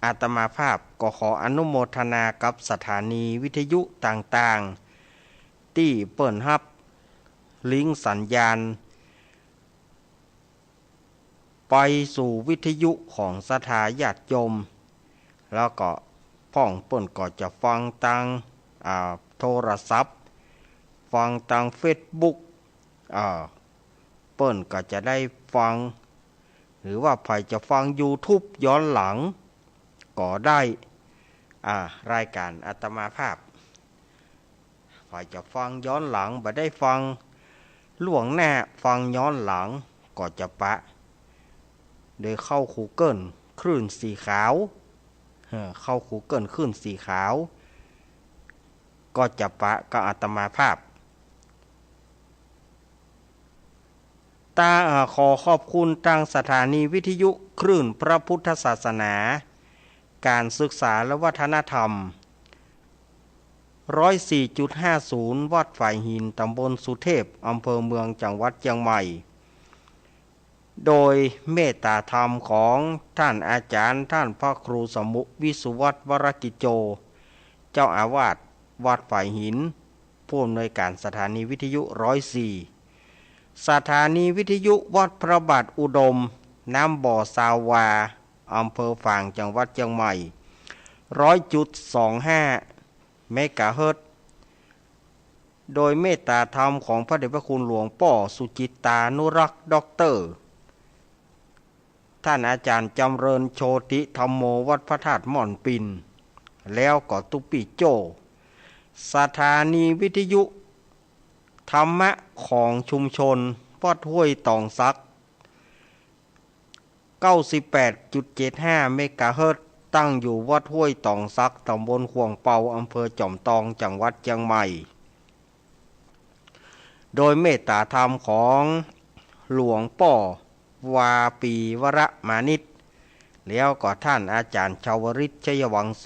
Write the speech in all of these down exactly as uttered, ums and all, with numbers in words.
อาตมาภาพก็ขออนุโมทนากับสถานีวิทยุต่างๆ ตี้เปิ้นฮับลิงก์สัญญาณ ไปสู่วิทยุของศรัทธาญาติโยม แล้วก็พ่องเปิ้นก็จะฟังตาง อ่า โทรศัพท์ ฟังตางเฟซบุ๊ก อ่า เปิ้นก็จะได้ฟัง หรือว่าใผจะฟังยูทูบย้อนหลังก็ได้ อ่า รายการอาตมาภาพ ใผจะฟังย้อนหลัง บ่ได้ฟังล่วงหน้า ฟังย้อนหลังก็จะปะ โดยเข้ากูเกิลคลื่นสีขาว เออ เข้ากูเกิลคลื่นสีขาว ก็จะปะกับอาตมาภาพ ตา เอ่อ ขอขอบคุณตางสถานีวิทยุคลื่นพระพุทธศาสนา การศึกษาและวัฒนธรรม ร้อยสี่จุดห้าศูนย์ วัดฝายหิน ตำบลสุเทพ อำเภอเมือง จังหวัดเจียงใหม่ โดยเมตตาธรรมของท่านอาจารย์ ท่านพระครูสมุ วิสุวัฒน์ วรกิจโจ เจ้าอาวาสวัดฝายหิน ผู้อำนวยการสถานีวิทยุร้อยสี่ สถานีวิทยุวัดพระบาทอุดม น้ำบ่อซาวา อำเภอฝาง จังหวัดเจียงใหม่ ร้อยจุดสองห้า เมกะเฮิรตซ์ โดยเมตตาธรรมของพระเดชพระคุณหลวงป้อสุจิตตานุรักษ์ ด็อกเตอร์ ท่านอาจารย์จำเริญ โชติธัมโม วัดพระธาตุม่อนปิน แล้วก็ตุ๊ปี้โจ้ สถานีวิทยุธรรมะของชุมชน วัดห้วยตองสัก เก้าสิบแปดจุดเจ็ดห้า เมกะเฮิรตซ์ ตั้งอยู่วัดห้วยตองสัก ตำบลข่วงเปา อำเภอจอมตอง จังหวัดเจียงใหม่ โดยเมตตาธรรมของหลวงป้อวาปีวรมานิต แล้วก็ท่านอาจารย์ชาวริต ชัยวังโส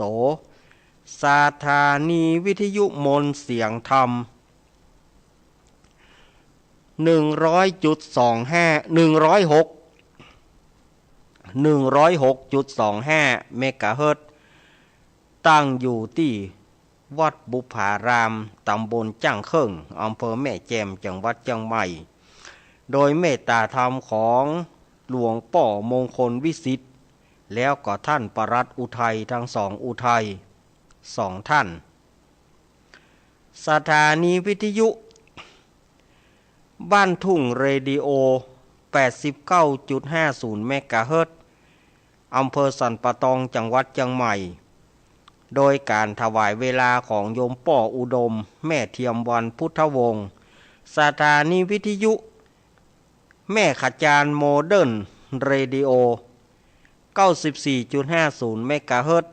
สถานีวิทยุมนต์เสียงธรรม หนึ่งร้อยจุดสองห้า หนึ่งร้อยหก หนึ่งร้อยหกจุดสองห้า เมกะเฮิรตซ์ ตั้งอยู่ตี้วัดบุพาราม ตำบลจ้างเคิ่ง อำเภอแม่แจ่ม จังหวัดเจียงใหม่ โดยเมตตาธรรมของหลวงป้อมงคลวิสิทธิ์ แล้วก็ท่านปลัดอุทัย ทั้งสองอุทัย สองท่าน สถานีวิทยุบ้านทุ่งเรดิโอ แปดสิบเก้าจุดห้าศูนย์ เมกะเฮิรตซ์ อำเภอสันป่าตอง จังหวัดเจียงใหม่ โดยการถวายเวลาของโยมป้ออุดม แม่เทียมวรรณ พุทธวงศ์ สถานีวิทยุแม่ขะจาน โมเดิร์นเรดิโอ เก้าสิบสี่จุดห้าศูนย์ เมกะเฮิรตซ์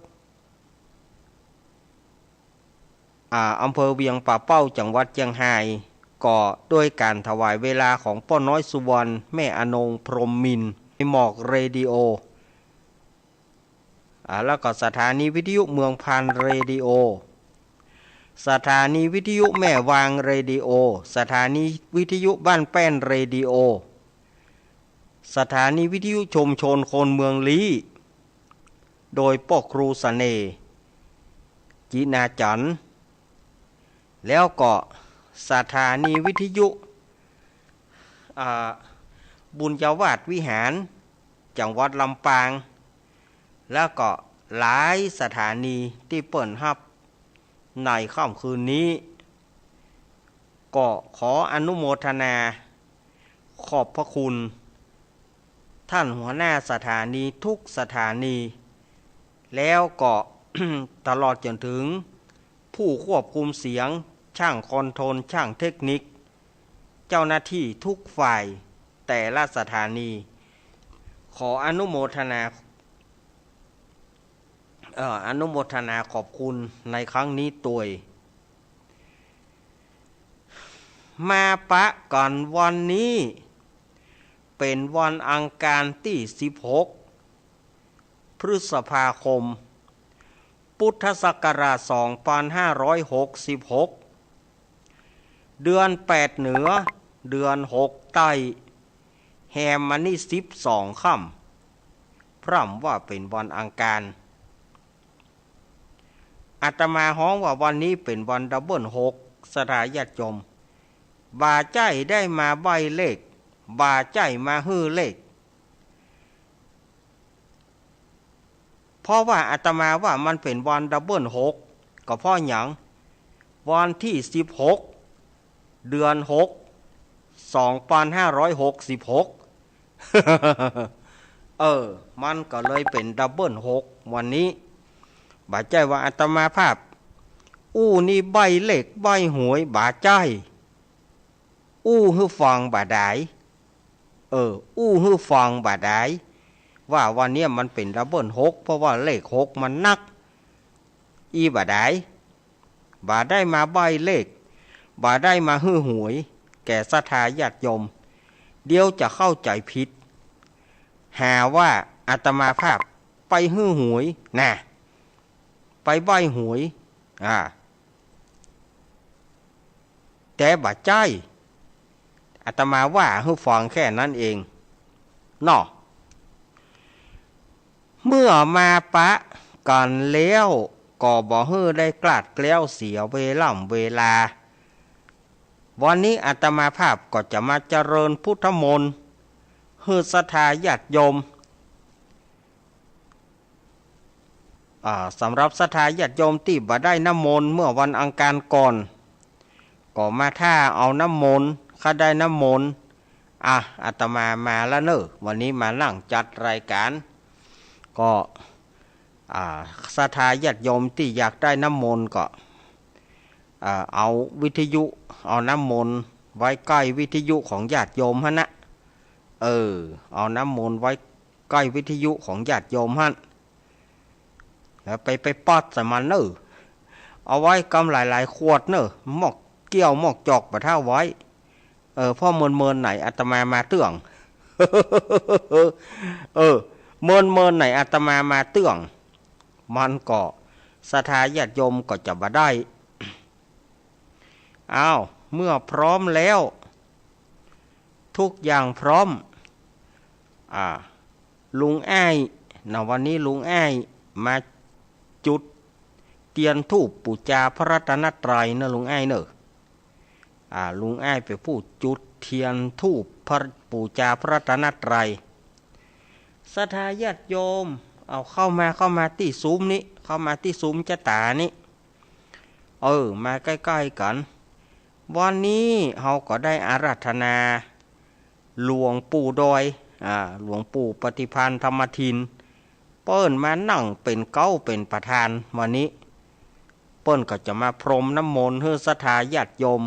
อ่า อำเภอเวียงป่าเป้า จังหวัดเจียงฮาย ก็ด้วยการถวายเวลาของป้อน้อยสุวรรณ แม่อนง พรหมมินทร์ หมอกเรดิโอ อ่า แล้วก็สถานีวิทยุเมืองพานเรดิโอ สถานีวิทยุแม่วางเรดิโอ สถานีวิทยุบ้านแป้นเรดิโอ สถานีวิทยุชุมชนคนเมืองลี้ โดยป้อครูเสน่ห์ จินาจันทร์ แล้วก็สถานีวิทยุ อ่า บุญยวาสวิหาร จังหวัดลำปาง แล้วก็หลายสถานีตี้เปิ้นฮับในค่ำคืนนี้ ก็ขออนุโมทนาขอบพระคุณท่านหัวหน้าสถานีทุกสถานี แล้วก็ ตลอดจนถึงผู้ควบคุมเสียง ช่างคอนโทรล ช่างเทคนิค เจ้าหน้าที่ทุกฝ่ายแต่ละสถานี ขออนุโมทนา เอ่อ อนุโมทนาขอบคุณในครั้งนี้ตวย มาปะกั๋นวันนี้ เป๋นวันอังคารตี้สิบหก พฤษภาคม พุทธศักราชสองพันห้าร้อยหกสิบหก เดือนแปดเหนือ เดือนหกใต้ แฮมมานี่สิบสองค่ำ พร่ำว่าเป๋นวันอังคาร อาตมาฮ้องว่าวันนี้เป๋นวันดับเบิลหก ศรัทธาญาติโยม บ่าใจ้ได้มาใบ้เลข บ่าใจ้มาหื้อเลข เพราะว่าอาตมาว่ามันเป๋นวันดับเบิลหก ก็เพราะหยัง วันตี้สิบหก เดือนหก สองปันห้าร้อยหกสิบหก เออ มันก็เลยเป๋นดับเบิลหก วันนี้ บ่าใจ้ว่าอาตมาภาพ อู้นิใบ้เลขใบ้หวย บ่าใจ้ อู้หื้อฟังบ่าดาย เออ อู้หื้อฟังบ่าดาย ว่าวันเนี้ยมันเป๋นดับเบิลหก เพราะว่าเลขหกมันนัก อี้บ่าดาย บ่าได้มาใบ้เลข บ่าได้มาหื้อหวย แก่ศรัทธาญาติโยม เดี๋ยวจะเข้าใจ๋ผิด หาว่าอาตมาภาพไปหื้อหวย น่ะ ไปใบ้หวย อ่า แต่บ่าใจ้ อาตมาว่าหื้อฟังแค่นั้นเอง เนาะ เมื่อมาปะกั๋นแล้ว ก็บ่หื้อได้กลาดแคล้วเสียเวล่ำเวลา วันนี้อาตมาภาพก็จะมาเจริญพุทธมนต์ หื้อศรัทธาญาติโยม อ่า สำหรับศรัทธาญาติโยมตี้บ่ได้น้ำมนต์เมื่อวันอังคารก่อน ก็มาถ้าเอาน้ำมนต์ ข้าได้น้ำมนต์ อ่ะ อาตมามาแล้วเน่อ วันนี้มานั่งจัดรายการ ก็ อ่า ศรัทธาญาติโยมตี้อยากได้น้ำมนต์ก็ อ่า เอาวิทยุ เอาน้ำมนต์ไว้ใก้วิทยุของญาติโยมหั้นนะ เออ เอาน้ำมนต์ไว้ใก้วิทยุของญาติโยมหั้น แล้วไป ไปป๊อดใส่มันเน่อ เอาไว้กำหลายๆ ขวดเน่อ หมอกเกี้ยวหมอกจอกบ่าถ้าไว้ เออ เพราะเมินๆ ไหนอาตมามาเตื้อง เออ เมินๆ ไหนอาตมามาเตื้อง มันก็ศรัทธาญาติโยมก็จะบ่ได้ อ้าว เมื่อพร้อมแล้ว ทุกอย่างพร้อม อ่า ลุงอ้ายนะ วันนี้ลุงอ้ายมาจุดเตียนธูปปู๋จาพระรัตนตรัยเน่อลุงอ้ายเน่อ อ่า ลุงอ้ายเป๋นผู้จุดเตียนธูปพระ ปู๋จาพระรัตนตรัย ศรัทธาญาติโยม เอาเข้ามา เข้ามาตี้ซูมนี้ เข้ามาตี้ซูมจ๊ะต๋านี้ เออ มาใก้ๆ กั๋น วันนี้เฮาก็ได้อาราธนาหลวงปู่ดอย อ่า หลวงปู่ปฏิภาณธรรมทิน เปิ้นมานั่งเป๋นเก๊าเป๋นประธานวันนี้ เปิ้นก็จะมาพรมน้ำมนต์หื้อศรัทธาญาติโยม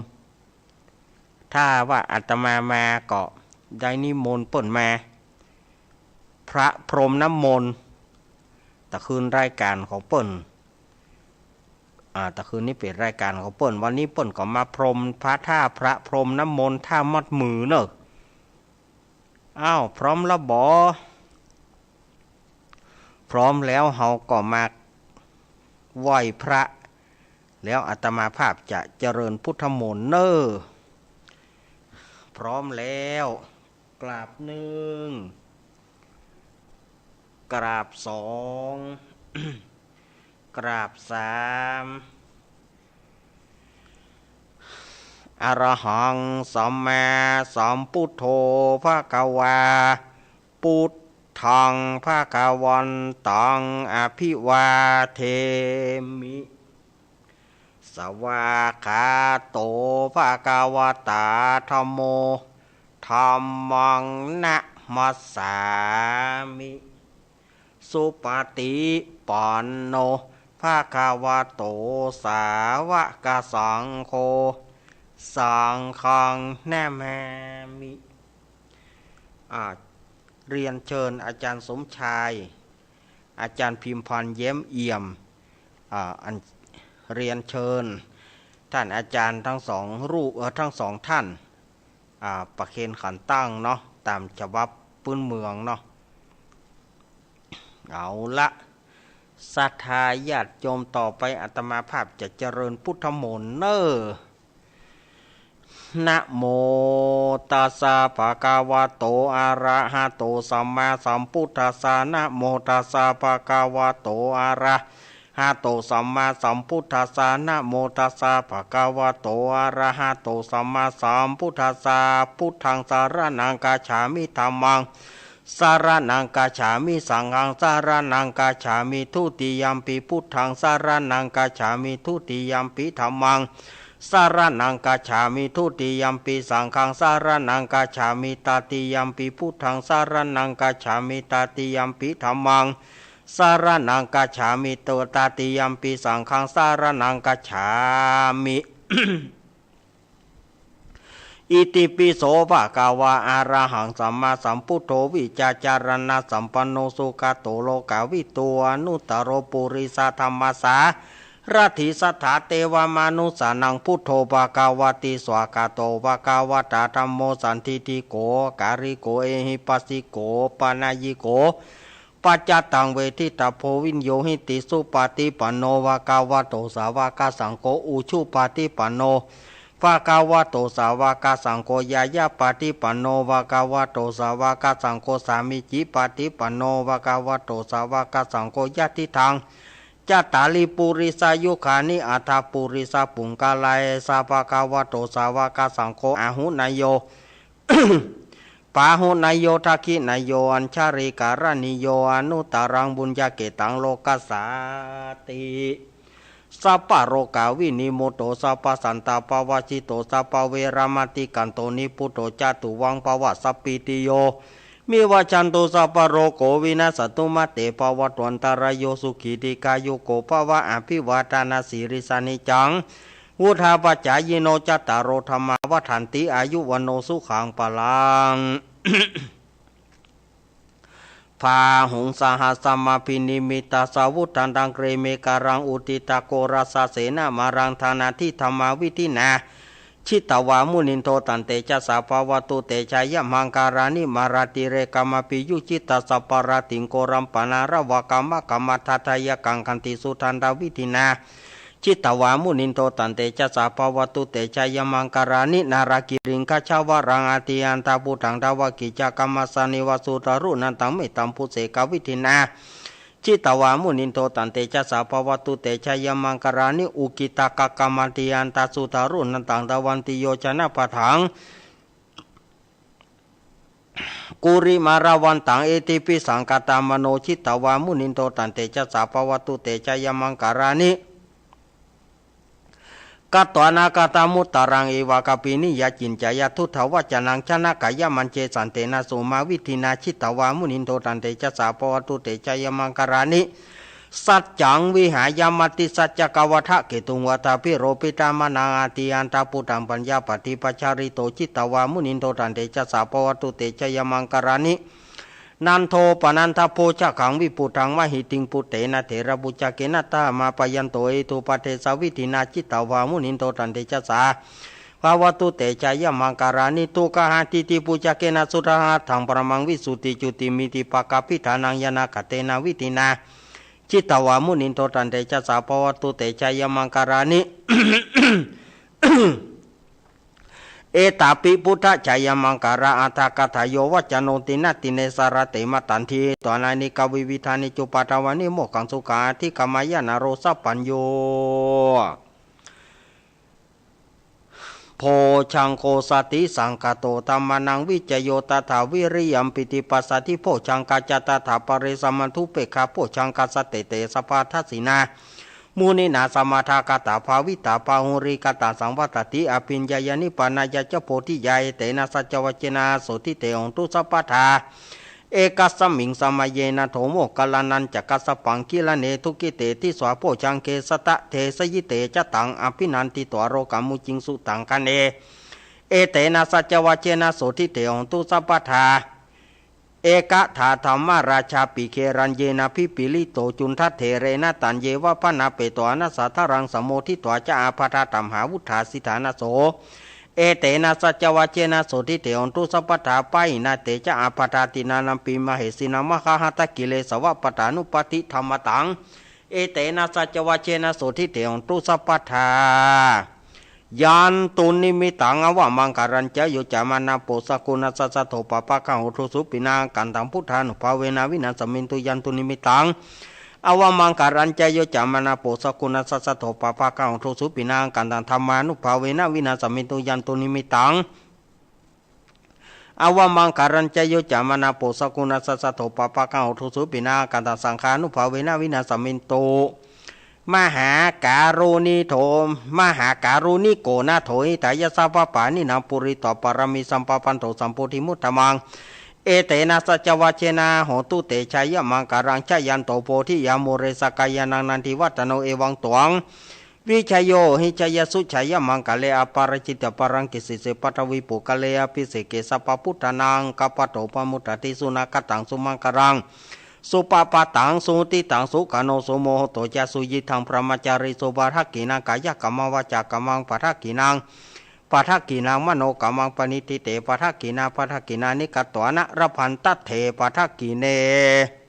ถ้าว่าอาตมามาก็ได้นิมนต์เปิ้นมา พระพรมน้ำมนต์ ตะคืนรายการของเปิ้น อ่า ตะคืนนี้เป๋นรายการของเปิ้น วันนี้เปิ้นก็มาพรมพระ ถ้าพระพรมน้ำมนต์ ถ้ามัดมือเน่อ อ้าว พร้อมแล้วบ่ พร้อมแล้วเฮาก็มาไหว้พระ แล้วอาตมาภาพจะเจริญพุทธมนต์เน่อ พร้อมแล้ว กราบหนึ่ง กราบสอง กราบสาม อะระหัง สัมมาสัมพุทโธ ภะคะวา พุทธัง ภะคะวันตัง อะภิวาเทมิ สวากขาโต ภะคะวะตา ธัมโม ธัมมัง นะมัสสามิ สุปฏิปันโน ภะคะวะโต สาวกสังโฆ สังฆัง นะมามิ อ่า เรียนเชิญอาจารย์สมชาย อาจารย์พิมพร เย้มเอี่ยม อ่า อัน เรียนเชิญท่านอาจารย์ทั้งสองรูป เอ่อ ทั้งสองท่าน อ่า ประเคนขันตั้งเนาะ ต๋ามฉบับปื๊นเมืองเนาะ เอาละ ศรัทธาญาติโยม ต่อไปอาตมาภาพจะเจริญพุทธมนต์เน่อ นะโมตัสสะ ภะคะวะโต อะระหะโต สัมมาสัมพุทธัสสะ นะโมตัสสะ ภะคะวะโต อะระ หะโตสัมมาสัมพุทธัสสะ นะโมตัสสะ ภะคะวะโต อะระหะโตสัมมาสัมพุทธัสสะ พุทธังสะระณังคัจฉามิ ธัมมังสะระณังคัจฉามิ สังฆังสะระณังคัจฉามิ ทุติยัมปิพุทธังสะระณังคัจฉามิ ทุติยัมปิธัมมังสะระณังคัจฉามิ ทุติยัมปิสังฆังสะระณังคัจฉามิ ตติยัมปิพุทธังสะระณังคัจฉามิ ตติยัมปิธัมมังสะระณังคัจฉามิ ตติยัมปิสังฆังสะระณังคัจฉามิ อิติปิโส ภะคะวะ อะระหังสัมมาสัมพุทโธ วิชชาจารณะสัมปันโน สุขะโต โลกะวิทู อนุตตะโร ปุริสะธัมมะสารัฐิ สัทธาเตวะมะนุสสานัง พุทโธ ภะคะวะติ สวากขาโต ภะคะวะตะ ธัมโม สันทิฏฐิโก อะกาลิโก เอหิปัสสิโก ปะนะยิโก ปัจจัตตัง เวทิตัพโพ วินโยหิติ สุปะติปันโน ภะคะวะโต สาวะกะสังโฆ อุจุปะติปันโน ภะคะวะโต สาวะกะสังโฆ ญาญาปะติปันโน ภะคะวะโต สาวะกะสังโฆ สามีจิปะติปันโน ภะคะวะโต สาวะกะสังโฆ ยะทิฏฐัง จัตตาริ ปุริสายุคานิ อัตถะ ปุริสะปุงกะลา เอสะ ภะคะวะโต สาวะกะสังโฆ อาหุเนยโย ปาหุเนยโย ทักขิเนยโย อัญชลีกะรณีโย อนุตตะรัง ปุญญะเขตตัง โลกัสสาติ สัพพะโรคาวินิมุตโต สัพพะสันตาปะวะสิโต สัพพะเวระมะติกันโต นิพพุโต จาตุวัง ภะวะสัพพีติโย วิวัชชันตุ สัพพะโรโค วินัสสะตุ มาเตภะวัตวันตะราโย สุขีทีฆายุโก ภะวะ อภิวาทะนะสีลิสสะ นิจจัง วุฑฒาปะจายิโน จัตตาโร ธัมมา วัฑฒันติ อายุ วัณโณ สุขัง พะลัง บาหุง สะหัสสะมะภินิมมิตตะสะวุฑฒันตัง เกรเมฆะรัง อุทิฏฐะโครสสะเสนะมารัง ดานาธิ ธัมมาวิธินา จิตตะวา มุนินโท ตันเตจะสสะ ภะวะตุ เตจะยะมังกะลานิ มาราติเรกะมะภิยุจฉิตะสัพพะราติง โกรัมปะนาระวะกะมะกะมะทัฏฐะยักขัง ขันติสุทันตะวิธินา จิตตะวา มุนินโท ตันเตจะสสะ ภะวะตุ เตจะยะมังกะลานิ นาลากิริงคัจฉะวะรัง อะติยันตะปุทธัง ทะวะกิจจะกะมะสสะ นิวะสุตะรุนันตัง เมตตัมภุเสกะวิธินา จิตตะวา มุนินโท ตันเตจะสสะ ภะวะตุ เตจะยะมังกะลานิ อุกิตตะกะกะมะติยันตะสุตะรุนันตัง ทะวันติโยจะนะปะทัง กุริมาละวันตัง อิทธิภิสสังคะตะมะโน จิตตะวา มุนินโท ตันเตจะสสะ ภะวะตุ เตจะยะมังกะลานิ กัตถานะกะตะมุตตะรัง เอวะกะปินิยะจินจะยะ ทุตถะวัจจะนัง จะนะกะยะมัญเจสันเตนะ สุมาวิธินา จิตตะวา มุนินโท ตันเตจะสสะ ภะวะตุ เตจะยะมังกะลานิ สัจจังวิหายะ มติสัจจะกะวัฏฐะเกตุง วาทาภิโรปิตะมะนัง อะติยันตะปุทธัง ปัญญาปะฏิปัจจาริโต จิตตะวา มุนินโท ตันเตจะสสะ ภะวะตุ เตจะยะมังกะลานิ นันโทปะนันทะโภชะขัง วิปุทธังมะหิติง ปุตเตนะเถระปุจจะเกนะ ตะมาปะยันโต อิทธุปะเดสะวิธินา จิตตะวา มุนินโท ตันเตจะสสะ ภะวะตุ เตจะยะมังกะลานิ ดูกขะหะติติปุจจะเกนะ สุทธาหัตถัง ปะรมังวิสุทธิจุติมมิติปะกะปิทานัง ญาณะกะเตนะวิธินา จิตตะวา มุนินโท ตันเตจะสสะ ภะวะตุ เตจะยะมังกะลานิ เอตาปิ พุทธะจะยะมังกะลาอัฏฐะกะถา โยวัจจะโน ตินะติเน สะระเตมะตันที ตวานะ อเนกะวิวิธานิ จุปปาทาวานิ โมกขังสุขัง อะธิกะมะยะ นะโร สัพพัญญู โภชฌังโค สติสังคะโต ธัมมานัง วิจโย ตถา วิริยัม ปีติปัสสะธิ โภชฌังกา จะ ตถา ปะเรสะมันทุ เปกขะโภชฌังกา สะเตเต สะพะทัสสินา มุนินา สะมาดาคะตา ภาวิตา บาหุลีกะตา สังวัตติ อะภิญญายะ นิพพานายะจะ โพธิยา เอเตนะ สัจจวะเจนะ โสตถิ เต โหนตุ สัพพะทา เอกัสสะมิง สะมะเยนะ โถ โมคคัลลานัญจะ กัสสะปัง กิลาเน ทุกขิเต ทิสา โภชฌังเก สะตะ เทสะยิเต จะ ตัง อะภินันทิตวา โรกามุจจิง สุตังคะเน เอเตนะ สัจจวะเจนะ โสตถิ เต โหนตุ สัพพะทา เอกะถา ธัมมะราชาปิ เกรัญเยนะ ภิปปะลิโต จุณฑะเถเรนะ ตัญเยวะ บะนะเปโต อะนะสาทะรัง สะโมทิตวา จะ อาภาธา ตัมหาวุฑฒา สิทธานะโส เอเตนะ สัจจวะเจนะ โสตถิ เต โหนตุ สัพพะทา ปะหินะเต จะ อาภาธา ตินานัมปิ มะเหสินัง มะหะหัตถะกิเลสวะ ปะทานุปัฏฐิ ธัมมะตัง เอเตนะ สัจจวะเจนะ โสตถิ เต โหนตุ สัพพะทา ยันตุนิมมิตัง อาวะมังคะลัญจะ โยจะมะนะโป สะกุณัสสะ สะโท ปะปะกะโห ดูสุปิณะ อะกันตัง พุทธานุภาเวนะ วินาสสะมินตุ ยันตุนิมมิตัง Avamaṅgalañca yo cāmanāpo sakuṇassa saddo, pāpaggaho dussupinaṃ akantaṃ, dhammānubhāvena vināsamentu. Yandunnimittaṃ avamaṅgalañca yo cāmanāpo sakuṇassa saddo, pāpaggaho dussupinaṃ akantaṃ, saṅghānubhāvena vināsamentu. Mahākāruṇiko, mahākāruṇiko nātho, hitāya sabbapāṇinaṃ, pūretvā pāramī sabbā, patto sambodhimuttamaṃ. Etena saccavajjena, hotu te jayamaṅgalaṃ. Jayanto bodhiyā mūle, sakyānaṃ nandivaḍḍhano, evaṃ tvaṃ vijayo hohi, jayassu jayamaṅgale, aparājitapallaṅke, sīse paṭhavipokkhare, abhiseke sabbabuddhānaṃ, aggappatto pamodati. Sunakkhattaṃ sumaṅgalaṃ, supabhātaṃ suhuṭṭhitaṃ, sukhaṇo sumuhutto ca, suyiṭṭhaṃ brahmacārisu, padakkhiṇaṃ kāyakammaṃ, vācākammaṃ padakkhiṇaṃ, padakkhiṇaṃ manokammaṃ, paṇidhī te padakkhiṇā, padakkhiṇāni katvāna, labhantatthe padakkhiṇe.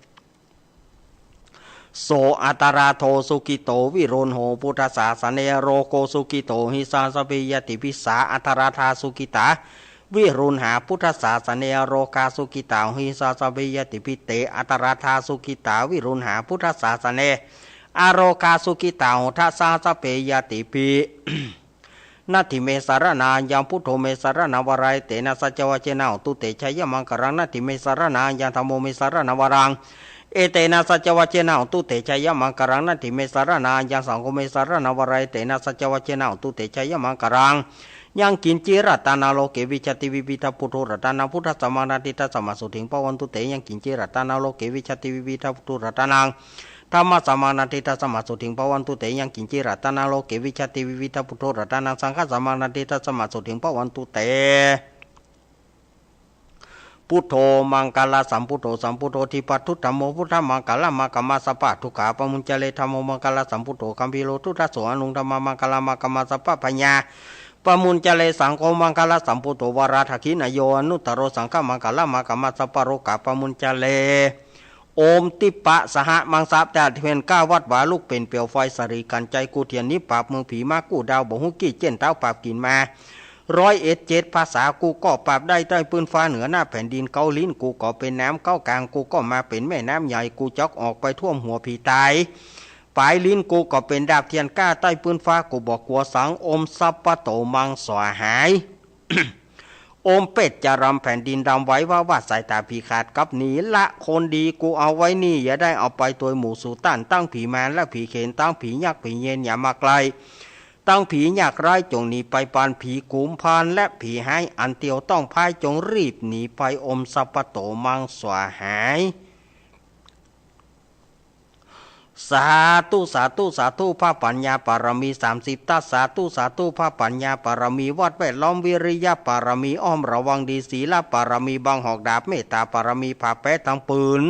So atthaladdho sukhito viruḷho buddhasāsane, arogo sukhito hohi saha sabbehi ñātibhi. Sā atthaladdhā sukhitā viruḷhā buddhasāsane, arogā sukhitā hohi saha sabbehi ñātibhi. Te atthaladdhā sukhitā viruḷhā buddhasāsane, arogā sukhitā hotha saha sabbehi ñātibhi. Natthi me saraṇaṃ aññaṃ, buddho me saraṇaṃ varaṃ, etena saccavajjena hotu te jayamaṅgalaṃ. Natthi me saraṇaṃ aññaṃ, dhammo me saraṇaṃ varaṃ, etena saccavajjena hotu te jayamaṅgalaṃ. Natthi me saraṇaṃ aññaṃ, saṅgho me saraṇaṃ varaṃ, etena saccavajjena hotu te jayamaṅgalaṃ. Yaṅkiñci ratanaṃ loke vijjati vividhaṃ puthu ratanaṃ, buddhasamaṃ natthi, tasmā sotthī bhavantu te. Yaṅkiñci ratanaṃ loke vijjati vividhaṃ puthu ratanaṃ, dhammasamaṃ natthi, tasmā sotthī bhavantu te. Yaṅkiñci ratanaṃ loke vijjati vividhaṃ puthu ratanaṃ, saṅghasamaṃ natthi, tasmā sotthī bhavantu te. Buddho maṅgalasambuddo sambuddho dippaṭibujjidhammo, buddhamaṅgalam. Aggappatto sabbadukkhā pamuñcare, dhammo maṅgalasambuddo gambhīro, duggho anuttaro dhammamaṅgalam. Aggappatto sabbabhayā pamuñcare, saṅgho maṅgalasambuddo varadakkhiṇeyyo, anuttaro saṅghamaṅgalam. Aggappatto sabbarogā pamuñcare. โอม ทิพย์สหมังสา จัดเทียนเก้าวัดวา ลุกเป็นเปลวไฟสิริกันไจ กู้เตียนหนีปราบเมืองผี มากู้ดาวบ่ฮู้กี้ เจ้นเต้าปราบกิ๋นมา ร้อยเอ็ดเจ็ดภาษา กูก็ปราบได้ใต้พื้นฟ้า เหนือหน้าแผ่นดิน เก๊าลิ้นกูก็เป็นน้ำ เก๊ากางกูก็มาเป็นแม่น้ำใหญ่ กูจักออกไปท่วมหัวผีตาย ปลายลิ้นกูก็เป็นดาบเทียนกล้า ใต้พื้นฟ้ากูบ่กลัวสัง โอมสัพพะโตมังสวาหาย โอมเปชฌะรำ แผ่นดินดำไว้ว่าว่า สายต๋าผีขาดกลับหนี ละคนดีกูเอาไว้นี่ อย่าได้เอาไปตวยหมู่สูต้าน ตังผีมารและผีเขน ตังผียักษ์ผีเยนอย่ามาใกล้ ตังผียากไร้จงหนีไป ปานผีกุมภารและผีฮ้ายอันเตียวต้องพ่าย จงรีบหนีไป โอมสัพพะโตมังสวาหาย สาธุ สาธุ สาธุ พระปัญญาบารมีสามสิบทัศน์ สาธุ สาธุ พระปัญญาบารมี วัดแวดล้อม วิริยะบารมี อ้อมระวังดี ศีลบารมี บังหอกดาบ เมตตาบารมี ผ้าแปะตังปืน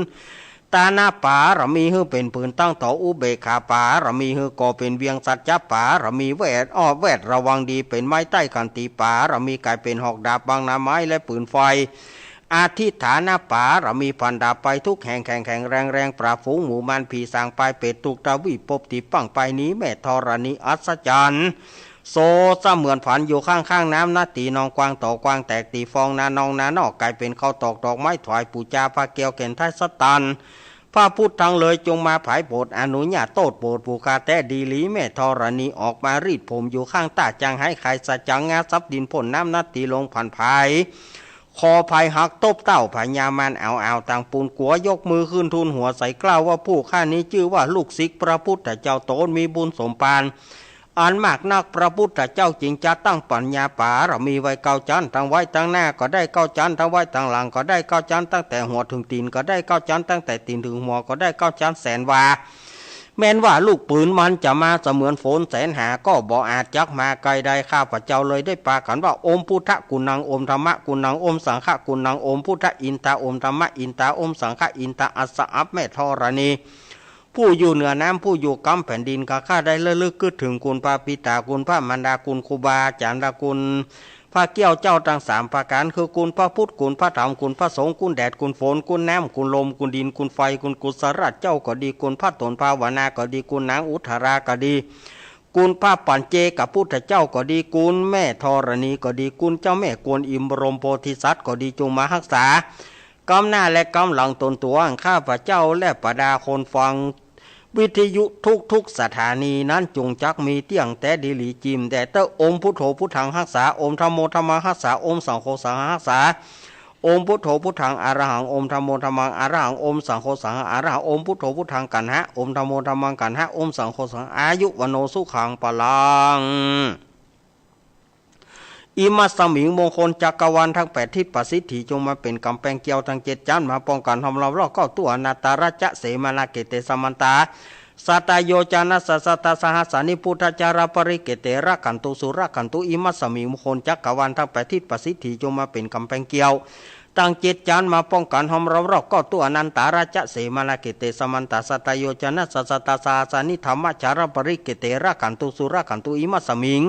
ตานะบารมี หื้อเป๋นปืนตั้งต่อ อุเบกขาบารมี หื้อก่อเป๋นเวียง สัจจะบารมี แวดอ้อมแวดระวังดี เป๋นไม้ใต้ ขันติบารมี ก๋ายเป๋นหอกดาบ บังหน้าไม้และปืนไฟ อธิษฐานบารมี ฟันดาบไปทุกแห่ง แข็งแข็งแรงแรง ปราบฝูงหมู่มารผีสาง ปายเปรตทุกทวีปภพ ตี้ปังไปหนีแม่ธรณีอัศจรรย์ โสเสมือนฝันอยู่ข้างๆ น้ำนา ตี้หนองกว้าง ต่อกว้างแตก ตี้ฟองนานองนานอก ก๋ายเป๋นข้าวตอกดอกไม้ถวายปู๋จา พระแก้วแก่นไทยสตัน พระพุทธตังเลยจงมาผายโปรด อนุญาโตษโปรดผู้ข้าแต๊ดีหลี แม่ธรณีออกมารีดผมอยู่ข้างต้า จั่งหายคายสะจัง งาสับดินพ่นน้ำนา ตี้ลงผันผาย คอพายหักตบเต้าพญามาร เอาเอาตังปูนกั๋ว ยกมือขึ้นทูลหัวใส่เกล้าว่า ผู้ข้านี้จื้อว่าลูกศิษย์พระพุทธเจ้า ต๋นมีบุญสมภารอันมากนัก พระพุทธเจ้าจึงจะตั้งปัญญาบารมีไว้เก้าชั้น ตังไว้ตังหน้าก็ได้เก้าชั้น ตังไว้ตังหลังก็ได้เก้าชั้น ตั้งแต่หัวเถิงตี๋นก็ได้เก้าชั้น ตั้งแต่ตี๋นเถิงหัวก็ได้เก้าชั้น แสนว่า แม้นว่าลูกปืนมันจะมาเสมือนฝนแสนหา ก็บ่อาจจักมาใก้ได้ ข้าพเจ้าเลยได้ปากั๋นว่า โอมพุทธะกุณัง โอมธัมมะกุณัง โอมสังฆะกุณัง โอมพุทธะอินทา โอมธัมมะอินทา โอมสังฆะอินทา อัสสะ อับแม่ธรณี ผู้อยู่เหนือน้ำ ผู้อยู่กำแผ่นดิน ข้าข้าได้ระลึกกึ๊ดเถิงคุณพระบิดา คุณพระมารดา คุณครูบาอาจ๋ารย์ และคุณพระเกี้ยวเจ้าตังสามประก๋าน คือคุณพระพุทธ คุณพระธรรม คุณพระสงฆ์ คุณแดด คุณฝน คุณน้ำ คุณลม คุณดิน คุณไฟ คุณกุศลเจ้าก็ดี คุณพระต๋นภาวนาก็ดี คุณนางอุทธาราก็ดี คุณพระปัจเจกพุทธเจ้าก็ดี คุณแม่ธรณีก็ดี คุณเจ้าแม่กวนอิมบรมโพธิสัตว์ก็ดี จงมาฮักษากำหน้าและกำหลังต๋นตั๋วข้าพเจ้า และบรรดาคนฟัง วิทยุทุกๆสถานีนั้นจงจักมีเตี้ยงแต๊ดีหลีจิ่มแต๊เต๊อะ โอมพุทโธพุทธังฮักษา โอมธัมโมธัมมังฮักษา โอมสังโฆสังฆังฮักษา โอมพุทโธพุทธังอะระหัง โอมธัมโมธัมมังอะระหัง โอมสังโฆสังฆังอะระหัง โอมพุทโธพุทธังกัณหะ โอมธัมโมธัมมังกัณหะ โอมสังโฆสังฆัง อายุวัณโณสุขังพลัง อิมัสสมิง มงคลจักรวาลทั้งแปดทิศประสิทธิ จงมาเป๋นก๋ำแปงเกลียวทั้งเจ็ดจั๊น มาป้องกั๋นห้อมล้อมรอบเก้าตั๋ว อนันตารัจจะเสมานาเกเต สมันตา สัตตโยจนะสัสสะตาสหัสสานิ พุทธาจาราปริเกเต รักขันตุสุรักขันตุ อิมัสสมิง มงคลจักรวาลทั้งแปดทิศประสิทธิ จงมาเป๋นก๋ำแปงเกลียว ตั้งเจ็ดจั๊น มาป้องกั๋นห้อมล้อมรอบเก้าตั๋ว อนันตารัจจะเสมานาเกเต สมันตา สัตตโยจนะสัสสะตาสหัสสานิ ธัมมาจาราปริเกเต รักขันตุสุรักขันตุ อิมัสสมิง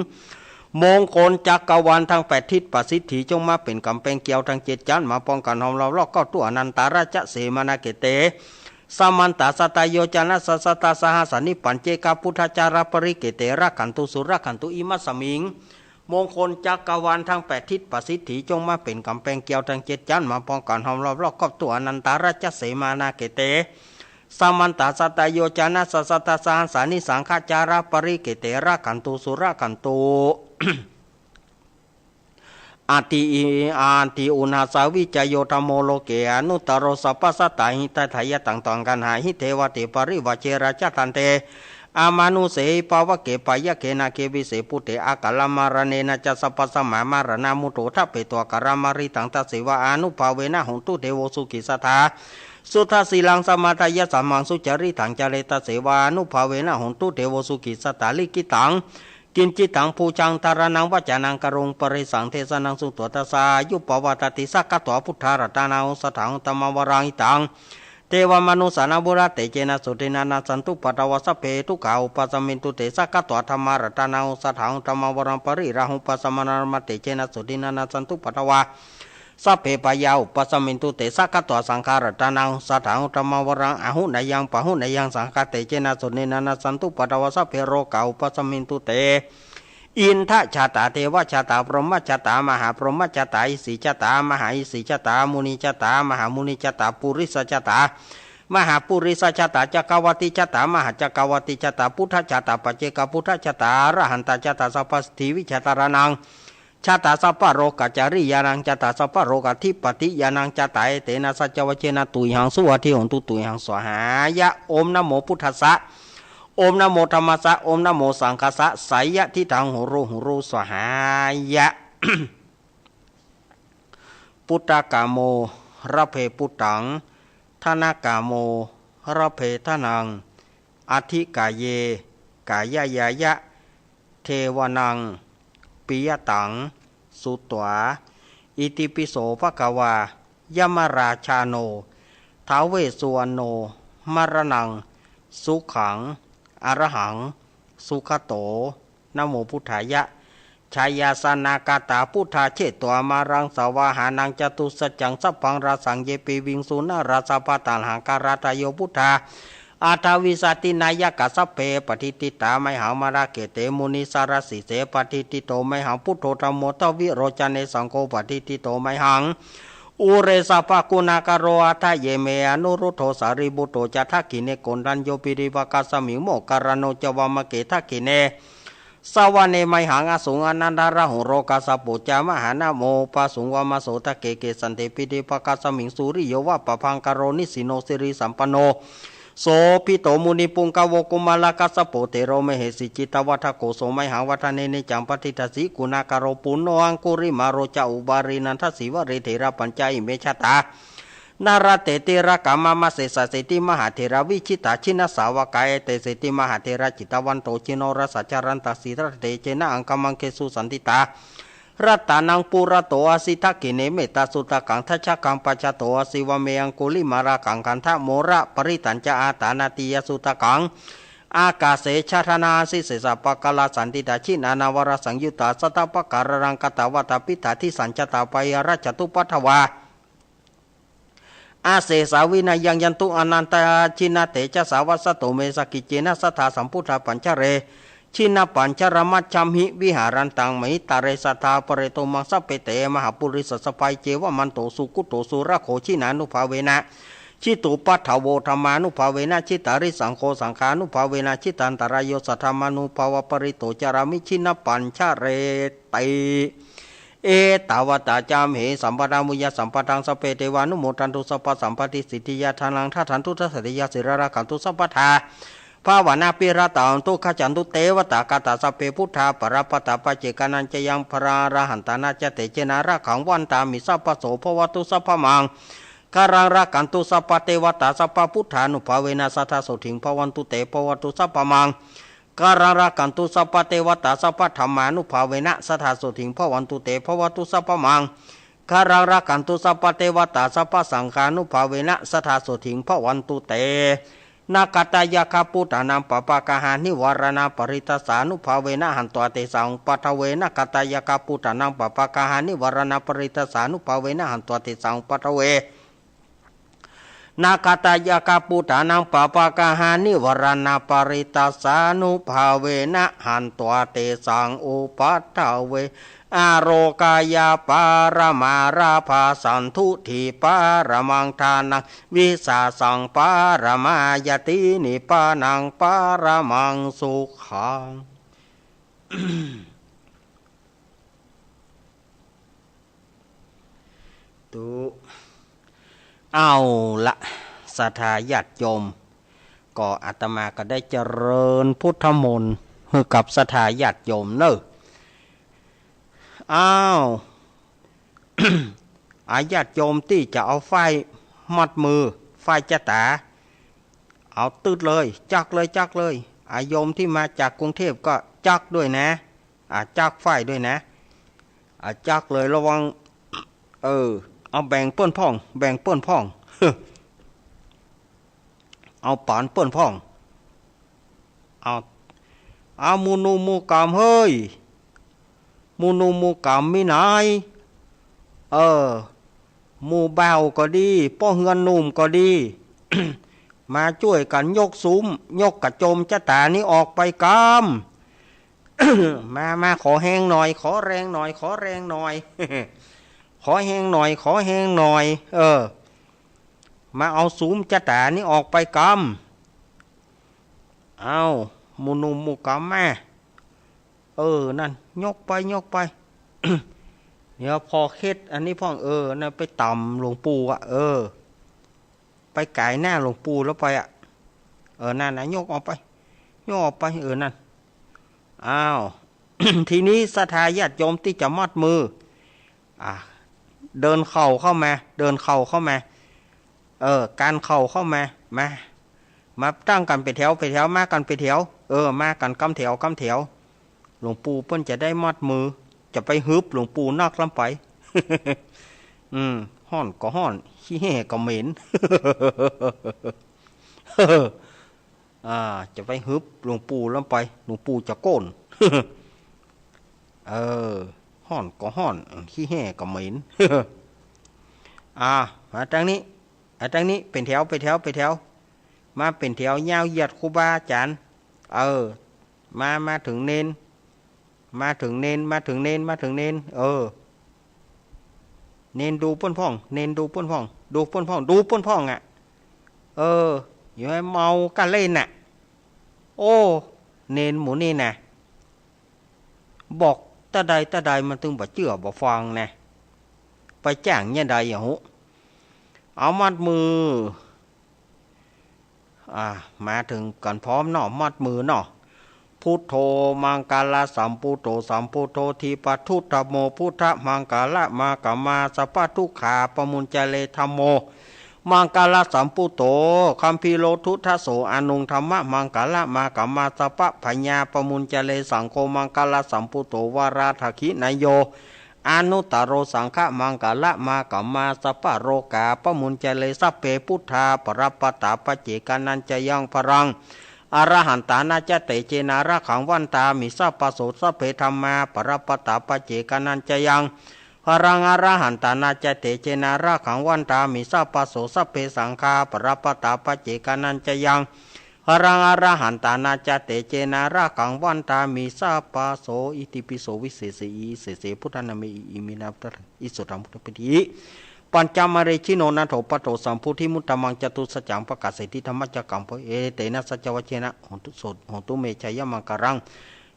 มงคลจักรวาลทั้งแปดทิศประสิทธิ จงมาเป๋นก๋ำแปงเกลียวตั้งเจ็ดจั๊น มาป้องกั๋นห้อมล้อมรอบเก้าตั๋ว อนันตารัจจะเสมานาเกเต สมันตา สัตตโยจนะสัสสะตาสหัสสานิ ปัจเจกพุทธาจาราปริเกเต รักขันตุสุรักขันตุ อิมัสสมิง มงคลจักรวาลทั้งแปดทิศประสิทธิ จงมาเป๋นก๋ำแปงเกลียวตั้งเจ็ดจั๊น มาป้องกั๋นห้อมล้อมรอบเก้าตั๋ว อนันตารัจจะเสมานาเกเต สมันตา สัตตโยจนะสัสสะตาสหัสสานิ สังฆาจาราปริเกเต รักขันตุสุรักขันตุ อัตถิ อัตถิอุณหสาวิจโย ธัมโมโลเก อนุตตโร สัพพะสัตตาหิตาทายะ ตัง ตัง กัณหาหิ เทวา เต ปริวาเจ ราชา ทันเต อมานุเสหิ ปะวะเก ปะยะเก นาเก วิเส ปุเต อะกาละมะระเณนะจะ สัพพะสะมะ มะระณะมุตโต ทะเปโต อะกาละมะริตัง ตะเสวะ อานุภาเวนะ โหนตุ เตโว สุขิสะทา สุทะสีลัง สะมะทะยะ สัมมัง สุจาริตัง จะเร ตะเสวะ อานุภาเวนะ โหนตุ เตโว สุขิสะทา ลิขิตัง กิญจิตัง ปูชา ธาระณัง วะจานัง กะโรง ปะเรสัง เทสะนัง สุณะโต ทัสสา อายุ ปะวะตะติ สักขะตวา พุทธารัตตานัง โอสะถัง ธัมมา วะรัง หิตัง เตวะมะนุสสานัง วุฒะ เตเจนะ โสตินะ นะสสันตุ ปะทวา สัพเพ ทุกขา อุปะสะมินตุ เต สักขะตวา ธัมมารัตตานัง โอสะถัง ธัมมา วะรัง ปะริราหุ ปัสสะมะนะ นะมะ เตเจนะ โสตินะ นะสสันตุ ปะทวา สัพเพ ภะยา อุปะสะมินตุ เต สักขะตวา สังฆารัตตานัง โอสะถัง ธัมมา วะรัง อะหุเนยัง ปะหุเนยัง สังฆะ เตเจนะ โสตินะ นะสสันตุ ปะทวา สัพเพ โรกา อุปะสะมินตุ เต อินทะชาตา เทวชาตา พรหมชาตา มหาพรหมชาตา อิสสีชาตา มหาอิสสีชาตา มุนีชาตา มหามุนีชาตา ปุริสชาตา มหาปุริสชาตา จักกะวัตติชาตา มหาจักกะวัตติชาตา พุทธชาตา ปัจเจกพุทธชาตา อรหันตชาตา สัพพะสิทธิวิชา ธาระณัง ชาตา สัพพะโรกาจาริยานัง ชาตา สัพพะโรกาธิปติยานัง ชาตา เอเตนะ สัจจวัจเจนะ ตุยหัง สุวัตถิโหนตุ ตุยหัง สวาหายะ โอมนะโมพุทธัสสะ โอมนะโมธัมมัสสะ โอมนะโมสังฆัสสะ ไสยะทิฏฐัง โหโร โหโร สวาหายะ ปุตตะกะโม ระเพปุตตัง ทะนะกะโม ระเพทะนัง อัตถิกาเย กายะยายะ เทวะนัง ปิยะตัง สุตวา อิติปิโส ภะคะวา ยะมะราชาโน ท้าวเวสสุวรรณโน มะระณัง สุขัง อะระหัง สุขะโต นะโมพุทธายะ ชายาสนากาตา พุทธาเชตวามะรัง สวาหานัง จตุสัจจัง สัพพังราสัง เยปิวิงสุนาราสะ พะตะหังคาราตะโย พุทธา อัฏฐวิสัตถินายกา สัพเพ ปะทิฏฐิตา มะหัง มะระเกเต มุนิสสะระสีเส ปะทิฏฐิโต มะหัง พุทโธ ธัมโม ทวิโรจะเน สังโฆ ปะทิฏฐิโต มะหัง อุเรสะภะกุณากะโร อัฏฐะเยเม อนุรุทโธ สารีปุตโต จะ ทักขิเณ โกณฑัญโญ ปิฏิภาคัสมิง โมคคัลลาโน จะ วามะเก ทักขิเณ สะวะเน มะหัง อสุง อะนันทะราหุโร กัสสะโป จะ มหานะโม ปะสุง วามะโส ทะเก เกสันเท ปิฏิภาคัสมิง สุริโย วะปะภังคะโร นิสสิโน สิริสัมปันโน โสภิโต มุนิปุงกะโว กุมารกัสสะโป เถโร มะเหสี จิตตะวัฏฐะโก โส มะหัง วัฑฒะเน เนจัง ปะทิฏฐะสี กุณากะโร ปุณโณ อังคุลิมาโล จะ อุบาลีนันทะสีวะลี เถระปัญจะ อิเม ชาตา นารเต ติละกะ มะมะ เสสะสีติ มหาเถระ วิจิตตา จินนสาวกา เอเต สีติ มหาเถระ จิตตะวันโต จินโนรสะ จะรันตะ สีละเตเจนะ อังคมังคะสุ สันติตา รัตตานัง ปุระโต อะสิ ทักขิเณ เมตตาสุตตะกัง ทัจฉะกัง ปัจจโต อะสิ วะเม อังคุลิมาละกัง คันธะโมระ ปะริตัญจะ อาตานาติยะสุตตะกัง อากาเส ชะทะนา อะสิ เสสะปะกะลา สันติตา จินานะวะระสังยุตตา สัตตะปะกะระรัง กะตะวะตะ ปิฏฐาทิสัญจะตา ปะยารัจจตุปะทะวา อะเสสา วินะยัง ยันตุ อะนันตะ จินะเตจะสา วัสสะตุ เม สะกิจจินะ สัตถา สัมพุทธา ปัญจะเร จินะปัญจะรมัจฉัมหิ วิหารันตัง มหิตะเร สัตถา ปะเรตุ มัง สัพเพเต มหาปุริสะ สะพายเจวะ มันโต สุกุโต สุรโข จินานุภาเวนะ Jitupaddavo dhammānubhāvena jitarisaṅgho saṅghānubhāvena jitantarāyo saddhammānubhāvapālito carāmi jinapañjareti. Ettāvatā ca amhehi sambhataṃ puññasampadaṃ sabbe devānumodantu sabbasampattisiddhiyā dānaṃ dadantu saddhāya sīlaṃ rakkhantu sabbadā bhāvanābhiratā hontu gacchantu devatāgatā. Sabbe buddhā balappattā paccekānañca yaṃ balaṃ arahantānañca tejena rakkhaṃ bandhāmi sabbaso bhavatu sabba maṅ galaṃ rakkhantu sabbadevatā sabbabuddhānubhāvena sadā sotthī bhavantu te bhavatu sabba maṅ galaṃ rakkhantu sabbadevatā sabbadhammānubhāvena sadā sotthī bhavantu te bhavatu sabba maṅ galaṃ rakkhantu sabbadevatā sabbasaṅghānubhāvena sadā sotthī bhavantu te. Nakkhattayakkhabhūtānaṃ pāpaggahanivāraṇā parittassānubhāvena hantvā tesaṃ upaddave. Nakkhattayakkhabhūtānaṃ pāpaggahanivāraṇā parittassānubhāvena hantvā tesaṃ upaddave. Nakkhattayakkhabhūtānaṃ pāpaggahanivāraṇā parittassānubhāvena hantvā tesaṃ upaddave. Ārogyapāramaṃ lābhaṃ santuṭṭhipāramaṃ dhanaṃ vissāsaṃ paramāyati nibbānaṃ paramaṃ sukhaṃ. เอาละ ศรัทธาญาติโยม ก็อาตมาก็ได้เจริญพุทธมนต์หื้อกับศรัทธาญาติโยมเน่อ อ้าว อาญาติโยมตี้จะเอาฝ้ายมัดมือ ฝ้ายจ๊ะต๋า เอาตึ๊ดเลย จักเลย จักเลย อาโยมที่มาจากกรุงเทพฯก็จักด้วยนะ อ่า จักฝ้ายด้วยนะ อ่า จักเลย ระวัง เออ เอาแบ่งเปิ้นพ่อง แบ่งเปิ้นพ่อง เอาป๋านเปิ้นพ่อง เอา เอาหมู่หนุ่มหมู่ก๋ำเฮ้ย หมู่หนุ่มหมู่ก๋ำมีไหน เออ หมู่บ่าวก็ดี ป้อเฮือนหนุ่มก็ดี มาจ้วยกั๋นยกสุม ยกกระโจมจ๊ะต๋านี้ออกไปกำ มา มา ขอแฮงหน่อย ขอแรงหน่อย ขอแรงหน่อย ขอแฮงหน่อย ขอแฮงหน่อย เออ มาเอาสุมจ๊ะต๋านี้ออกไปกำ เอา หมู่หนุ่มหมู่ก๋ำมา เออ นั่น ยกไป ยกไป เดี๋ยวผ่อเข็ดอันนี้พ่อง เออ นั่นไปต่ำหลวงปู่อะ เออ ไปก๋ายหน้าหลวงปู่แล้วไปอะ เออ นั่นนะ ยกออกไป ยกออกไป เออ นั่น อ้าว ทีนี้ศรัทธาญาติโยมตี้จะมัดมือ อ่ะ เดินเข้าเข้ามา เดินเข้าเข้ามา เออ กั๋นเข้าเข้ามา มา มาตั้งกั๋นเป๋นแถว เป๋นแถว มากั๋นเป๋นแถว เออ มากั๋นกำแถว กำแถว หลวงปู่เปิ้นจะได้มัดมือ จะไปหืบหลวงปู่นักล้ำไป อืม ฮ้อนก็ฮ้อน ขี้แห้ก็เหม็น อ่า จะไปหืบหลวงปู่ล้ำไป หลวงปู่จะโก้น เออ ฮ้อนก็ฮ้อน ขี้แห้ก็เหม็น อ่า มาตางนี้ อ่า ตางนี้ เป๋นแถว เป๋นแถว เป๋นแถว มาเป๋นแถวยาวเหยียดครูบาอาจ๋ารย์ เออ มา มาเถิงเณร มาเถิงเณร มาเถิงเณร มาเถิงเณร เออ เณรดูเปิ้นพ่อง เณรดูเปิ้นพ่อง ดูเปิ้นพ่อง ดูเปิ้นพ่องอะ เออ อย่าหื้อเมาก้าเล่นน่ะ โอ้ เณรหมู่นี่น่ะ บอกตะใดตะใดมันตึงบ่เจื้อบ่ฟังนะ ไปจ้างเยียะใดอะฮู้ เอามัดมือ อ่า มาเถิงกั๋นพร้อมเนาะ มัดมือเนาะ Buddho maṅgalasambhūto sambodhipattudhammo buddhamaṅgalamāgamā sabbadukkhā pamuñcare. Dhammo maṅgalasambhūto gambhīro duddaso anuṃ dhammamaṅgalamāgamā sabbabhayā pamuñcare. Saṅgho maṅgalasambhūto varadakkhiṇeyyo anuttaro saṅghamaṅgalamāgamā sabbarogā pamuñcare. Sabbe buddhā balappattā paccekānañca yaṃ balaṃ arahantānañca tejena rakkhaṃ bandhāmi sabbaso. Sabbe dhammā balappattā paccekānañca yaṃ balaṃ arahantānañca tejena rakkhaṃ bandhāmi sabbaso. Sabbe saṅghā balappattā paccekānañca yaṃ balaṃ arahantānañca tejena rakkhaṃ bandhāmi sabbaso. Itipi so visese isese buddhanāme iminā buddha isodhaṃ buddhapethi ปัญจมะเรชิโน นาโถปัตโถ สัมโพธิมุตตมัง จตุสัจจัง ปะกาเสติ ธัมมะจักกัง เอเตนะ สัจจวัจเชนะ โหตุ โส โหตุ เม ชยมังคลัง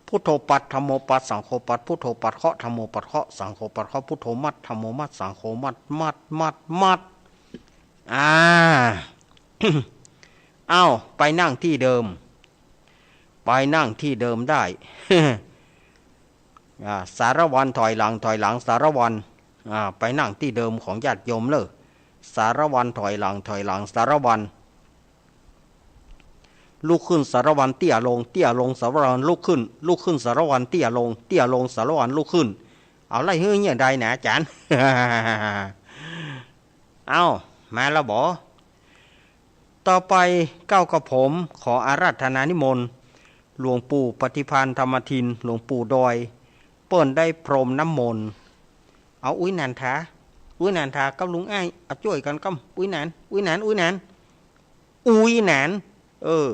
พุทโธปัส ธัมโมปัส สังโฆปัส พุทโธปัสเคราะห์ ธัมโมปัสเคราะห์ สังโฆปัสเคราะห์ พุทโธมัส ธัมโมมัส สังโฆมัส มัส มัส มัส อ่า เอ้า ไปนั่งตี้เดิม ไปนั่งตี้เดิมได้ อ่า สารวันถอยหลัง ถอยหลังสารวัน อ่า ไปนั่งตี้เดิมของญาติโยมเน่อ สารวันถอยหลัง ถอยหลังสารวัน ลุกขึ้นสารวัน เตี้ยลง เตี้ยลงสารวัน ลุกขึ้น ลุกขึ้นสารวัน เตี้ยลง เตี้ยลงสารวัน ลุกขึ้น เอาไล่หื้ออย่างใดนะอาจ๋ารย์ เอ้า มาแล้วบ่ ต่อไปเก้ากับผมขออาราธนานิมนต์ หลวงปู่ปฏิภาณธรรมทิน หลวงปู่ดอย เปิ้นได้พรมน้ำมนต์ เอาอุ๊ยหนานถา อุ๊ยหนานถากับลุงอ้าย เอาจ้วยกั๋นกำ อุ๊ยหนาน อุ๊ยหนาน อุ๊ยหนาน อุ๊ยหนาน เออ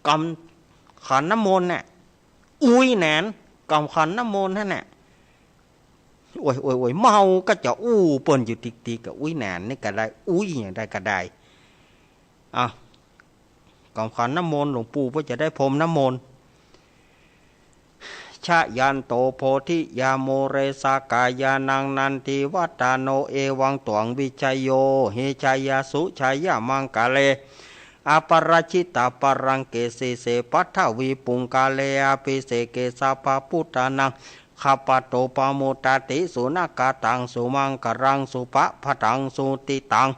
กำขันน้ำมนต์น่ะ อุ๊ยหนาน กำขันน้ำมนต์หั้นน่ะ โอ้ย โอ้ย โอ้ย เมาก็จะอู้เปิ้นอยู่ติกๆ ก็อุ๊ยหนานนี่ก็ได้ อุ๊ยอย่างใดก็ได้ อ่ะ กำขันน้ำมนต์ หลวงปู่เปิ้นจะได้พรมน้ำมนต์ ชะยันโตโพธิยามูเล สากาญาณัง นันทิวัฏฏาโน เอวังตวัง วิชโย หิ ชยสสุ ชยมังคเล อปาราจิตาปารังเก สีเส ปัทวีปุงคเล อภิเสเก สัพพะปุทธานัง ขัพพะโต ปะมุตตาติ สุนากาตัง สุมังคลัง สุภะพะทัง สุติตัง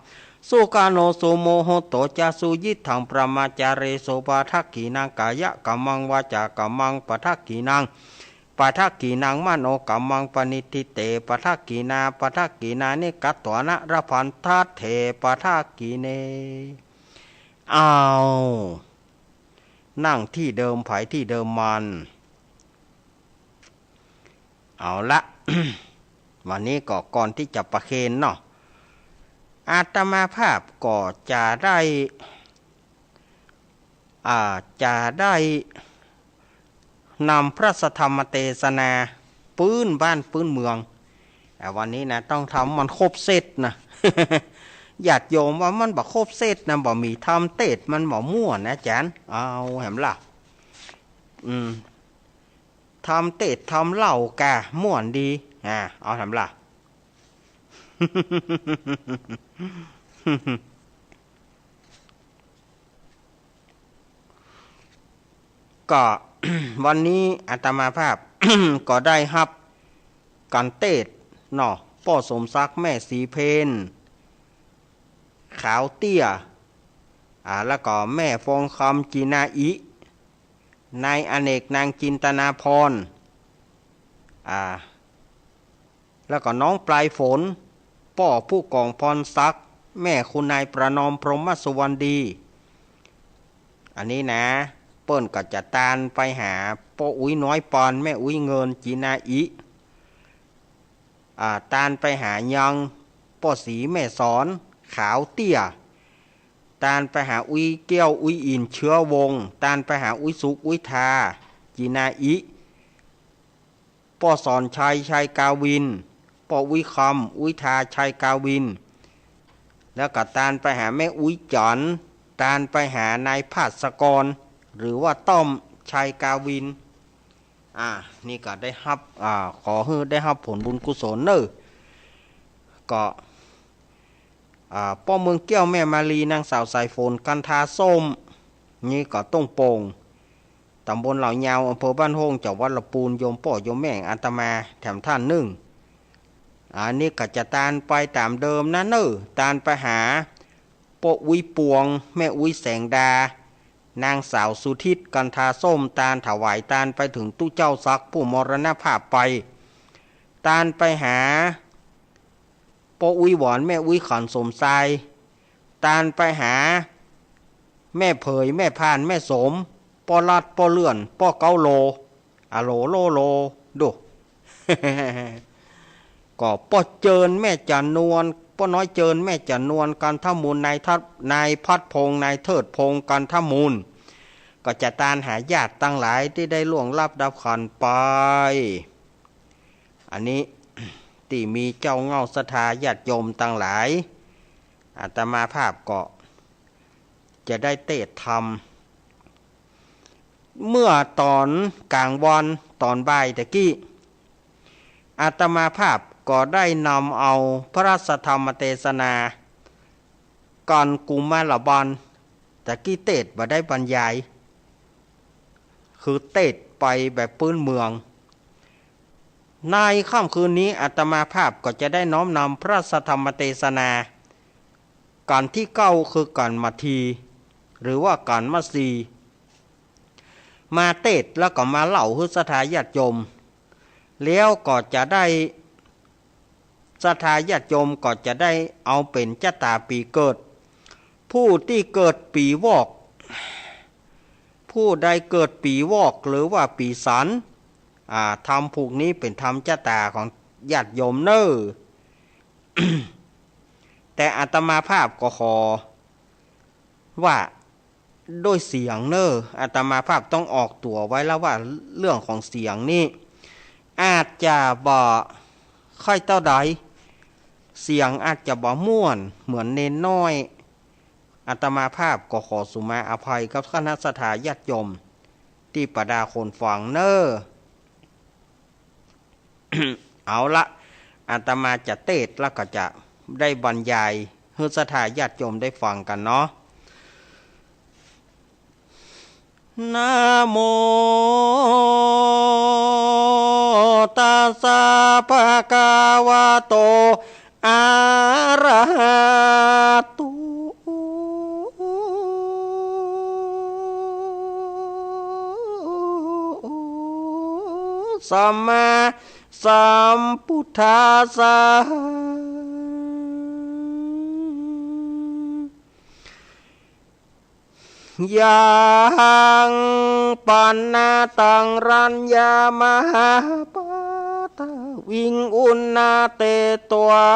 สุขาโน สุมุหุตโตจะ สุยิตถัง พรหมจารีสุ ปะทักขิณัง กายะกัมมัง วาจากัมมัง ปะทักขิณัง ปะทักขิณัง มโนกัมมัง ปะณิฏฐิเต ปะทักขิณา ปะทักขิณานิ กัตถวานะ ละพันธัตเถ ปะทักขิเณ อ้าว นั่งตี้เดิมใผตี้เดิมมัน เอาละ วันนี้ก็ก่อนตี้จะประเคนเนาะ อาตมาภาพก็จะได้ อ่า จะได้นำพระสัทธรรมเตสนาปื๊นบ้านปื๊นเมือง อ่า วันนี้นะ ต้องทำมันครบเซตนะ ญาติโยมว่ามันบ่ครบเซตนะ บ่มีธรรมเตสน์มันบ่ม่วนนะอาจ๋ารย์ เอาแหมล่ะ อืม ธรรมเตสน์ธรรมเล่าก็ม่วนดี อ่า เอาแหมล่ะ ก็ วันนี้อาตมาภาพ ก็ได้ฮับกั๋นเตสน์เนาะ ป้อสมศักดิ์ แม่ศรีเพญ ขาวเตี้ย อ่า แล้วก็แม่ฟองคำ จีนาอิ นายอเนก นางจินตนาพร อ่า แล้วก็น้องปลายฝน ป้อผู้กองพรศักดิ์ แม่คุณนายประนอม พรหมสุวรรณดี อันนี้นะ เปิ้นก็จะตานไปหาป้ออุ๊ยน้อยปอน แม่อุ๊ยเงิน จีนาอิ อ่า ตานไปหายังป้อศรีแม่สอน ขาวเตี้ย ตานไปหาอุ๊ยแก้ว อุ๊ยอิน เชื้อวงศ์ ตานไปหาอุ๊ยสุข อุ๊ยทา จีนาอิ ป้อสอนชัย ชัยกาวิน ป้ออุ๊ยคำ อุ๊ยทา ชัยกาวิน แล้วก็ตานไปหาแม่อุ๊ยจั๋น ตานไปหานายพาสกร หรือว่าต้อม ชัยกาวิน อ่า นี่ก็ได้ฮับ อ่า ขอหื้อได้ฮับผลบุญกุศลเน่อ ก็ อ่า ป้อเมืองแก้ว แม่มาลี นางสาวสายฝน กันทาส้ม นี่ก็ต้งโป่ง ต๋ำบลเหล่ายาว อำเภอบ้านโฮ่ง จังหวัดละปูน โยมป้อโยมแม่อาตมาแถมท่านนึ่ง อันนี้ก็จะตานไปต๋ามเดิมนะเน่อ ตานไปหาป้ออุ๊ยปวง แม่อุ๊ยแสงดา นางสาวสุทิศ กันทาส้ม ตานถวายตานไปเถิงตุ๊เจ้าศักดิ์ผู้มรณภาพไป ตานไปหา ป้ออุ๊ยหวาน แม่อุ๊ยขัน สมชาย ตานไปหา แม่เผย แม่พาน แม่สม ป้อลัด ป้อเลื่อน ป้อเก้าโล อะโลโลโล ดู ก็ป้อเจิญ แม่จันนวล ป้อน้อยเจิญ แม่จันนวล กันทมูล นายทัด นายพัดพงษ์ นายเทิดพงษ์ กันทมูล ก็จะตานหาญาติตังหลายตี้ได้ล่วงลับดับขันธ์ไป อันนี้ ตี้มีเจ้าเหง้าศรัทธาญาติโยมตังหลาย อาตมาภาพก็จะได้เตสน์ธรรม เมื่อต๋อนก๋างวันต๋อนบ่ายตะกี้ อาตมาภาพก็ได้นำเอาพระสัทธรรมเตสนา ก่อนกุมารบาล ตะกี้เตสน์บ่ได้บรรยาย คือเตสน์ไปแบบปื้นเมือง ในค่ำคืนนี้อาตมาภาพก็จะได้น้อมนำพระสัทธรรมเตสนา ก๋านตี้เก้า คือก๋านมัทธี หรือว่าก๋านมัทสี มาเตสน์แล้วก็มาเล่าหื้อศรัทธาญาติโยม แล้วก็จะได้ ศรัทธาญาติโยมก็จะได้เอาเป๋นจะต๋าปี๋เกิด ผู้ตี้เกิดปี๋วอก ผู้ใดเกิดปี๋วอกหรือว่าปี๋สัน อ่า ธรรมผูกนี้เป๋นธรรมจะต๋าของญาติโยมเน่อ แต่อาตมาภาพก็ขอว่า ด้วยเสียงเน่อ อาตมาภาพต้องออกตั๋วไว้แล้วว่าเรื่องของเสียงนี่ อาจจะบ่ค่อยเต้าใด เสียงอาจจะบ่ม่วนเหมือนเณรน้อย อาตมาภาพก็ขอสุมาอภัยกับคณะศรัทธาญาติโยมตี้ประดาคนฟังเน่อ เอาละ อาตมาจะเตสน์แล้วก็จะได้บรรยายหื้อศรัทธาญาติโยมได้ฟังกั๋นเนาะ นะโม ตัสสะ ภะคะวะโต อะระหะโต สัมมาสัมพุทธัสสะ ยัง ปัณณะตัง รัญญะมหาปัทวิง อุณณะเตตวา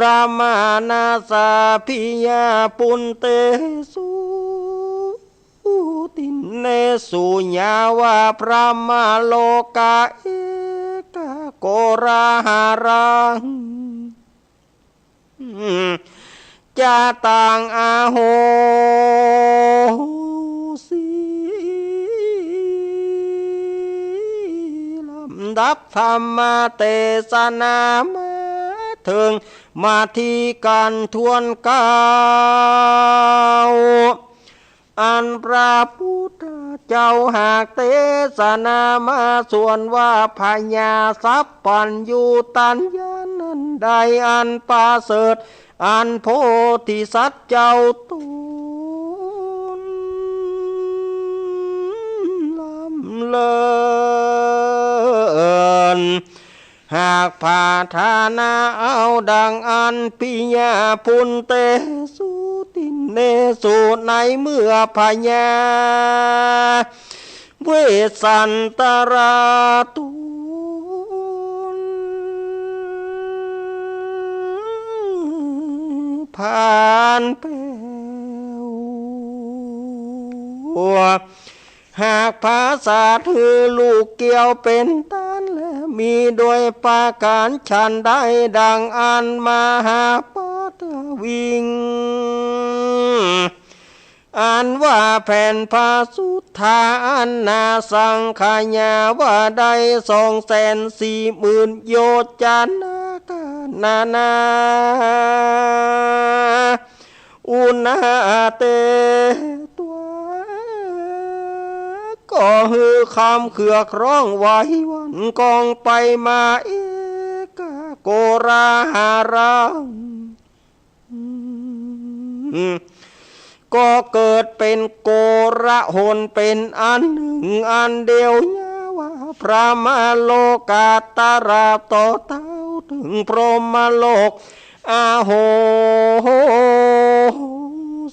รมาณะสาภิญญา ปุณเตสุ ตินเนสุ ยาวะ พรหมโลกะ เอกะโกราหะรัง จะตัง อโหสิ ลำดับธรรมเตสนามาเถิงมัทธิกัณฑ์ถ้วนเก้า อันพระพุทธเจ้าหากเตสนามาส่วนว่าพญาสัพพัญญูตัญญานั้นใดอันประเสริฐ อันโพธิสัตว์เจ้าตนลำเลิน หากปรารถนาเอาดังอั้น ปิยะ ปุณเตสุ ตินเนสุ ในเมื่อพญาเวสสันตราตุน ผ่านแปว หากปราศาสตร์หื้อลูกเกี้ยวเป๋นต้าน และมีโดยประก๋านฉันใด ดังอั้น มหาปัทวิง อันว่าแผ่นพระสุทธา อันนาสังขยาว่าได้สองแสนสี่หมื่นโยจนะ กานานา อุณณะเตตวา ก็หื้อคำเขือกฮ้องไหวหวั่นกองไปมา เอกะโกราหะรัง ก็เกิดเป๋นโกลาหลเป๋นอันหนึ่งอันเดียว ยาวะ พรหมโลกา ตราบต่อเต้าเถิงพรหมโลก อโห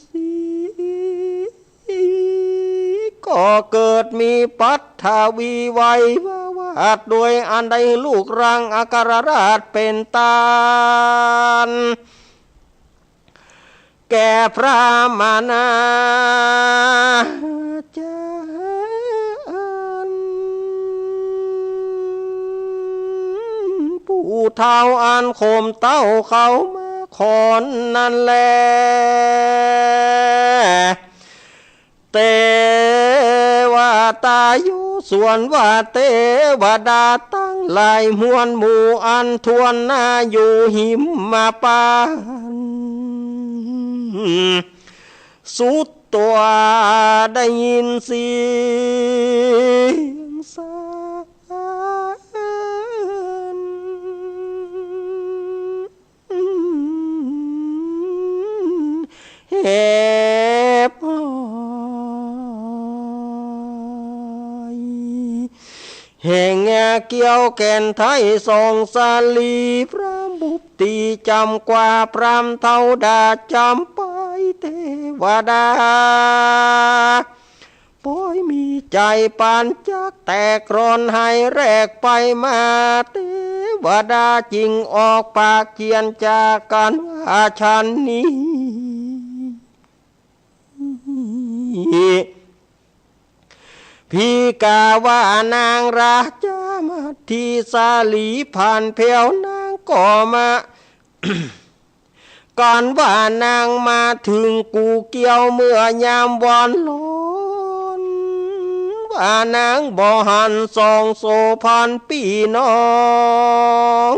สิ ก็เกิดมีปัทวีไวยวาท โดยอันได้ลูกรังอัครราชเป๋นต้าน แก่พระมหาจารย์ เฒ่าอันข่มเต้าเข้ามาขอนนั้นแล เตวตาอยู่ส่วนว่าเตวดาตังหลายมวลหมู่อันถ้วนหน้าอยู่หิมมาปาน สุดตั๋วได้ยินเสียงสรรเฮบห้อย แห่งเกี้ยวแก่นไทยสองสาลี พรามบุตรีจำกว่าพรามเฒ่าดาจำไปเตวดา ปอยมีใจ๋ปานจักแตกร้อนไหแรกไปมา เตวดาจึงออกปากเจียนจากั๋นว่าฉันนี้ พี่กาว่านางราชามัทธิสาลีผ่านแผวนางก็มา กั๋นว่านางมาเถิงกูเกี้ยวเมื่อยามวันร้อน ว่านางบ่หันสองโสภณปี้น้อง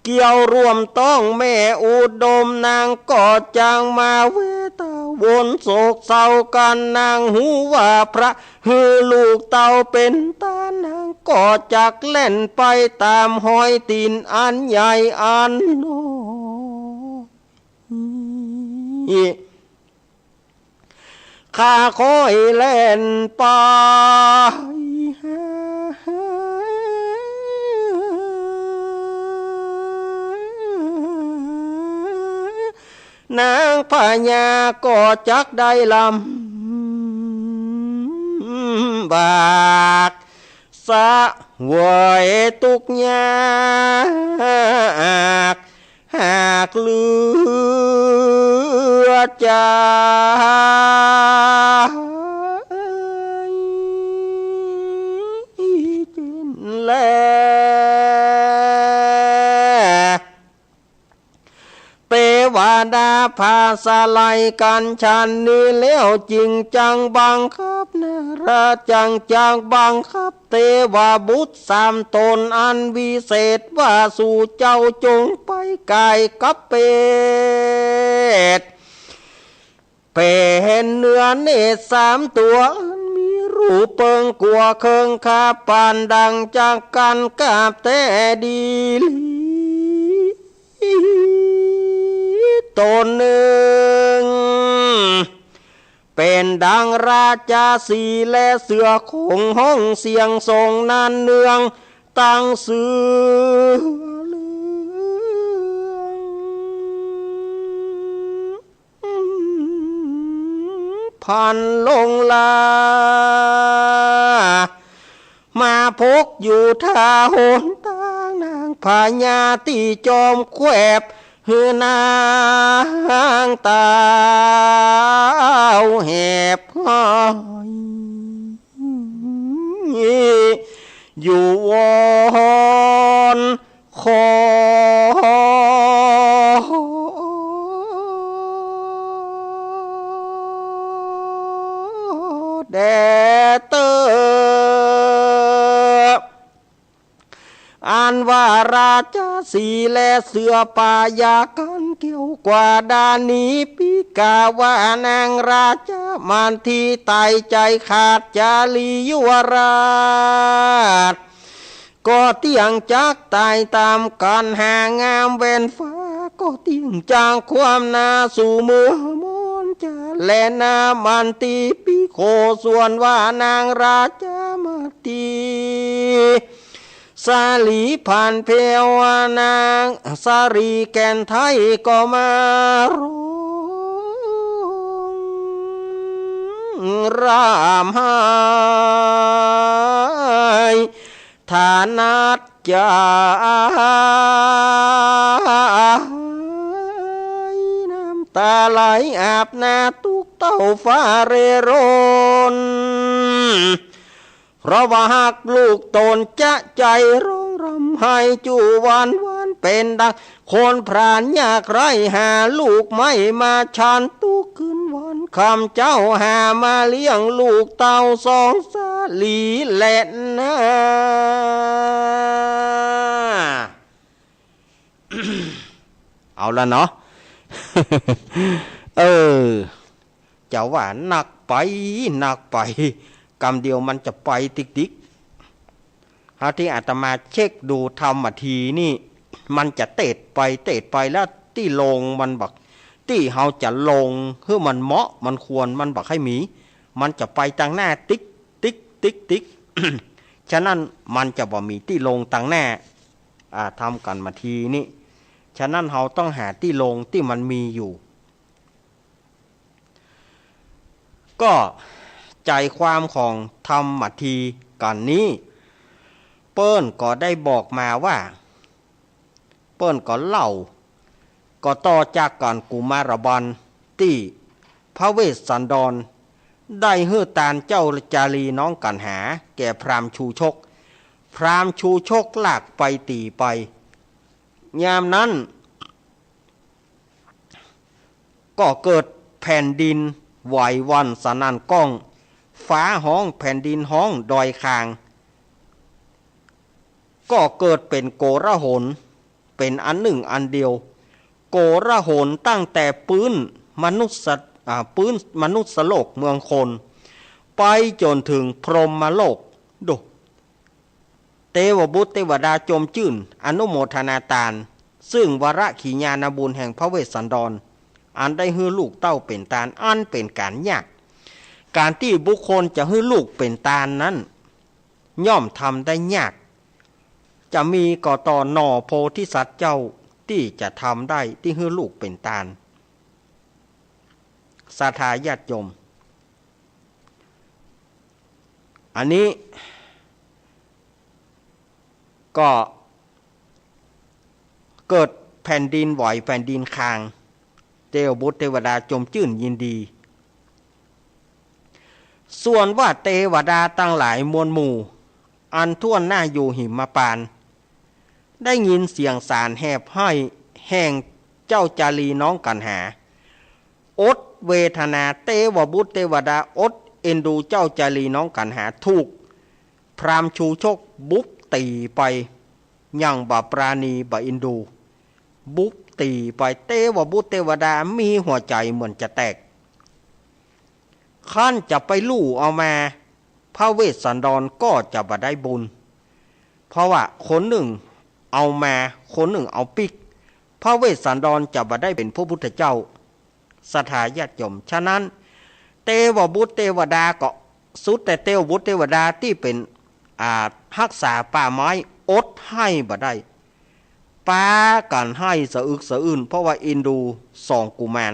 เกี้ยวร่วมต้องแม่อุดม นางก็จักมาเวตาวนโศกเศร้ากั๋น นางฮู้ว่าพระหื้อลูกเต้าเป๋นตา นางก็จักแล่นไปต๋ามฮอยตี๋นอันใหญ่อันน้อย ข้าค่อยแล่นไปหา นางพญาก็จักได้ลำบาก เสวยตุ๊กข์ยาก หากเหลือใจ๋ เจ้นแล เตวดาผ่าสลายกั๋นฉันนี้แล้ว จึงจักบังคับนรา จัก จักบังคับเตวบุตรสามต๋นอันวิเศษว่า สูเจ้าจงไปก๋ายกับเปรต เป๋นเนื้อเนตรสามตั๋วอันมีรูปเปิงกั๋วเคิงคาบปานดั่งจักกั๋นกาบแต๊ดีหลี ต๋นนึ่ง เป๋นดั่งราชาสีห์และเสือโขร่งฮ้องเสียงส่งนันเนือง ตังเสือเหลือง พันลงลา มาพกอยู่ท่าหนตาง นางพญาตี้จอมแควน หื้อนางเต้าแหบห้อย อยู่วอน ขอแด่เต๊อะ อันว่าราชาสีห์และเสือป่าหย่ากั๋นเกี่ยวกว่าดานี้ ปิกาว่านางราชามัทธิต๋ายใจ๋ขาดจารียุวราช ก็เตี้ยงจักต๋ายต๋ามกั๋น หางามแว่นฟ้าก็เตี้ยงจักคว่ำหน้าสู่เมืองมนจะ และนามันติปิโข ส่วนว่านางราชามัทธิสาลีผ่านแผวนางสาลีแก่นไทยก็มาร้อง ร่ำไห้ ถนัดใจ น้ำต๋าไหลอาบหน้าตุ๊กเต้าฟ้าเร่ร่อน เพราะว่าฮักลูกต๋นจะใจ๋ร้องร่ำ ไห้จู่วัน วันเป๋นดังคนพรานยากไร้ หาลูกไม้มาฉัน ตุ๊กคืนวันค่ำ เจ้าหามาเลี้ยงลูกเต้าสองสาลีแลนา เอาละเนาะ เออ จะว่านักไป นักไป กำเดียวมันจะไปติ๊กๆ เฮาตี้อาตมาเช็คดูธรรมทีนี่ มันจะเตดไปเตดไป แล้วตี้ลงมันบ่ ตี้เฮาจะลงหื้อมันเหมาะมันควรมันบ่ใค่มี มันจะไปตังหน้าติ๊กติ๊กติ๊กติ๊ก ฉะนั้นมันจะบ่มีตี้ลงตังหน้า อ่า ธรรมกันมาทีนี่ ฉะนั้นเฮาต้องหาตี้ลงตี้มันมีอยู่ ก็ใจ๋ความของธรรมทีกันนี้ เปิ้นก็ได้บอกมาว่า เปิ้นก็เล่า ก็ต่อจากกั๋นกุมารบัลตี้พระเวสสันดรได้หื้อตานเจ้าจารีน้องกัณหาแก่พราหมณ์ชูชก พราหมณ์ชูชกลากไปตี๋ไป ยามนั้น ก็เกิดแผ่นดินไหวหวั่นสนั่นก้อง ฟ้าฮ้องแผ่นดินฮ้องดอยคาง ก็เกิดเป๋นโกลาหล เป๋นอันนึ่งอันเดียว โกลาหลตั้งแต่ปื๊นมนุษย์ อ่า ปื๊นมนุษย์โลกเมืองคน ไปจ๋นเถิงพรหมโลก ดู เตวบุตรเตวดาจมจื้นอนุโมทนาตาน ซึ่งวรขีญาณบุญแห่งพระเวสสันดร อันได้หื้อลูกเต้าเป๋นตาน อันเป๋นก๋านยาก ก๋านตี้บุคคลจะหื้อลูกเป๋นตานนั้น ย่อมทำได้ยาก จะมีก็ต่อหน่อโพธิสัตว์เจ้าตี้จะทำได้ตี้หื้อลูกเป๋นตาน ศรัทธาญาติโยม อันนี้ ก็เกิดแผ่นดินไหวแผ่นดินคาง เตวบุตรเตวดาจมจื้นยินดี ส่วนว่าเตวดาตังหลายมวลหมู่ อันถ้วนหน้าอยู่หิมพานต์ ได้ยินเสียงสารแหบไห้แห่งเจ้าจารีน้องกัณหา อดเวทนา เตวบุตรเตวดาอดเอ็นดูเจ้าจารีน้องกัณหา ถูกพราหมณ์ชูชกบุบตี๋ไป อย่างบ่ปราณีบ่เอ็นดู บุบตี๋ไป เตวบุตรเตวดามีหัวใจ๋เหมือนจะแตก คันจะไปลู่เอามา พระเวสสันดรก็จะบ่ได้บุญ เพราะว่าคนนึ่งเอามา คนนึ่งเอาปิ๊ก พระเวสสันดรจะบ่ได้เป๋นพระพุทธเจ้า ศรัทธาญาติโยม ฉะนั้น เตวบุตรเตวดาก็สุดแต่เตวบุตรเตวดาตี้เป๋น อ่า ฮักษาป่าไม้อดไห้บ่ได้ ปากั๋นไห้สะอึกสะอื้น เพราะว่าเอ็นดูสองกุมาร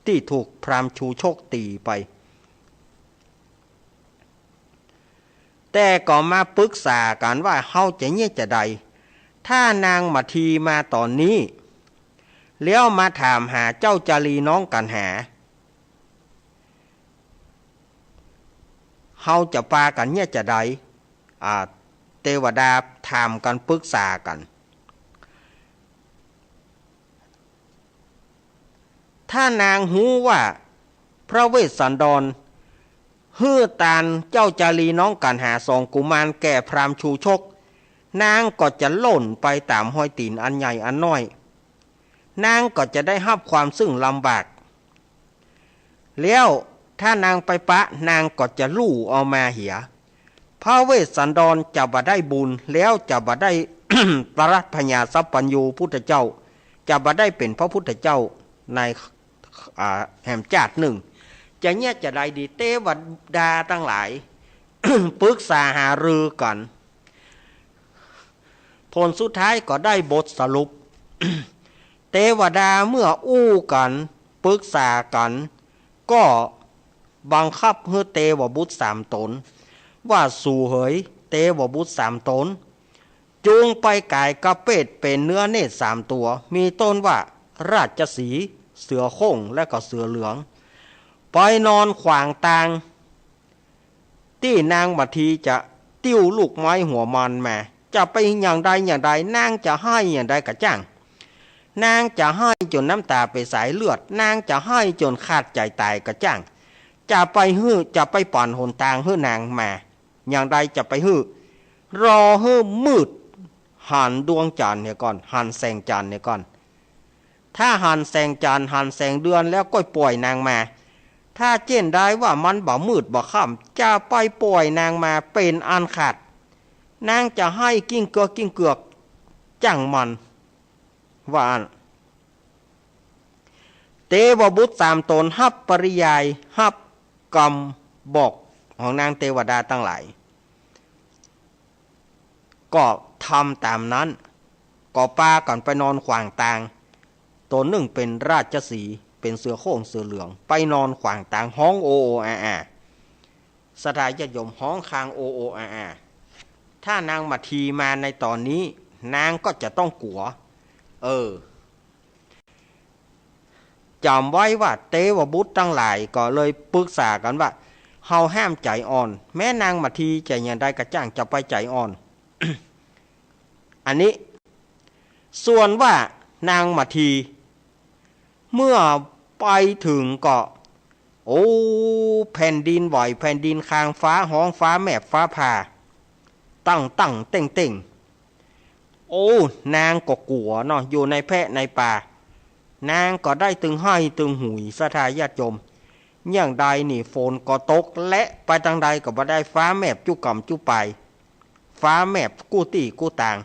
ตี้ถูกพราหมณ์ชูชกตี๋ไป แต่ก็มาปึกษากั๋นว่าเฮาจะเยียะจาใด ถ้านางมาทีมาต๋อนนี้ แล้วมาถามหาเจ้าจารีน้องกัณหา เฮาจะปากั๋นเยียะจาใด อ่า เตวดาถามกั๋นปึกษากั๋น ถ้านางฮู้ว่าพระเวสสันดรหื้อตานเจ้าจารีน้องกัณหาสองกุมารแก่พราหมณ์ชูชก นางก็จะล่นไปต๋ามฮอยตี๋นอันใหญ่อันน้อย นางก็จะได้ฮับความซึ่งลำบาก แล้วถ้านางไปปะ นางก็จะลู่เอามาเหีย พระเวสสันดรจะบ่ได้บุญ แล้วจะบ่ได้ ปรัชญาสัพพัญญูพุทธเจ้า จะบ่ได้เป๋นพระพุทธเจ้าใน อ่า แหมจาตินึ่ง จะเยียะจาใดดี เตวดาตังหลาย ปึกษาหารือกั๋น ผลสุดท้ายก็ได้บทสรุป เตวดาเมื่ออู้กั๋น ปึกษากั๋น ก็บังคับหื้อเตวบุตรสามต๋น ว่าสูเหย เตวบุตรสามต๋น จุงไปก๋ายกะเปดเป๋นเนื้อเนตรสามตั๋ว มีต้นว่าราชสีห์ เสือโคร่ง และก็เสือเหลือง ไปนอนขวางตาง ตี้นางมาทีจะติ้วลูกไม้หัวมันมา จ จะไปอย่างใดอย่างใด นางจะไห้อย่างใดก็จ้าง นางจะไห้จ๋นน้ำต๋าเป๋นสายเลือด นางจะไห้จ๋นขาดใจ๋ต๋ายก็จ้าง จะไปหื้อ จะไปป๋อนหนตางหื้อนางมา อย่างใดจะไปหื้อ รอหื้อมืด หันดวงจั๋นทร์เหียก่อน หันแสงจั๋นทร์เหียก่อน ถ้าหันแสงจั๋นทร์ หันแสงเดือนแล้วก็ป่อยนางมา ถ้าเจ้นใดว่ามันบ่มืดบ่ค่ำ จะไปป่อยนางมาเป๋นอันขาด นางจะไห้กิ้งเกือกกิ้งเกือก จ้างมัน ว่าอั้น เตวบุตรสามต๋นฮับปริญาณ ฮับกำบอกของนางเตวดาตังหลาย ก็ทำต๋ามนั้น ก็ปากั๋นไปนอนขวางตาง ต๋นนึ่งเป๋นราชสีห์ เป๋นเสือโคร่งเสือเหลือง ไปนอนขวางตางฮ้องโอโออาอา ศรัทธาญาติโยม ฮ้องคางโอโออาอา ถ้านางมัททีมาในต๋อนนี้ นางก็จะต้องกั๋ว เออ จ๋ำไว้ว่าเตวบุตรตังหลายก็เลยปึกษากั๋นว่า เฮาห้ามใจ๋อ่อน แม้นางมัททีจะอย่างใดก็จ้าง จะไปใจ๋อ่อน อันนี้ ส่วนว่านางมัทที เมื่อไปเถิงก็ โอ้ แผ่นดินไหว แผ่นดินคาง ฟ้าฮ้อง ฟ้าแมบ ฟ้าผ่า ตั้งตั้งเต้งเต้ง โอ้ นางก็กั๋วเนาะ อยู่ในแพะในป่า นางก็ได้ตึงไห้ตึงหุย ศรัทธาญาติโยม อย่างใดนี่ฝนก็ตก และไปตางใดก็บ่ได้ ฟ้าแมบจุ๊กำจุ๊ปาย ฟ้าแมบกู้ตี้กู้ตาง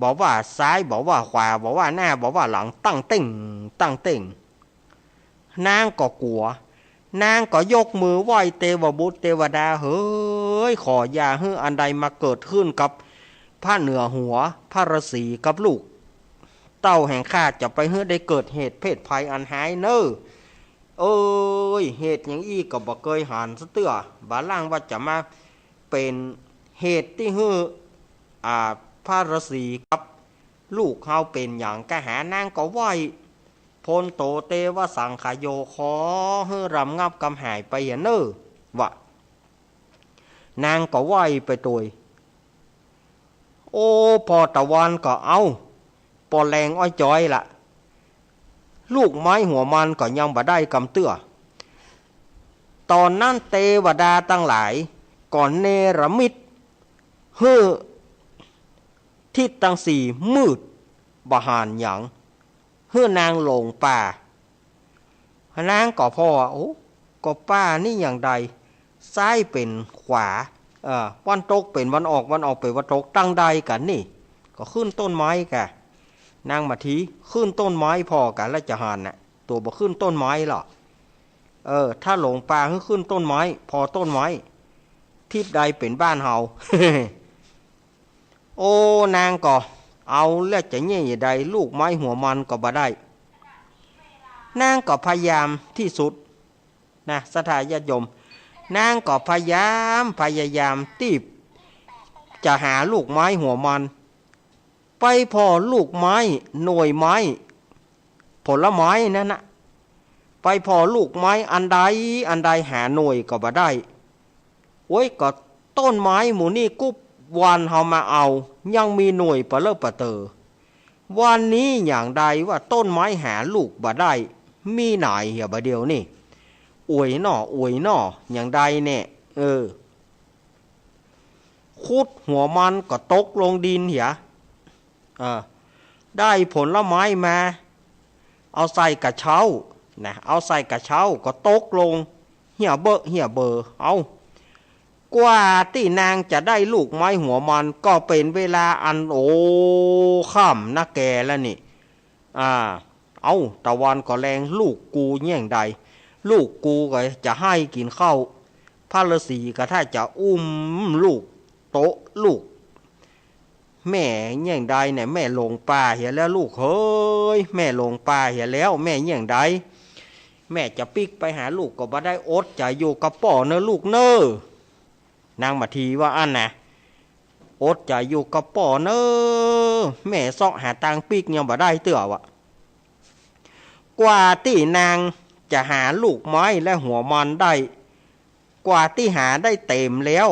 บ่ว่าซ้าย บ่ว่าขวา บ่ว่าหน้า บ่ว่าหลัง ตั้งเต้ง ตั้งเต้ง นางก็กั๋ว นางก็ยกมือไหว้เตวบุตรเตวดา เหย ขออย่าหื้ออันใดมาเกิดขึ้นกับพระเหนือหัว พระฤๅษีกับลูกเต้าแห่งข้า จะไปหื้อได้เกิดเหตุเพศภัยอันฮ้ายเน่อ เอ้ย เหตุหยังอี้ก็บ่เกยหันซะเตื้อ บ่าล่างว่าจะมาเป๋นเหตุตี้หื้อ อ่า พระฤๅษีกับลูกเฮาเป๋นหยัง กะหา นางก็ไหว้ พลโตเตวสังคโย ขอหื้อรำงับกำหายไปเหียเน่อ ว่า นางก็ไหว้ไปตวย โอ้ ผ่อตะวันก็เอา ปอแลงอ้อยจ้อยละ ลูกไม้หัวมันก็ยังบ่ได้กำเตื้อ ต๋อนนั้นเตวดาตังหลายก็เนรมิตหื้อทิศตังสี่มืด บ่หันหยัง หื้อนางหลงป่า นางก็ผ่อ โอ้ ก็ป่านี่อย่างใด ซ้ายเป๋นขวา เอ่อ วันตกเป๋นวันออก วันออกเป๋นวันตก ตางใดกั๋นนี่ ก็ขึ้นต้นไม้กะ นางมัททีขึ้นต้นไม้ผ่อกะ แล้วจะหันน่ะ ตั๋วบ่ขึ้นต้นไม้หรอ เออ ถ้าหลงป่าหื้อขึ้นต้นไม้ ผ่อต้นไม้ ทิศใดเป๋นบ้านเฮา โอ้ นางก็เอาแล้วจะเยียะอย่างใด ลูกไม้หัวมันก็บ่ได้ นางก็พยายามตี้สุดนะ ศรัทธาญาติโยม นางก็พยายาม พยายามตี้จะหาลูกไม้หัวมัน ไปผ่อลูกไม้ หน่วยไม้ ผลไม้นั้นนะ ไปผ่อลูกไม้อันใดอันใด หาหน่วยก็บ่ได้ โอ้ย ก็ต้นไม้หมู่นี้กู้วานเฮามาเอา ยังมีหน่วยปะเลอะปะเต๋อ วานนี้อย่างใดว่าต้นไม้หาลูกบ่ได้ มีไหนเหียบ่าเดี่ยวนี่ อวยหน้อ อวยหน้อ อย่างใดแน่ เออ ขุดหัวมันก็ตกลงดินเหีย เออ ได้ผลไม้มา เอาใส่กระเช้านะ เอาใส่กระเช้าก็ตกลง เหียเบอะเหียเบอ เอา กว่าตี้นางจะได้ลูกไม้หัวมันก็เป๋นเวลาอัน โอ้ ค่ำนักแกแล้วนี่ อ่า เอ้า ตะวันก็แลง ลูกกูเยียะใด ลูกกูก็จะไห้กิ๋นข้าว พระฤๅษีก็ถ้าจะอุ้มลูก โต๊ะลูก แม่เยียะใดเนี่ย แม่หลงป่าเหียแล้วลูกเฮย แม่หลงป่าเหียแล้ว แม่เยียะใด แม่จะปิ๊กไปหาลูกก็บ่ได้ อดใจ๋อยู่กับป้อเน่อลูกเน่อ นางมัททีว่าอั้นนะ อดใจ๋อยู่กับป้อเน่อ แม่เซาะหาตางปิ๊กยังบ่ได้เตื้อวะ กว่าตี้นางจะหาลูกไม้และหัวมันได้ กว่าตี้หาได้เต๋มแล้ว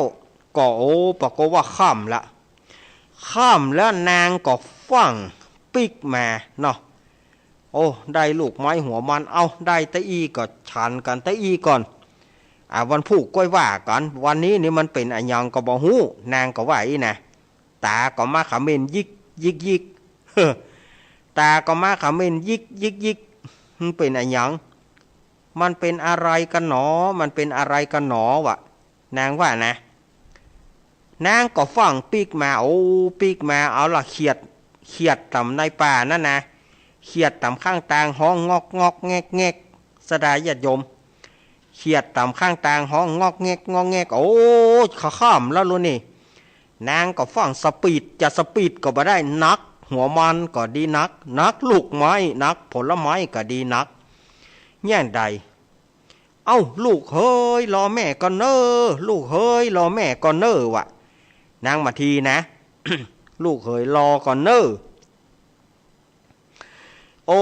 ก็โอ้ ปะโกว่าค่ำละ ค่ำแล้วนางก็ฟั่งปิ๊กมาเนาะ โอ้ ได้ลูกไม้หัวมัน เอ้า ได้ตะอี้ก็ฉันกั๋นตะอี้ก่อน อ่า วันพูกก้อยว่ากั๋น วันนี้นี่มันเป๋นอะหยังก็บ่ฮู้ นางก็ว่าอี้นะ ต๋าก็มาเขม่นยิกยิกยิก ต๋าก็มาเขม่นยิกยิกยิก มันเป๋นอะหยัง มันเป๋นอะไรกั๋นหนอ มันเป๋นอะไรกั๋นหนอวะ นางว่านะ นางก็ฟั่งปิ๊กมา โอ้ ปิ๊กมา เอาละ เขียด เขียดต๋ามในป่านั้นนะ เขียดต๋ามข้างตางฮ้องงอกงอกแงกแงก ศรัทธาญาติโยม เขียดต๋ามข้างตางฮ้องงอกแงกงอกแงก โอ้ ค่ำแล้วลูกนี่ นางก็ฟั่งสะปีด จะสะปีดก็บ่ได้ หนัก หัวมันก็ดีนัก หนักลูกไม้ หนักผลไม้ก็ดีนัก แหน่งใด เอ้า ลูกเหย รอแม่ก่อนเน่อ ลูกเหย รอแม่ก่อนเน่อวะ นางมาทีนะ ลูกเหย รอก่อนเน่อ โอ้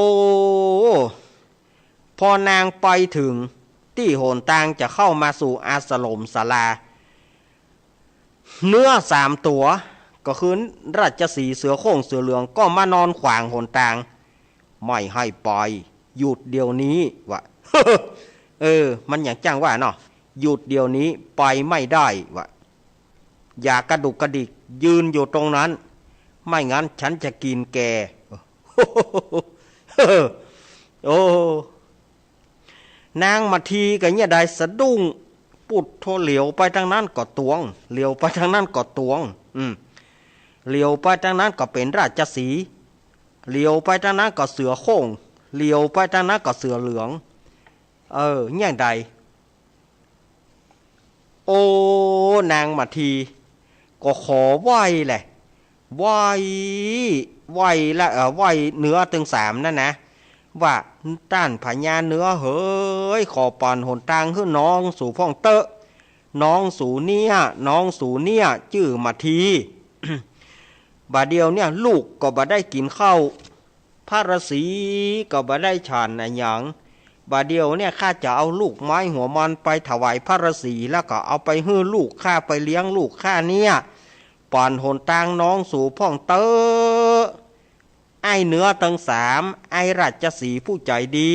พอนางไปเถิงตี้หนตางจะเข้ามาสู่อาสมศาลา เนื้อสามตั๋ว ก็คือราชสีห์ เสือโคร่ง เสือเหลือง ก็มานอนขวางหนตาง ไม่ให้ไป หยุดเดี๋ยวนี้วะ เออ มันหยังจั้งวะเนาะ หยุดเดี๋ยวนี้ ไปไม่ได้วะ อย่ากระดุกกระดิก ยืนอยู่ตรงนั้น ไม่งั้นฉันจะกินแก โอ้ นางมาทีก็แหน่งใด สะดุ้ง ปุดโธ เหลียวไปตางนั้นก็ตวง เหลียวไปตางนั้นก็ตวง อืม เหลียวไปตางนั้นก็เป๋นราชสีห์ เหลียวไปตางนั้นก็เสือโคร่ง เหลียวไปตางนั้นก็เสือเหลือง เออ แหน่งใด โอ้ นางมาที ก็ขอไหว้แหละ ไหว้ ไหว้ละ เอ่อ ไหว้เนื้อตึงสามนั้นนะ ว่า ต้านพญาเนื้อเหย ขอปอนหนตางหื้อน้องสูพ่องเต๊อะ น้องสูเนี่ย น้องสูเนี่ย จื้อมาที บ่าเดี่ยวเนี่ย ลูกก็บ่ได้กิ๋นข้าว พระราศีก็บ่ได้ฉันอะหยัง บ่าเดี่ยวเนี่ยข้าจะเอาลูกไม้หัวมันไปถวายพระราศี แล้วก็เอาไปหื้อลูกข้า ไปเลี้ยงลูกข้าเนี่ย ปอนหนตางน้องสูพ่องเต๊อะ ไอ้เนื้อตึงสาม ไอ้ราชสีห์ผู้ใจ๋ดี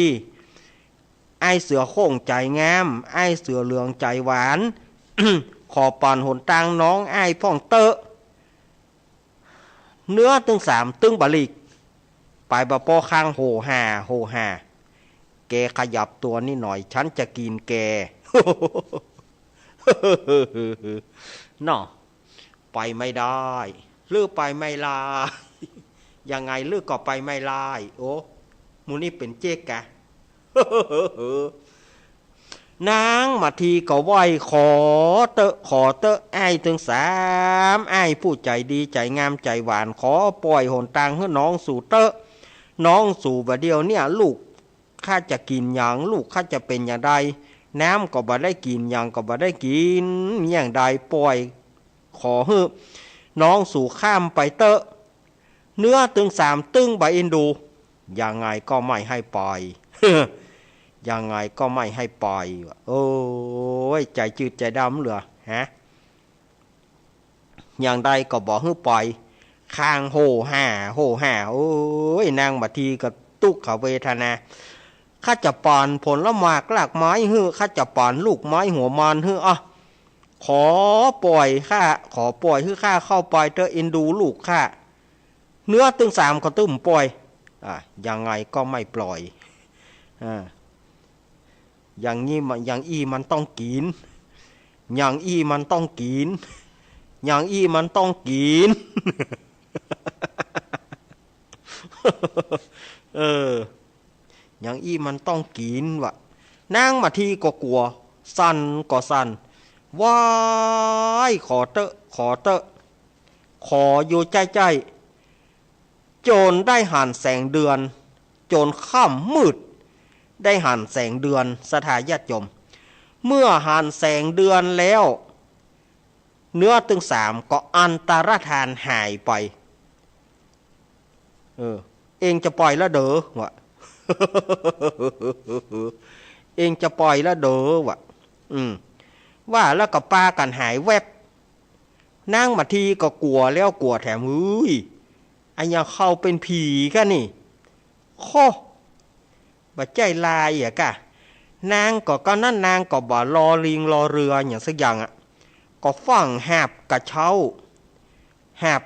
ไอ้เสือโคร่งใจ๋งาม ไอ้เสือเหลืองใจ๋หวาน ขอปอนหนตางน้องอ้ายพ่องเต๊อะ เนื้อตึงสามตึงบ่หลีก ไปบ่ปอคางโหห่าโหห่า แกขยับตั๋วนิดหน่อย ฉันจะกิ๋นแก เนาะ ไปไม่ได้ หรือไปไม่ได้ ยังไงหรือก็ไปไม่ได้ โอ้ หมู่นี้เป๋นเจ๊กกะ นางมาทีก็ไหว้ขอเต๊อะ ขอเต๊อะ อ้ายตึงสาม อ้ายผู้ใจ๋ดีใจ๋งามใจ๋หวาน ขอป่อยหนตางหื้อน้องสูเต๊อะ น้องสูบ่าเดี่ยวเนี่ย ลูกข้าจะกิ๋นหยัง ลูกข้าจะเป๋นอย่างใด น้ำก็บ่ได้กิ๋น หยังก็บ่ได้กิ๋น อย่างใด ป่อย ขอหื้อน้องสูข้ามไปเต๊อะ เนื้อตึงสามตึงบ่เอ็นดู ยังไงก็ไม่ให้ไป ยังไงก็ไม่ให้ไปวะ โอ้ย ใจ๋จืดใจ๋ดำเหลือ ฮะ อย่างใดก็บ่หื้อไป คางโหห่า โหห่า โอ้ย นางมาทีก็ตุ๊กขเวทนา ข้าจะปอนผลหมากรากไม้หื้อ ข้าจะปอนลูกไม้หัวมันหื้อ อ่ะ ขอป่อยข้า ขอป่อยหื้อข้าเข้าไปเต๊อะ เอ็นดูลูกข้า เนื้อตึงสามก็ตึงป่อย อ่ะ ยังไงก็ไม่ปล่อย อ่า อย่างนี้มัน อย่างอี้มันต้องกิ๋น อย่างอี้มันต้องกิ๋น อย่างอี้มันต้องกิ๋น เออ อย่างอี้มันต้องกิ๋นวะ นางมาทีก็กั๋ว สั่นก็สั่น ไหว้ขอเต๊อะ ขอเต๊อะ ขออยู่ใจ้ๆ จ๋นได้หันแสงเดือน จ๋นค่ำมืด ได้หันแสงเดือน ศรัทธาญาติโยม เมื่อหันแสงเดือนแล้ว เนื้อตึงสามก็อันตรธานหายไป เออ เองจะไปละเด้อวะ เองจะไปละเด้อวะ อืม ว่าแล้วก็ปากั๋นหายแวบ นางมาทีก็กั๋วแล้วกั๋วแถม เฮ้ย อะหยังเข้าเป๋นผีก้านี่ โค่ บ่ใจ้ลายอะก้า นางก็ ก้าวนั้นนางก็บ่รอลิงรอเรือหยังสักอย่างอะ ก็ฟั่งหาบกระเช้า หาบ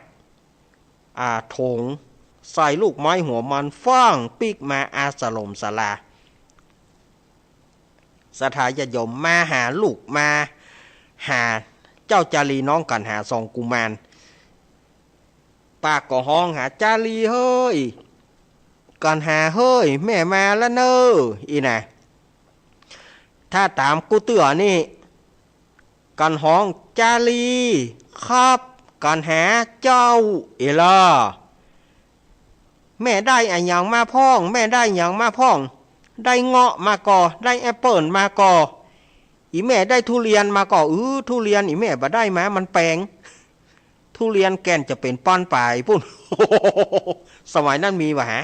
อ่า ถง ใส่ลูกไม้หัวมัน ฟั่งปิ๊กมาอาสลมศาลา ศรัทธาญาติโยม มาหาลูก มาหาเจ้าจารีน้องกั๋นหาสองกุมาร ปากก็ฮ้องหา จารีเฮ้ย กั๋นหาเฮ้ย แม่มาแล้วเน่อ อี้นะ ถ้าต๋ามกู้เตื้อนี่ กั๋นฮ้อง จารีครับ กั๋นหาเจ้า อี้ล่ะ แม่ได้อะหยังมาพ่อง แม่ได้หยังมาพ่อง ได้เงาะมาก่อ ได้แอปเปิ้ลมาก่อ อี่แม่ได้ทุเรียนมาก่อ อือ ทุเรียนอี่แม่บ่ได้มา มันแปง ทุเรียนแก่นจะเป๋นปอนปายปู๊น สมัยนั้นมีวะฮะ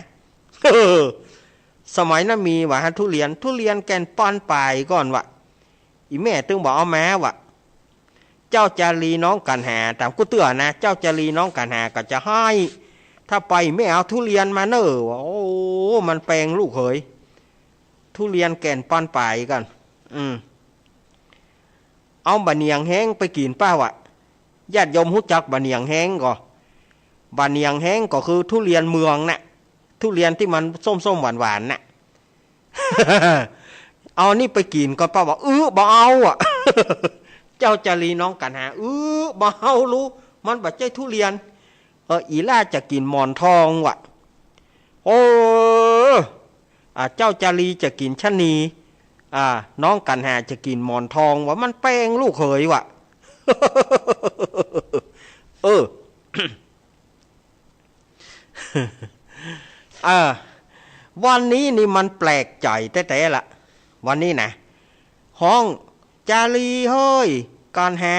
สมัยนั้นมีวะฮะ ทุเรียน ทุเรียนแก่นปอนปายก่อนวะ อี่แม่ตึงบ่เอามาวะ เจ้าจารีน้องกั๋นหา ต๋ามกู้เตื้อนะ เจ้าจารีน้องกั๋นหาก็จะฮ้าย ถ้าไปแม่เอาทุเรียนมาเน่อวะ โอ้ มันแปงลูกเขย ทุเรียนแก่นปอนปายก่อน อืม เอาบ่าเหนียงแฮงไปกิ๋นเป้าวะ ญาติโยมฮู้จักบ่าเหนียงแฮงก่อ บ่าเหนียงแฮงก็คือทุเรียนเมืองน่ะ ทุเรียนตี้มันส้มๆ หวานๆ น่ะ เอานี่ไปกิ๋นก่อนเป้าวะ อื้อ บ่เอาอะ เจ้าจารีน้องกั๋นหา อื้อ บ่เอาลูก มันบ่ใจ้ทุเรียน เออ อี่ล่าจะกิ๋นหมอนทองวะ โอ้ อ่า เจ้าจารีจะกิ๋นชะนี อ่า น้องกั๋นหาจะกิ๋นหมอนทองวะ มันแปงลูกเขยวะ เออ เออ วันนี้นี่มันแปลกใจ๋แต๊ๆ ละ วันนี้นะ ฮ้อง จารีเฮ้ย กั๋นหา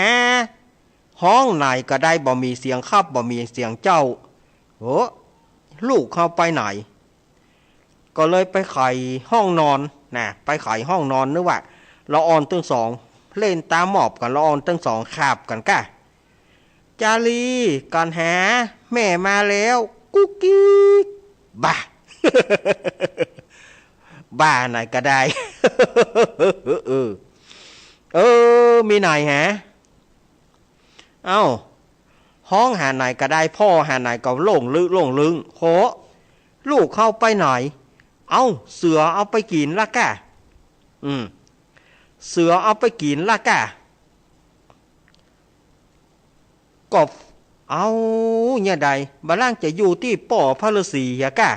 ฮ้องไหนก็ได้ บ่มีเสียงครับ บ่มีเสียงเจ้า โอ้ ลูกเฮาไปไหน ก็เลยไปไขห้องนอนนะ ไปไขห้องนอน นึกว่าละอ่อนตึงสองเล่นต๋ามอบกั๋น ละอ่อนตึงสองขาบกั๋นก้า จารี กั๋นหา แม่มาแล้ว กุ๊กกิ๊ก บ่า บ่าไหนก็ได้ เออ เออ มีไหนฮะ เอ้า ฮ้องหาไหนก็ได้ ผ่อหาไหนก็หลงลึกหลงลึง โห ลูกเฮาไปไหน เอ้า เสือเอาไปกิ๋นละก้า อืม เสือเอาไปกิ๋นละก้า ก็ เอ้า เนี่ยใด บ่าล่างจะอยู่ตี้ป้อพระฤๅษีอะก้า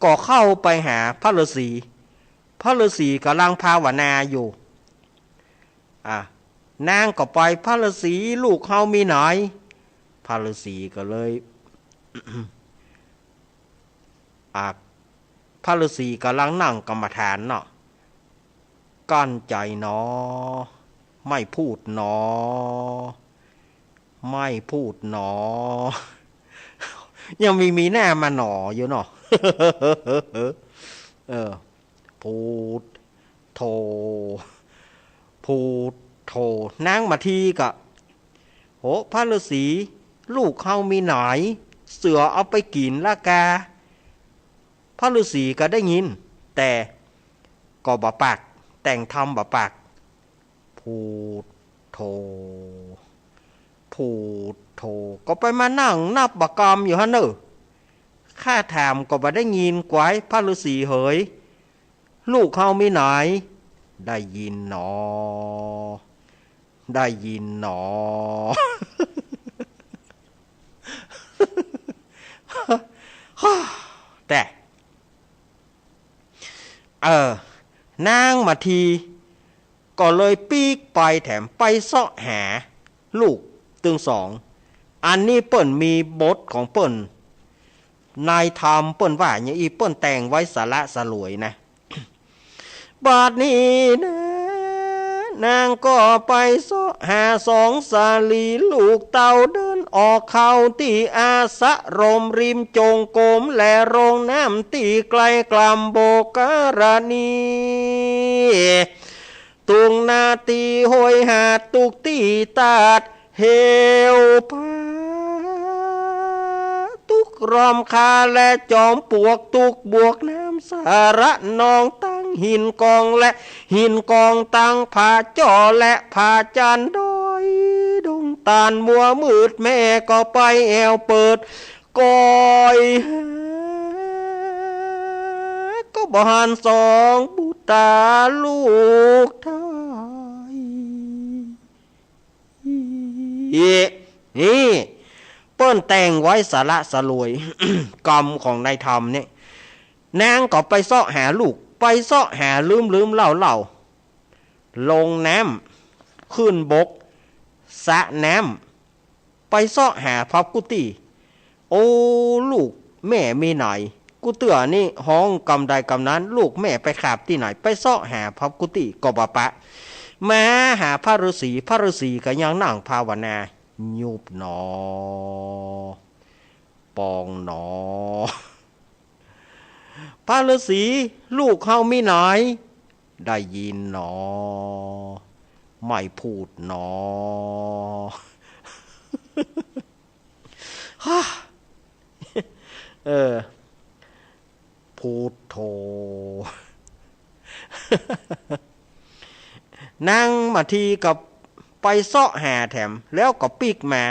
ก็เข้าไปหาพระฤๅษี พระฤๅษีก่ำลังภาวนาอยู่ อ่ะ นางก็ไป พระฤๅษี ลูกเฮามีไหน พระฤๅษีก็เลย อ่ะ พระฤๅษีก่ำลังนั่งกรรมฐานเนาะ กั้นใจ๋หนอ ไม่พูดหนอ ไม่พูดหนอ ยังมี มีหน้ามาหนออยู่เนาะ เออ พุทโธ พุทโธ นางมาทีก็ โห พระฤๅษี ลูกเฮามีไหน เสือเอาไปกิ๋นละกา พระฤๅษีก็ได้ยิน แต่ก็บ่ปาก แต่งธรรมบ่ปาก พุทโธ พุทโธ ก็ไปมานั่งนับบ่ากำอยู่หั้นเน่อ ข้าถามก็บ่ได้ยินกวาย พระฤๅษีเหย ลูกเฮามีไหน ได้ยินหนอ ได้ยินหนอ แต่ เออ นางมาที ก็เลยปิ๊กไปแถมไปเซาะหาลูกตึงสอง อันนี้เปิ้นมีบทของเปิ้น ในธรรมเปิ้นว่าอย่างอี้ เปิ้นแต่งไว้สละสลวยนะ บัดนี้นะ นางก็ไปเซาะหาสองสาลีลูกเต้า เดินออกเข้าตี้อาสรม ริมจงกรมแลโรงน้ำตี้ไกลกล่ำโบกกรณี ตุงนาตี้ห้วยหาด ตุ๊กตี้ตาด เหวผา ตุ๊กรอมคาและจอมปลวก ตุ๊กบวกน้ำสาระนอง ตังหินกองและหินกอง ตังผาจ้อและผาจันดอย ดงตาลมัวมืด แม่ก็ไปแอ่วเปิด ก้อยหา ก็บ่หันสองบุตราลูกไทย นี่ เปิ้นแต่งไว้สละสลวย กำของนายธรรมเนี่ย นางก็ไปเซาะหาลูก ไปเซาะหาลืมๆเล่าๆ ลงน้ำ ขึ้นบก สระน้ำ ไปเซาะหาพับกุฏิ โอ้ ลูกแม่มีไหน กู้เตื้อนี่ฮ้องกำใดกำนั้น ลูกแม่ไปขาบตี้ไหน ไปเซาะหาพับกุฏิก็บ่ปะ มาหาพระฤาษี พระฤาษีก็ยังนั่งภาวนา ยุบหนอ ปองหนอ พระฤาษี ลูกเฮามีไหน ได้ยินหนอ ไม่พูดหนอ ฮ่า เออ พุทโธ นางมาทีกับไปเซาะหาแถม แล้วก็ปิ๊กมา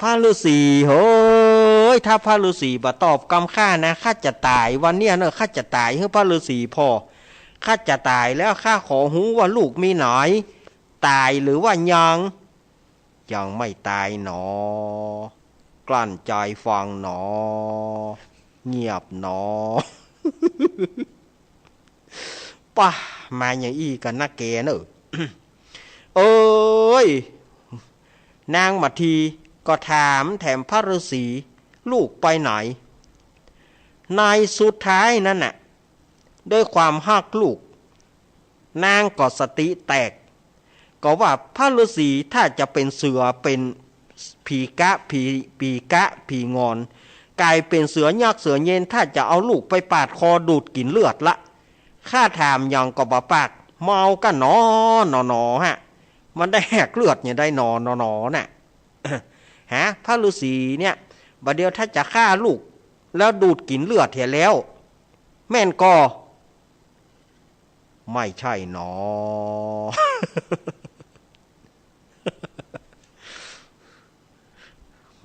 พระฤาษี เฮ้ย ถ้าพระฤาษีบ่ตอบกำข้านะ ข้าจะต๋ายวันเนี้ยเนอะ ข้าจะต๋ายหื้อพระฤาษีผ่อ ข้าจะต๋ายแล้ว ข้าขอฮู้ว่าลูกมีไหน ต๋ายหรือว่ายัง ยังไม่ต๋ายหนอ กลั้นใจ๋ฟังหนอ เงียบหนอ ป้า มาอย่างอี้กั๋นนะแกเนอะ เอ้ย นางมาทีก็ถามแถมพระฤาษี ลูกไปไหน ในสุดท้ายนั้นน่ะ ด้วยความฮักลูก นางก็สติแตก ก็ว่าพระฤาษีถ้าจะเป็นเสือ เป็นผีกะ ผี ผีกะ ผีงอน ก๋ายเป็นเสือยักษ์เสือเย็น ถ้าจะเอาลูกไปปาดคอดูดกิ๋นเลือดละ ข้าถามหยังก็บ่ปาก เมากั๋นหนอ หนอ หนอ ฮะ มันได้แหกเลือดเนี่ยได้หนอ หนอ หนอ น่ะ ฮะ พระฤาษีเนี่ย บ่าเดี่ยวถ้าจะฆ่าลูก แล้วดูดกิ๋นเลือดเหียแล้ว แม่นก่อ ไม่ใช่หนอ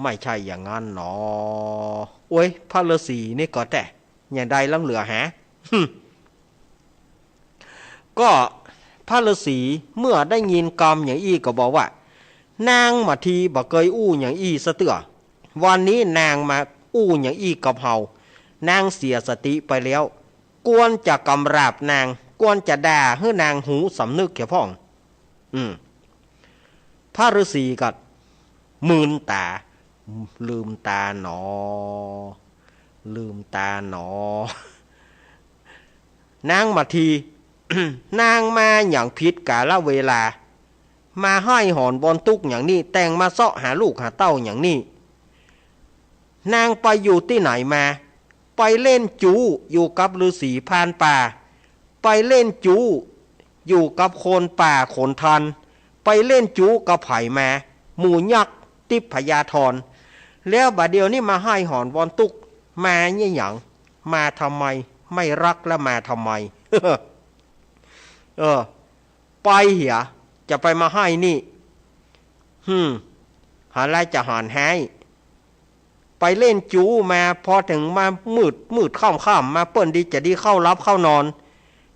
ไม่ใช่อย่างนั้นหนอ โอ๊ย พระฤาษีนี่ก็แต๊ อย่างใดล้ำเหลือฮะ ก็พระฤาษีเมื่อได้ยินกำอย่างอี้ก็บอกว่า นางมาทีบ่เกยอู้อย่างอี้สะเตื้อ วันนี้นางมาอู้อย่างอี้กับเฮา นางเสียสติไปแล้ว ควรจะกำราบนาง ควรจะด่าหื้อนางหูสำนึกเหียพ่อง อืม พระฤาษีก็มืนต๋า ลืมต๋าหนอ ลืมต๋าหนอ นางมาที นางมาอย่างผิดกาลเวลา มาห้อยหอนบนตุ๊กอย่างนี้ แต่งมาเซาะหาลูกหาเต้าอย่างนี้ นางไปอยู่ตี้ไหนมา ไปเล่นจู๊อยู่กับฤาษีพรานป่า ไปเล่นจู๊อยู่กับคนป่าคนทัน ไปเล่นจู๊กับใผมา หมู่ยักษ์ทิพยาธร แล้วบ่าเดี่ยวนี้มาห้อยหอนบนตุ๊ก มาเนี่ยหยัง มาทำไม ไม่ฮักแล้วมาทำไม เออ ไปเหีย จะไปมาห้อยนี่ หืม หาลายจะหอนไห้ ไปเล่นจู๊มา พอเถิงมามืด มืดค่ำๆ มาเปิ้นดีจะดีเข้าหลับเข้านอน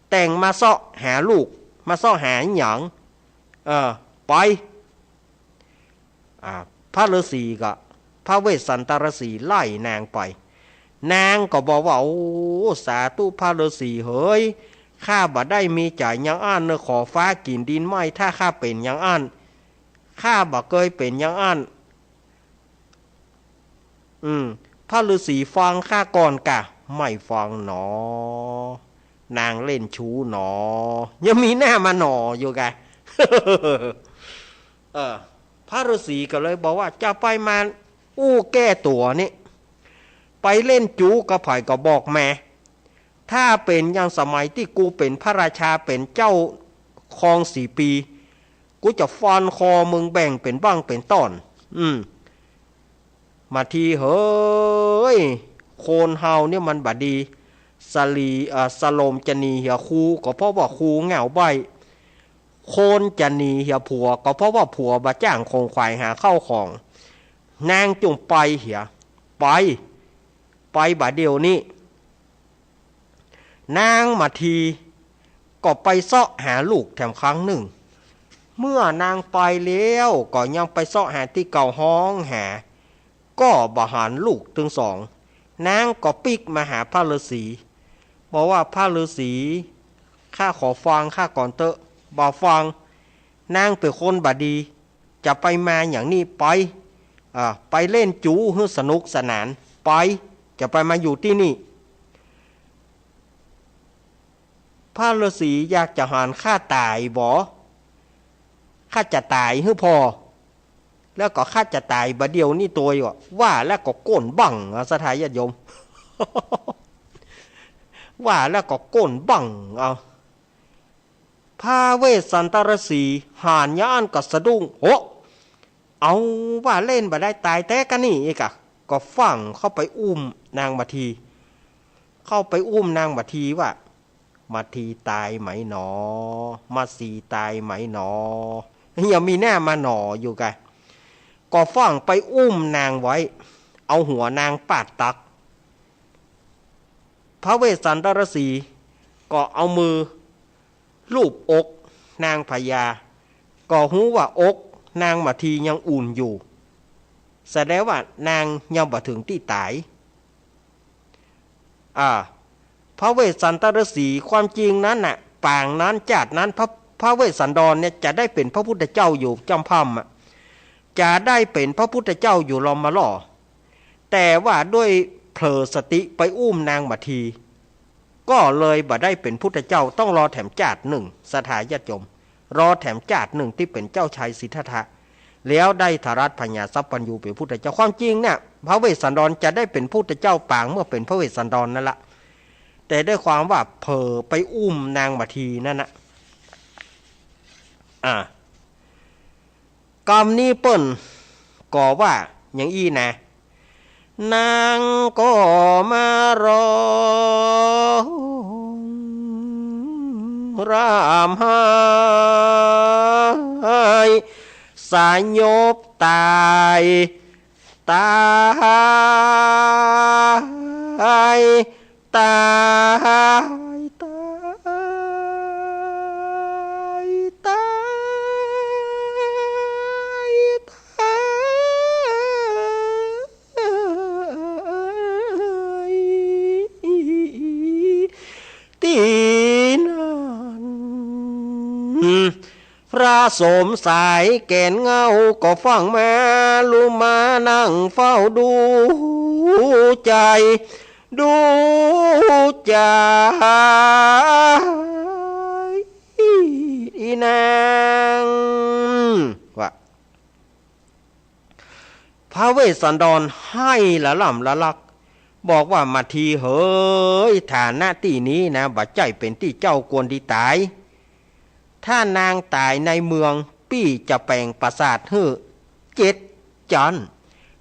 แต่งมาเซาะหาลูก มาเซาะหาหยัง เออ ไป อ่า พระฤาษีก็ พระเวสสันตรฤาษีไล่นางไป นางก็บอกว่า โอ้ สาธุพระฤาษีเหย ข้าบ่ได้มีใจ๋อย่างอั้นเนอะ ขอฟ้ากิ๋นดินไหม้ ถ้าข้าเป๋นอย่างอั้น ข้าบ่เกยเป๋นอย่างอั้น อืม พระฤาษีฟังข้าก่อนกะ ไม่ฟังหนอ นางเล่นชู้หนอ ยังมีหน้ามาหนออยู่กะ เออ พระฤาษีก็เลยบอกว่า จะไปมาอู้แก้ตั๋วนี่ ไปเล่นจู๊กับใผก็บอกมา ถ้าเป๋นอย่างสมัยตี้กูเป๋นพระราชา เป๋นเจ้าครองสี่ปี กูจะฟันคอมึงแบ่งเป๋นบ้างเป๋นต้อน อืม มาที เหย คนเฮาเนี่ยมันบ่ดี สลี เอ่อ สโลมจะหนีเหียครู ก็เพราะว่าครูเหง้าใบ้ คนจะหนีเหียผัว ก็เพราะว่าผัวบ่จ้างขงขวายหาข้าวของ นางจุ่งไปเหีย ไป ไปบ่าเดี่ยวนี้ นางมาทีก็ไปเซาะหาลูกแถมครั้งนึ่ง เมื่อนางไปแล้วก็ยังไปเซาะหาตี้เก่าฮ้องหา ก็บ่หันลูกตึงสอง นางก็ปิ๊กมาหาพระฤๅษี บอกว่า พระฤๅษี ข้าขอฟังข้าก่อนเต๊อะ บ่ฟัง นางเป๋นคนบ่ดี จะไปมาอย่างนี้ ไป อ่า ไปเล่นจู๋หื้อสนุกสนาน ไป จะไปมาอยู่ตี้นี่ พระฤๅษีอยากจะหันข้าต๋ายบ่ ข้าจะต๋ายหื้อผ่อ แล้วก็ข้าจะต๋ายบ่าเดี่ยวนี้ตวย ว่าแล้วก็ก้นบั้ง อ่ะ ศรัทธาญาติโยม ว่าแล้วก็ก้นบั้ง เอา พระเวสสันตฤๅษีหันอย่างอั้นก็สะดุ้ง โห เอา ว่าเล่นบ่ได้ ต๋ายแต๊กะนี่อีกอะ ก็ฟั่งเข้าไปอุ้มนางมาที เข้าไปอุ้มนางมาทีว่า มาทีต๋ายไหมหนอ มาสีต๋ายไหมหนอ ยังมีหน้ามาหนออยู่กะ ก็ฟั่งไปอุ้มนางไว้ เอาหัวนางปาดตัก พระเวสสันตฤๅษีก็เอามือลูบอกนางพญา ก็ฮู้ว่าอกนางมาทียังอุ่นอยู่ แสดงว่านางยังบ่ถึงตี้ต๋าย อ่า พระเวสสันตฤๅษี ความจริงนั้นน่ะ ปางนั้นจาตินั้น พระ พระเวสสันดรเนี่ยจะได้เป๋นพระพุทธเจ้าอยู่จ้ำพ่ำอะ จะได้เป๋นพระพุทธเจ้าอยู่ลอมมาล่อ แต่ว่าด้วยเผลอสติไปอุ้มนางมาที ก็เลยบ่ได้เป๋นพุทธเจ้า ต้องรอแถมจาตินึ่ง ศรัทธาญาติโยม รอแถมจาตินึ่งตี้เป๋นเจ้าชายสิทธัตถะ แล้วได้ทรัสพญาสัพพัญญูเป๋นพุทธเจ้า ความจริงเนี่ย พระเวสสันดรจะได้เป๋นพุทธเจ้าปางเมื่อเป๋นพระเวสสันดรนั่นละ แต่ด้วยความว่าเผลอไปอุ้มนางมาทีนั่นนะ อ่า กำนี้เปิ้นก็ว่าอย่างอี้นะ นางก็มาร้องร่ำไห้ สยบต๋าย ต๋าย ต๋าย ต๋าย ต๋าย ต๋าย ตี้นั้น พระสมสายแก่นเหง้าก็ฟั่งมา ลุกมานั่งเฝ้าดูใจ๋ ดูใจ๋ อีนาง ว่า พระเวสสันดรไห้ละล่ำละลัก บอกว่า มาทีเหย ฐานะตี้นี้นะ บ่ใจ้เป๋นตี้เจ้าควรตี้ต๋าย ถ้านางต๋ายในเมือง ปี้จะแป๋งปราสาทหื้อเจ็ดจั๊น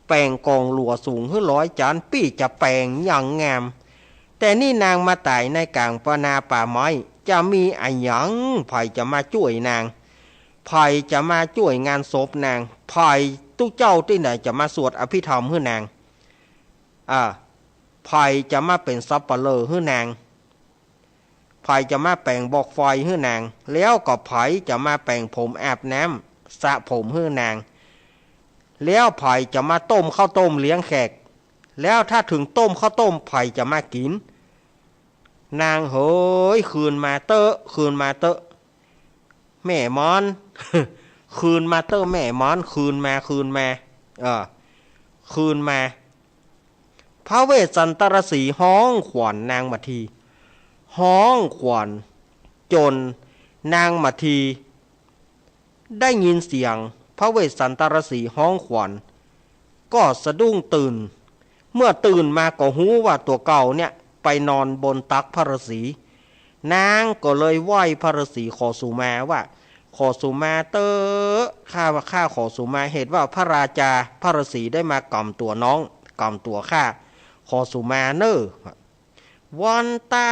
แป๋งก๋องหลัวสูงหื้อร้อยจั๊น ปี้จะแป๋งอย่างงาม แต่นี่นางมาต๋ายในก๋างป่านาป่าไม้ จะมีอะหยัง ใผจะมาจ้วยนาง ใผจะมาจ้วยงานศพนาง ใผ ตุ๊เจ้าตี้ไหนจะมาสวดอภิธรรมหื้อนาง อ่า ใผจะมาเป๋นสัปเหร่อหื้อนาง ใผจะมาแป๋งบอกไฟหื้อนาง แล้วก็ใผจะมาแป๋งผมอาบน้ำสระผมหื้อนาง แล้วใผจะมาต้มข้าวต้มเลี้ยงแขก แล้วถ้าเถิงต้มข้าวต้มใผจะมากิ๋น นางเหย คืนมาเต๊อะ คืนมาเต๊อะ แม่หมอน คืนมาเต๊อะแม่หมอน คืนมา คืนมา เออ คืนมา พระเวสสันตรสีฮ้องขวัญนางมาที ฮ้องขวัญ จ๋นนางมาที ได้ยินเสียงพระเวสสันตรสีฮ้องขวัญ ก็สะดุ้งตื่น เมื่อตื่นมาก็ฮู้ว่าตั๋วเก่าเนี่ยไปนอนบนตักพระฤๅษี นางก็เลยไหว้พระฤๅษีขอสุมาว่า ขอสุมาเต๊อะ ข้า ข้าขอสุมา เหตุว่าพระราชา พระฤาษีได้มาก๋ำตั๋วน้อง ก๋ำตั๋วข้า ขอสุมาเน่อ วันตา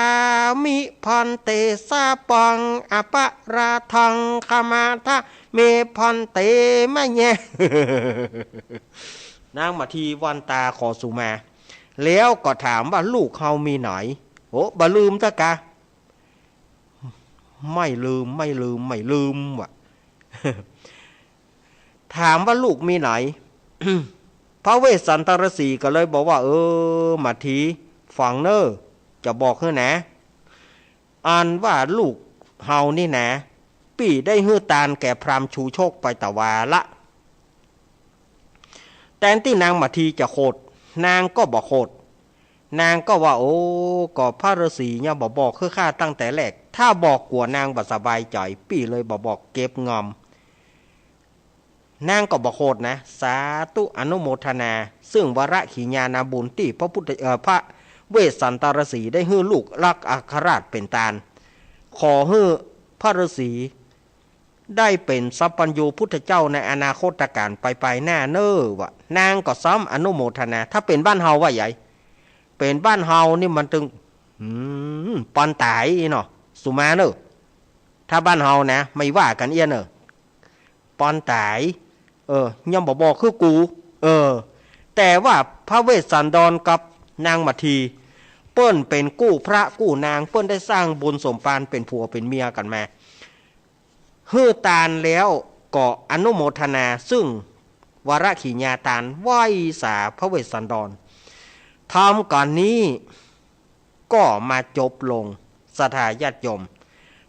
มิภันเต สาปัง อปราทัง ขมาทะเมภันเต มะเย นางมาทีวันตาขอสุมา แล้วก็ถามว่าลูกเฮามีไหน โอ้ บ่ลืมเต๊อะกา ไม่ลืม ไม่ลืม ไม่ลืมว่ะ ถามว่าลูกมีไหน พระเวสสันตรฤาษีก็เลยบอกว่า เออ มาที ฟังเน่อ จะบอกหื้อนะ อันว่าลูกเฮานี่นะ ปี้ได้หื้อตานแก่พราหมณ์ชูชกไปตะวาละ แตนตี้นางมาทีจะโขด นางก็บ่โขด นางก็ว่า โอ้ ก็พระฤาษีเนี่ยบ่บอกหื้อข้าตั้งแต่แรก ถ้าบอกกั๋วนางบ่สบายใจ๋ ปี้เลยบ่บอก เก็บงำ นางก็บ่โขดนะ สาธุอนุโมทนา ซึ่งวรขีญานาบุญตี้พระพุทธ เอ่อ พระเวสสันตรฤาษีได้หื้อลูกรักอัครราชเป๋นตาน ขอหื้อพระฤาษีได้เป๋นสัพพัญญูพุทธเจ้าในอนาคตกาลไปๆ หน้าเน่อว่ะ นางก็ซ้ำอนุโมทนา ถ้าเป๋นบ้านเฮาว่าใหญ่ เป๋นบ้านเฮานี่มันตึง อืม ปอนต๋ายเนาะ สุมาเน่อ ถ้าบ้านเฮานะ ไม่ว่ากั๋นเอี้ยเน่อ ปอนต๋าย เออ ยังบ่บอกหื้อกู เออ แต่ว่าพระเวสสันดรกับนางมาที เปิ้นเป๋นกู้พระกู้นาง เปิ้นได้สร้างบุญสมภารเป๋นผัวเป๋นเมียกั๋นมา หื้อตานแล้วก็อนุโมทนา ซึ่งวรขีญาตานไหว้สาพระเวสสันดร ธรรมก๋อนนี้ก็มาจบลง ศรัทธาญาติโยม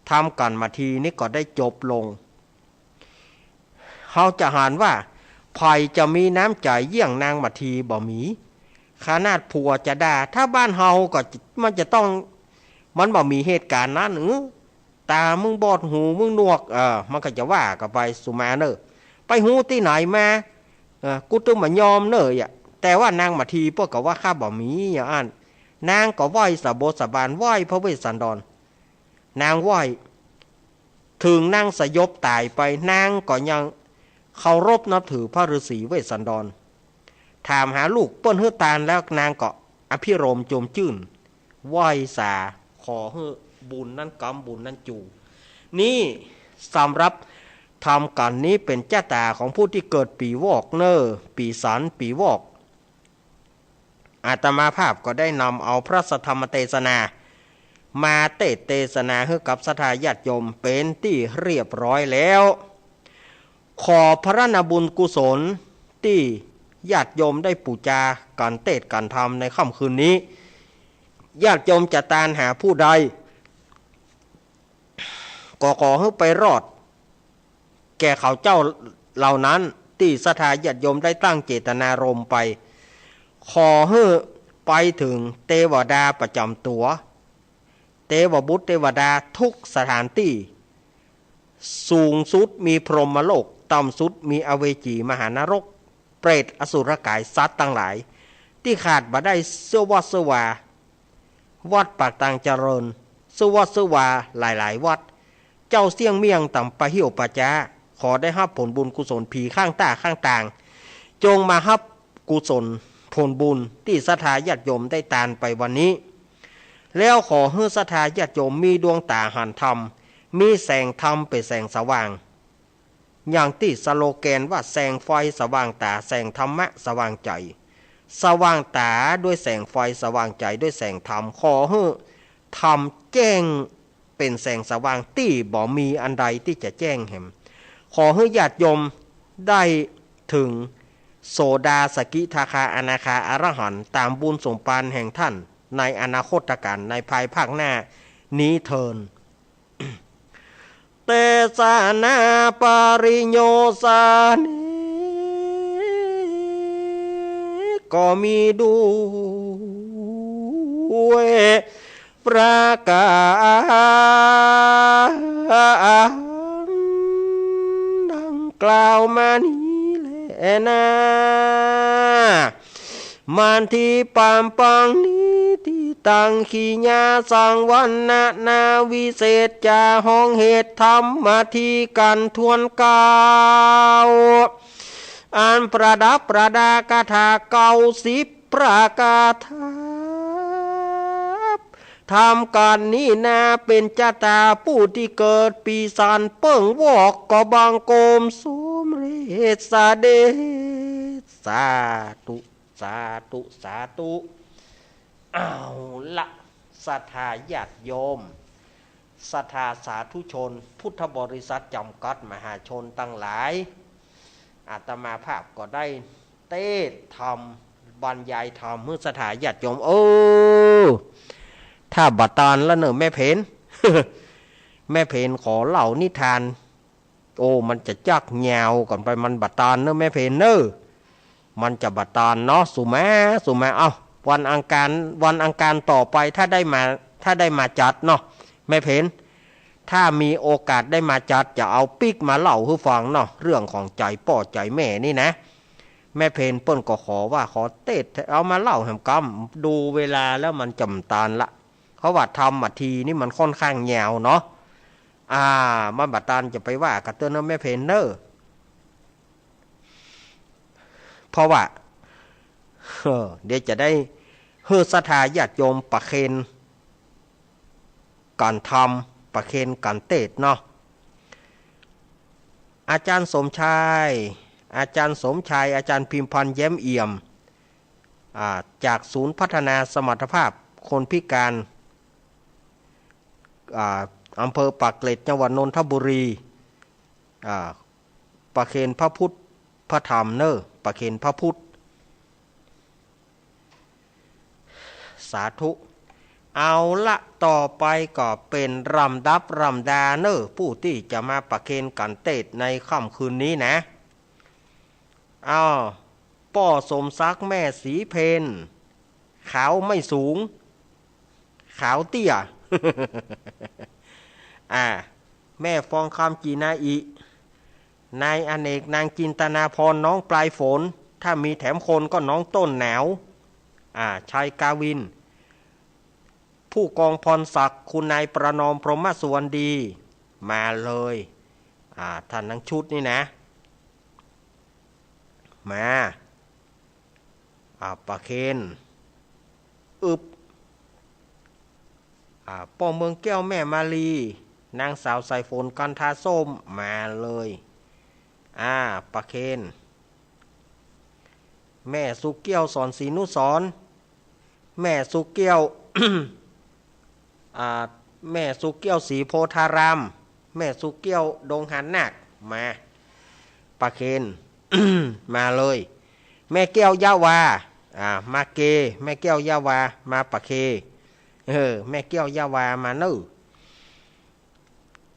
ธรรมก๋อนมาทีนี้ก็ได้จบลง เฮาจะหันว่า ใผจะมีน้ำใจ๋เยี่ยงนางมาทีบ่มี ขนาดผัวจะด่า ถ้าบ้านเฮาก็มันจะต้อง มันบ่มีเหตุก๋ารณ์นั้น เออ ต๋ามึงบอด หูมึงหนวก เออ มันก็จะว่ากั๋นไป สุมาเน่อ ไปฮู้ตี้ไหนมา เออ กูตึงบ่ยอมเน่อ แต่ว่านางมาทีเปิ้นก็ว่าข้าบ่มี อย่างอั้น นางก็ไหว้สาบงสาบาน ไหว้พระเวสสันดร นางไหว้ เถิงนางสยบต๋ายไป นางก็ยังเคารพนับถือพระฤาษีเวสสันดร ถามหาลูก เปิ้นหื้อตานแล้ว นางก็อภิรมย์จวมจื้น ไหว้สา ขอหื้อบุญนั้นก๊ำบุญนั้นจู นี่สำหรับธรรมก๋อนนี้เป๋นจะต๋าของผู้ตี้เกิดปี๋วอกเน่อ ปี๋สัน ปี๋วอก อาตมาภาพก็ได้นำเอาพระสัทธรรมเตสนา มาเตสน์เตสนาหื้อกับศรัทธาญาติโยมเป๋นตี้เรียบร้อยแล้ว ขอผลบุญกุศลตี้ญาติโยมได้ปู๋จากั๋นเตสน์กั๋นธรรมในค่ำคืนนี้ ญาติโยมจะตานหาผู้ใด ก็ขอหื้อไปรอด แก่เขาเจ้าเหล่านั้น ตี้ศรัทธาญาติโยมได้ตั้งเจตนารมณ์ไป ขอหื้อไปเถิงเตวดาประจ๋ำตั๋ว เตวบุตรเตวดาทุกสถานตี้ สูงสุดมีพรหมโลก ต่ำสุดมีอเวจีมหานรก เปรตอสุรกายสัตว์ตังหลาย ตี้ขาดบ่ได้เสี้ยววัดเสี้ยววา วัดปากตางเจริญ เสี้ยววัดเสี้ยววาหลายๆ วัด เจ้าเสี้ยงเมี่ยงต่ำปะเหี่ยวปะจ๊า ขอได้ฮับผลบุญกุศลผีข้างต้าข้างตาง จงมาฮับกุศลผลบุญตี้ศรัทธาญาติโยมได้ตานไปวันนี้ แล้วขอหื้อศรัทธาญาติโยมมีดวงต๋าหันธรรม มีแสงธรรมเป๋นแสงสว่าง อย่างตี้สโลแกนว่า แสงไฟสว่างต๋า แสงธรรมะสว่างใจ๋ สว่างต๋าด้วยแสงไฟ สว่างใจ๋ด้วยแสงธรรม ขอหื้อธรรมแจ้งเป๋นแสงสว่างตี้บ่มีอันใดตี้จะแจ้งแหม ขอหื้อญาติโยมได้เถิงโสดา สกิทาคา อนาคา อรหันต์ ต๋ามบุญสมภารแห่งต้านในอนาคตกาล ในภายภาคหน้านี้เทอญ เตสนาปริโยสาเน ก็มีด้วยประก๋ารดังกล่าวมานี้แลนา มาทีปามปังนี้ตี้ ตังขีญาสังวรรณนาวิเศษจา ฮ้องเหตุธรรมมาทีกันทวนเก้า อันประดับประดาคาถาเก้าสิบประกาถา ธรรมกัณฑ์นี้นา เป๋นจาตาผู้ตี้เกิดปี๋สันเปิ้งวอก ก็บังคมสมเร็จเสด็จ สาธุ สาธุ สาธุ เอาละ ศรัทธาญาติโยม ศรัทธาสาธุชน พุทธบริษัทจ๋ำกัดมหาชนตังหลาย อาตมาภาพก็ได้เตสน์ธรรม บรรยายธรรมหื้อศรัทธาญาติโยม เออ ถ้าบ่ตานละเน่อแม่เพ็ญ แม่เพ็ญขอเล่านิทาน โอ้ มันจะจักยาวเกินไป มันบ่ตานเน่อแม่เพ็ญเน่อ มันจะบ่ตานเนาะ สุมา สุมา เอ้า วันอังคาร วันอังคารต่อไป ถ้าได้มา ถ้าได้มาจัดเนาะ แม่เพ็ญ ถ้ามีโอกาสได้มาจัด จะเอาปิ๊กมาเล่าหื้อฟังเนาะ เรื่องของใจ๋ป้อใจ๋แม่นี่นะ แม่เพ็ญเปิ้นก็ขอว่า ขอเตสน์ เอามาเล่าแหมกำ ดูเวลาแล้วมันจะบ่ตานละ เพราะว่าธรรมนาทีนี่มันค่อนข้างยาวเนาะ อ่า มันบ่ตานจะไปว่ากั๋นเตื้อเน่อแม่เพ็ญเน่อ เพราะว่า เออ เดี๋ยวจะได้หื้อศรัทธาญาติโยมประเคนกั๋นธรรม ประเคนกั๋นเตสน์เนาะ อาจ๋ารย์สมชาย อาจ๋ารย์สมชาย อาจ๋ารย์พิมพันธ์ แย้มเอี่ยม อ่า จากศูนย์พัฒนาสมรรถภาพคนพิการ อ่า อำเภอปากเกร็ด จังหวัดนนทบุรี อ่า ประเคนพระพุทธพระธรรมเน่อ ประเคนพระพุทธ สาธุ เอาละ ต่อไปก็เป๋นลำดับลำดาเน่อ ผู้ตี้จะมาประเคนกั๋นเตสน์ในค่ำคืนนี้นะ อ้าว ป้อสมศักดิ์ แม่ศรีเพญ ขาวไม่สูง ขาวเตี้ย อ่า แม่ฟองคำ จีนาอิ นายอเนก นางจินตนาพร น้องปลายฝน ถ้ามีแถมคนก็น้องต้นหนาว อ่า ชัยกาวิน ผู้กองพรศักดิ์ คุณนายประนอม พรหมสุวรรณดี มาเลย อ่า ท่านทั้งชุดนี่นะ มา อ่า ประเคน อึบ อ่า ป้อเมืองแก้ว แม่มาลี นางสาวสายฝน กันทาส้ม มาเลย อ่า ประเคน แม่สุเกี้ยว สอนศรีนุสรณ์ แม่สุเกี้ยว อ่า แม่สุเกี้ยว ศรีโพธาราม แม่สุเกี้ยว ดงหาดนาค มา ประเคน มาเลย แม่แก้ว ยะวา อ่า มาเก แม่แก้ว ยะวา มาประเคน เออ แม่แก้ว ยะวา มาเน่อ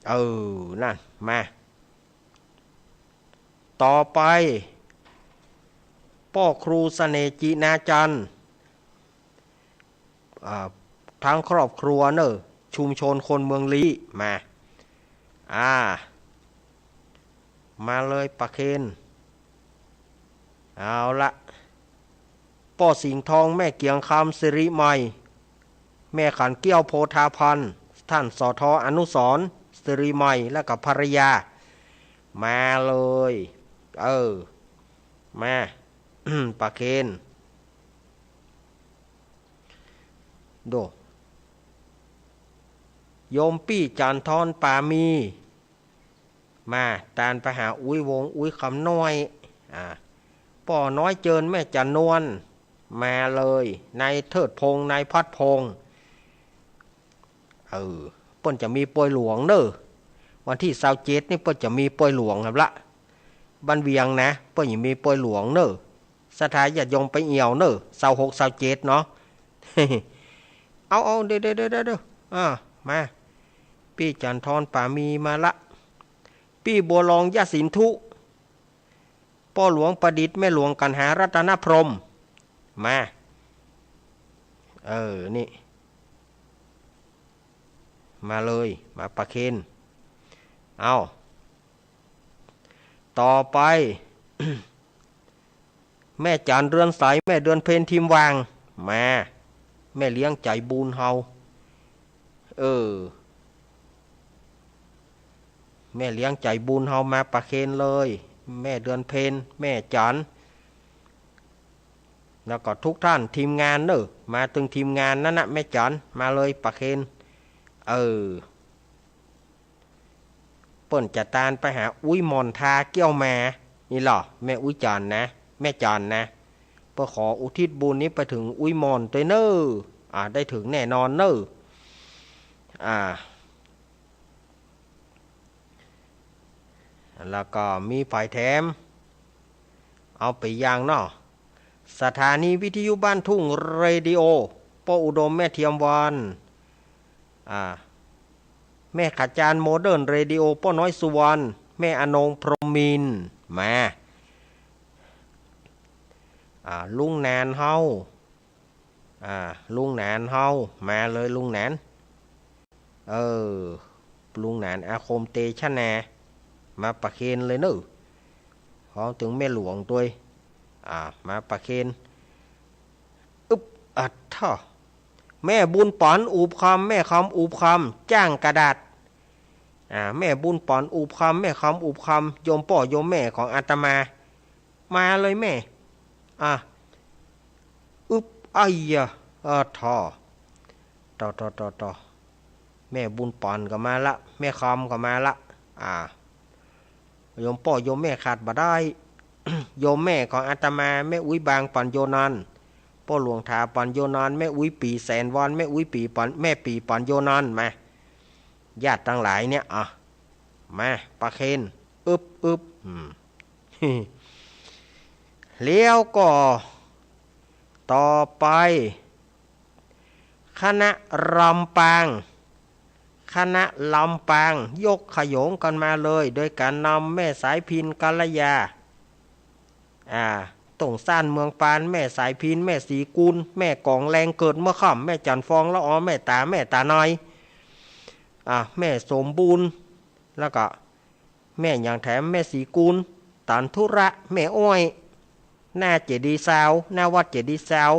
เออ นั่น มา ต่อไป ป้อครูเสน่ห์ จินาจันทร์ อ่า ทั้งครอบครัวเน่อ ชุมชนคนเมืองลี้ มา อ่า มาเลยประเคน เอาละ ป้อสิงห์ทอง แม่เกียงคำ สิริใหม่ แม่ขันเกี้ยว โพธาพันธ์ ท่าน สท อนุสรณ์ สิริใหม่ และกับภรรยา มาเลย เออ มา ประเคน โด โยมปี้จันทร์ทอน ปามี มา ตานไปหาอุ๊ยวงศ์ อุ๊ยคำน้อย อ่า ป้อน้อยเจิญ แม่จันนวล มาเลย นายเทิดพงษ์ นายพัดพงษ์ เออ เปิ้นจะมีปอยหลวงเน่อ วันตี้ซาวเจ็ดนี่เปิ้นจะมีปอยหลวงครับละ บ้านเวียงนะ เปิ้นจะมีปอยหลวงเน่อ ศรัทธาญาติโยมไปเอี่ยวเน่อ ซาวหก ซาวเจ็ดเนาะ เอา เอา เดี๋ยว เดี๋ยว เดี๋ยว เดี๋ยว อ่า มา ปี้จันทร์ทอน ปามี มาละ ปี้บัวลอง ยะสินธุ ป้อหลวงประดิษฐ์ แม่หลวงกัณหา รัตนพรหม มา เออ นี่ มาเลย มาประเคน เอา ต่อไป แม่จันทร์ เรือนใส แม่เดือนเพ็ญ ทิมวาง มา แม่เลี้ยงใจ๋บุญเฮา เออ แม่เลี้ยงใจ๋บุญเฮามาประเคนเลย แม่เดือนเพ็ญ แม่จั๋น แล้วก็ทุกท่านทีมงานเน่อ มาตึงทีมงานนั้นนะ แม่จั๋น มาเลยประเคน เออ เปิ้นจะตานไปหาอุ๊ยหม่อนทาเกี้ยวแหม นี่ลอ แม่อุ๊ยจั๋นนะ แม่จั๋นนะ เปิ้นขออุทิศบุญนี้ไปเถิงอุ๊ยหม่อนตวยเน่อ อ่า ได้เถิงแน่นอนเน่อ อ่า แล้วก็มีฝายแถม เอาไปอย่างเนาะ สถานีวิทยุบ้านทุ่งเรดิโอ ป้ออุดม แม่เทียมวรรณ อ่า แม่ขจารย์โมเดิร์นเรดิโอ ป้อน้อยสุวรรณ แม่อนง พรหมมินทร์ มา อ่า ลุงหนานเฮา อ่า ลุงหนานเฮา มาเลยลุงหนาน เออ ลุงหนานอาคมเตชะนา มาประเคนเลยเน่อ ฮ้องเถิงแม่หลวงตวย อ่า มาประเคน อึ๊บ อัดท่อ แม่บุญป๋อน อูบคำ แม่คำ อูบคำ จ้างกระดาษ อ่า แม่บุญป๋อน อูบคำ แม่คำ อูบคำ โยมป้อโยมแม่ของอาตมา มาเลยแม่ อ่ะ อึ๊บ ไอ้ยะ เออ ท่อ ต่อ ต่อ ต่อ ต่อ แม่บุญป๋อนก็มาละ แม่คำก็มาละ อ่า โยมป้อโยมแม่ขาดบ่ได้ โยมแม่ของอาตมา แม่อุ๊ยบางป๋อนโยนอน ป้อหลวงถาป๋อนโยนอน แม่อุ๊ยปี๋แสนวอน แม่อุ๊ยปี๋ป๋อน แม่ปี๋ป๋อนโยนอน มา ญาติตังหลายเนี่ย อ่ะ มา ประเคน อึ๊บ อึ๊บ อืม แล้วก็ ต่อไป คณะลำปาง คณะลำปาง ยกขโยงกั๋นมาเลย โดยก๋านนำแม่สายพิณ กัลยา อ่า ต้งซ่านเมืองปาน แม่สายพิณ แม่ศรีกุล แม่ก๋องแลงเกิดเมื่อค่ำ แม่จั๋นฟองละออ แม่ต๋า แม่ต๋าน้อย อ่า แม่สมบูรณ์ แล้วก็ แม่หยังแถม แม่ศรีกุล ตันธุระ แม่อ้อย หน้าเจดีย์ซาว หน้าวัดเจดีย์ซาว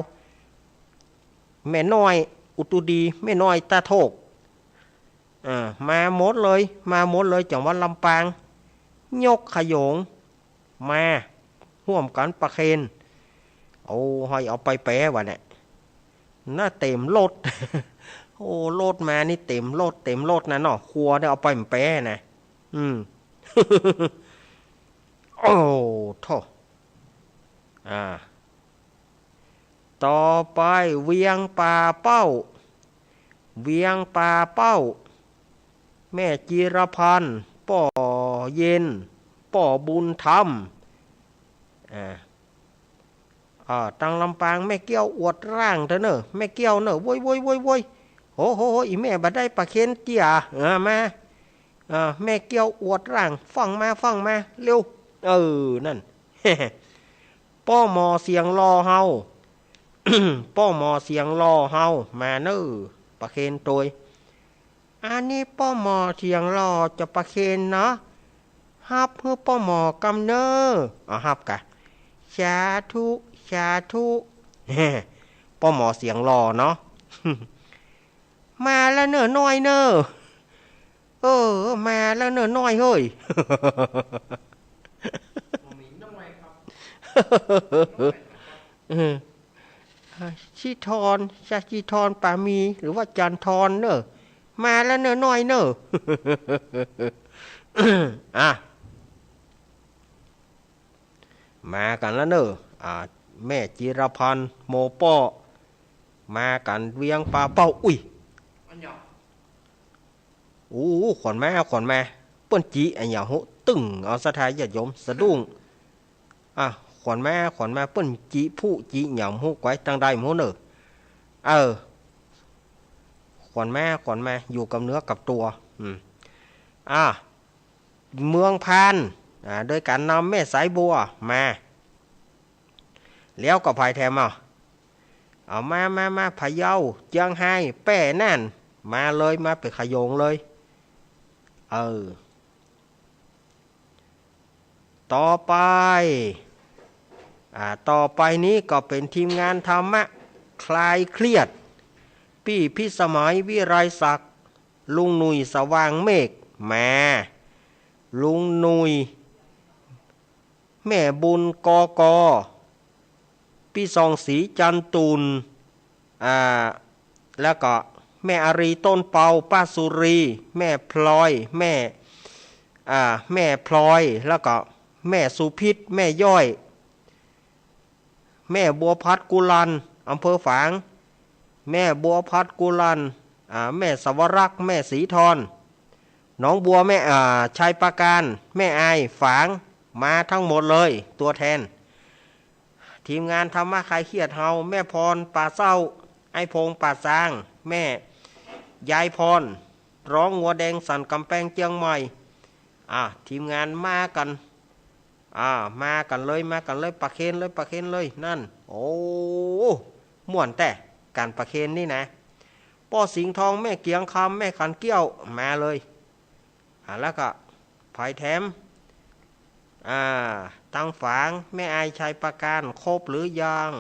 แม่น้อย อุตุดี แม่น้อยตาโทก เออ มาหมดเลย มาหมดเลย จังหวัดลำปาง ยกขโยง มา ฮ่วมกั๋นประเคน โอ้ หื้อเอาไปแป๋วะเนี่ย น่าเต๋มรถ โอ้ รถมานี่เต๋มรถ เต๋มรถนะเนาะ ครัวเนี่ยเอาไปแป๋วนะ อืม โอ้ โธ่ อ่า ต่อไป เวียงป่าเป้า เวียงป่าเป้า แม่จีรพันธ์ ป้อเย็น ป้อบุญธรรม อ่า อ่า ตังลำปาง แม่เกี้ยวอวดร่างเถอะเน่อ แม่เกี้ยวเน่อ โว้ย โว้ย โว้ย โว้ย โห โห โห อี่แม่บ่ได้ประเคนเตี้ย เออ มา เออ แม่เกี้ยวอวดร่าง ฟั่งมา ฟั่งมา เร็ว เออ นั่น ป้อหมอเสียงหล่อเฮา ป้อหมอเสียงหล่อเฮา มาเน่อ ประเคนตวย อันนี้ป้อหมอเสียงหล่อจะประเคนเนาะ ฮับหื้อป้อหมอกำเน่อ เอาฮับกะ สาธุ สาธุ ป้อหมอเสียงหล่อเนาะ มาแล้วเน่อน้อยเน่อ เออ มาแล้วเน่อน้อยเฮ้ย เออ ชิธร ชาชิธร ปามี หรือว่าจันทรเน่อ มาแล้วเน่อน้อยเน่อ อ่ะ มากั๋นแล้วเน่อ อ่า แม่จีรพันธ์ โมป้อ มากั๋นเวียงป่าเป้า อุ๊ย อันยา โอ้ ขวัญมา ขวัญมา เปิ้นจิอะหยังบ่ฮู้ ตึงเอาศรัทธาญาติโยมสะดุ้ง อ่ะ ขวัญมา ขวัญมา เปิ้นจิผู้จิหยังบ่ฮู้ ไกวตังใดบ่ฮู้เน่อ เออ ขวัญมา ขวัญมา อยู่กับเนื้อกับตั๋ว อืม อ่ะ เมืองพาน อ่า โดยก๋านนำแม่สายบัว มา แล้วก็ผายแถมเอา เอามา มา มา พะเยา เจียงฮาย แป้ น่าน มาเลย มาเป๋นขโยงเลย เออ ต่อไป อ่า ต่อไปนี้ก็เป๋นทีมงานธรรมะคลายเครียด ปี้พิสมัย วิไลศักดิ์ ลุงหนุ่ย สว่างเมฆ มา ลุงหนุ่ย แม่บุญ กก ปี้ส่องศรี จันตุ่น อ่า แล้วก็แม่อารี ต้นเปา ป้าสุรี แม่พลอย แม่ อ่า แม่พลอย แล้วก็แม่สุพิษ แม่ย้อย แม่บัวพัด กุลัน อำเภอฝาง แม่บัวพัด กุลัน อ่า แม่สวรักษ์ แม่ศรีทร หนองบัว แม่ อ่า ชัยปราการ แม่อาย ฝาง มาทั้งหมดเลย ตัวแทน ทีมงานธรรมะคลายเครียดเฮา แม่พร ป่าเศร้า ไอ้พงษ์ ป่าซาง แม่ยายพร ร้องงัวแดงสันกำแพง เจียงใหม่ อ่า ทีมงานมากั๋น อ่า มากั๋นเลย มากั๋นเลย ประเคนเลย ประเคนเลย นั่น โอ้ ม่วนแต๊ ก๋านประเคนนี่นะ ป้อสิงห์ทอง แม่เกียงคำ แม่ขันเกี้ยว มาเลย อ่า แล้วก็ใผแถม อ่า ตางฝาง แม่อาย ชัยปราการ ครบหรือยัง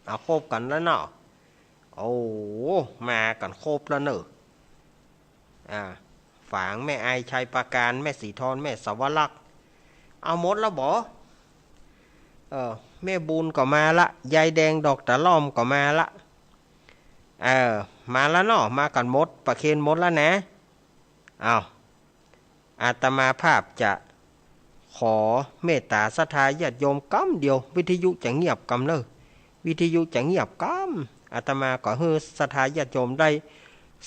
อ่า ครบกั๋นแล้วเนาะ โอ้ มากั๋นครบแล้วเน่อ อ่า ฝาง แม่อาย ชัยปราการ แม่ศรีทร แม่สวรักษ์ เอาหมดแล้วบ่ เออ แม่บุญก็มาละ ยายแดง ดอกตะล่อมก็มาละ เออ มาแล้วเนาะ มากั๋นหมด ประเคนหมดแล้วนะ อ้าว อาตมาภาพจะขอเมตต๋าศรัทธาญาติโยมกำเดียว วิทยุจะเงียบกำเน่อ วิทยุจะเงียบกำ อาตมาขอหื้อศรัทธาญาติโยมได้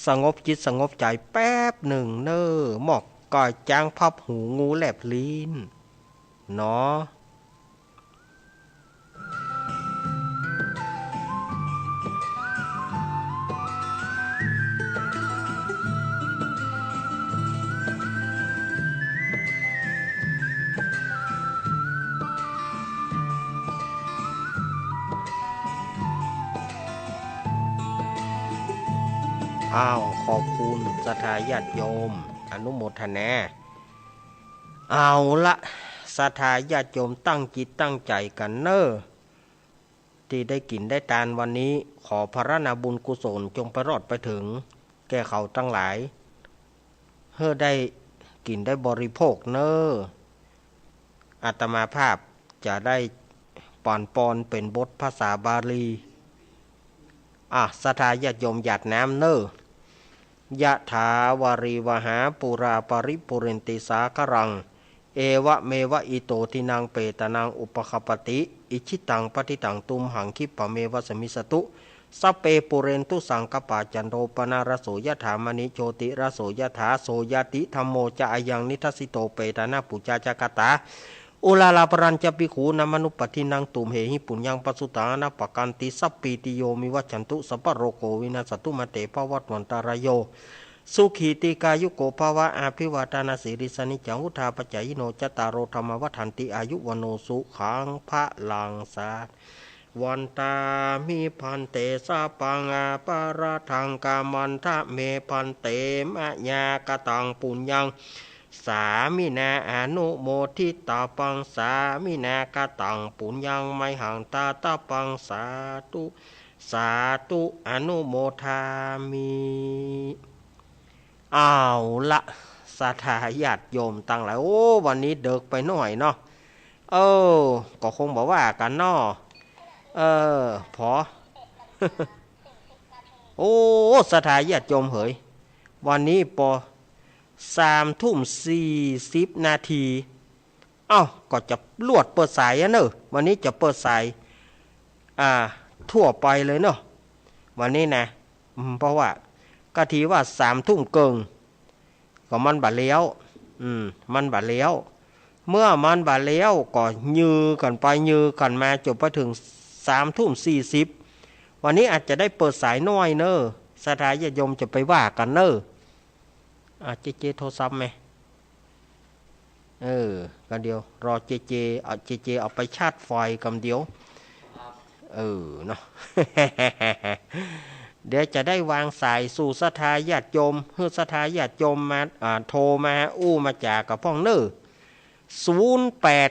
สงบจิตสงบใจ๋แป๊บหนึ่งเน่อ หมอกก้อยจ๊างพับหู งูแลบลิ้น เนาะ อ้าว ขอบคุณศรัทธาญาติโยม อนุโมทนา เอาละ ศรัทธาญาติโยมตั้งจิตตั้งใจ๋กั๋นเน่อ ตี้ได้กิ๋นได้ตานวันนี้ ขอผลนาบุญกุศลจงไปรอดไปเถิงแก่เขาตังหลาย หื้อได้กิ๋นได้บริโภคเน่อ อาตมาภาพจะได้ปานปอนเป๋นบทภาษาบาลี อ่ะ ศรัทธาญาติโยมหยาดน้ำเน่อ ยะถาวาริวหาปูราปริปูเรนติสาคารัง เอวะเมวะอิโตทินังเปตานังอุปคปปติ อิจฉิตังปัตถิตังตุมหังคิปะเมวะสมมิสตุ สัพเพปูเรนตุสังกปปา จันโทปนารโสยะถา มะณิโชติรโสยะถา โสยะติธัมโมจะอะยังนิทัสสิโต เปตานะปูชาจะกตา อุราราปรัญจะภิกขูนมนุปปัตถินัง ตุมเหหิปุญญังปะสุตังอะนะปะกันติ สัพพีติโยมิวัชชันตุ สัพพะโรโควินัสสะตุ มาเตภวัตวันตะราโย สุขีติกายุโกภวะ อะภิวาทะนะสีลิสสะนิจจัง วุฑฒาปะจายิโน จัตตาโรธัมมาวัฑฒันติ อายุวัณโณสุขังพะลัง สา วันตามิภันเต สัพพังอะปะราธังขะมันทะเม ภันเต มะยากะตังปุญญัง สามินา อนุโมทิตาปัง สามินากะตังปุญญัง มะหังตาตะปัง สาธุ สาธุ อนุโมทามิ เอาละ ศรัทธาญาติโยมตังหลาย โอ้ วันนี้เดิ็กไปหน้อยเนาะ เออ ก็คงบ่ว่ากั๋นเนาะ เออ ผอ โอ้ ศรัทธาญาติโยมเหย วันนี้ปอ สามทุ่มสี่สิบนาที เอ้า ก็จะลวดเปิดสายอะเนอะ วันนี้จะเปิดสาย อ่า ทั่วไปเลยเนาะ วันนี้นะ อืม เพราะว่า ก็ถือว่าสามทุ่มเกิ่ง ก็มันบ่าแล้ว อืม มันบ่าแล้ว เมื่อมันบ่าแล้วก็ยื้อกั๋นไปยื้อกั๋นมาจ๋นไปเถิงสามทุ่มสี่สิบ วันนี้อาจจะได้เปิดสายหน้อยเนอะ ศรัทธาญาติโยมจะไปว่ากั๋นเนอะ อ่ะ เจเจโทรศัพท์ไหม เออ ก็เดี๋ยวรอเจเจ เอาเจเจเอาไปชาร์จไฟกำเดียว เออ เนาะ เดี๋ยวจะได้วางสายสู่ศรัทธาญาติโยม หื้อศรัทธาญาติโยมมา อ่า โทรมาอู้มาจ๋ากับพ่องเนอะ ศูนย์แปด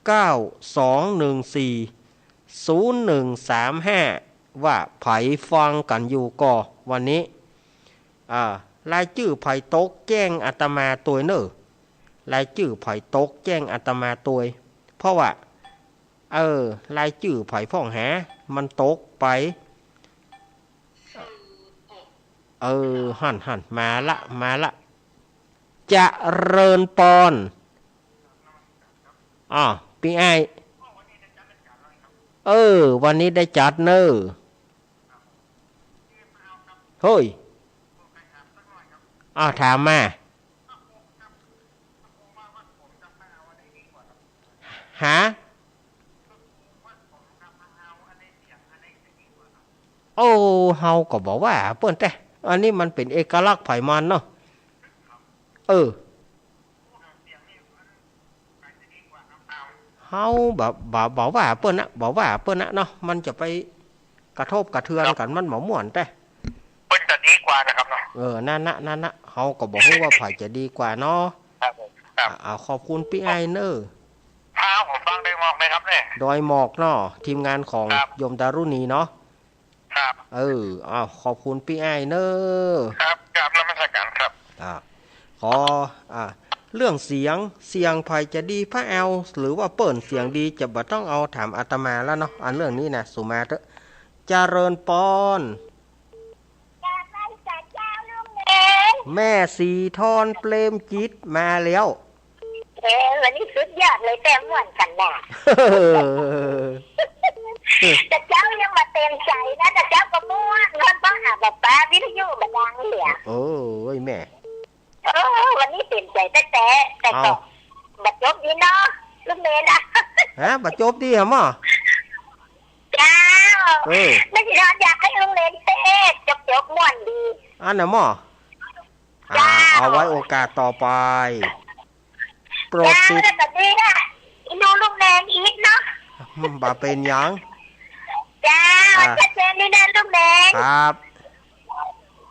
เก้าสองหนึ่งสี่ศูนย์หนึ่งสามห้า ว่าใผฟังกั๋นอยู่ก่อ วันนี้ อ่า รายจื้อใผตกแจ้งอาตมาตวยเน่อ รายจื้อใผตกแจ้งอาตมาตวย เพราะว่า เออ รายจื้อใผพ่องหา มันตกไป เออ หั้น หั้น มาละ มาละ เจริญปอน อ้อ ปี้อ้าย เออ วันนี้ได้จัดเน่อ เฮ้ย อ้าว ถามมา หา โอ้ เฮาก็บ่ว่าเปิ้นแต๊ อันนี้มันเป๋นเอกลักษณ์ใผมันเนาะ เออ เฮาบ่ บ่ บ่ว่าเปิ้นนะ บ่ว่าเปิ้นนะเนาะ มันจะไปกระทบกระเทือนกั๋น มันบ่ม่วนแต๊ เปิ้นจะดีกว่านะครับเนาะ เออ นั่นนะ นั่นนะ เฮาก็บ่ฮู้ว่าใผจะดีกว่าเนาะ ครับผม ครับ อ่า ขอบคุณปี้อ้ายเน่อ ครับ ผมฟังดอยหมอกเลยครับเนี่ย ดอยหมอกเนาะ ทีมงานของ ครับ โยมดารุณีเนาะ ครับ เออ อ้าว ขอบคุณปี้อ้ายเน่อ ครับ กราบนมัสการครับ อ่า ขอ อ่า เรื่องเสียง เสียงใผจะดีพะแอว หรือว่าเปิ้นเสียงดี จะบ่ต้องเอาถามอาตมาแล้วเนาะ อันเรื่องนี้นะ สุมาเต๊อะ เจริญปอน แม่ศรีธร เปรมจิต มาแล้ว เออ วันนี้สุดยอดเลย แต๊ม่วนขนาด แต่เจ๊ายังบ่เต็มใจ๋นะ แต่เจ๊าก็ม่วน เพราะว่าหาบ่าป๊าวิทยุบ่ดังเหลือ โอ้ยแม่ เออ วันนี้เต็มใจ๋แต๊ๆ แต่ก็ เอ้า บ่จบดีเนาะ ลุงเณรนะ ฮะ บ่จบดีหะหมอ เจ้า เออ แม่ศรีธรอยากหื้อลุงเณรเตสน์ จบๆ ม่วนดี อั้นนะหมอ เจ้า อ่า เอาไว้โอกาสต่อไป โปรดติด เจ้า แล้วก็ดีนะ ดูลุงเณรอีกเนาะ อืม บ่เป๋นหยัง เจ้า อ่า ชัดเจนดีนะลุงเณร ครับ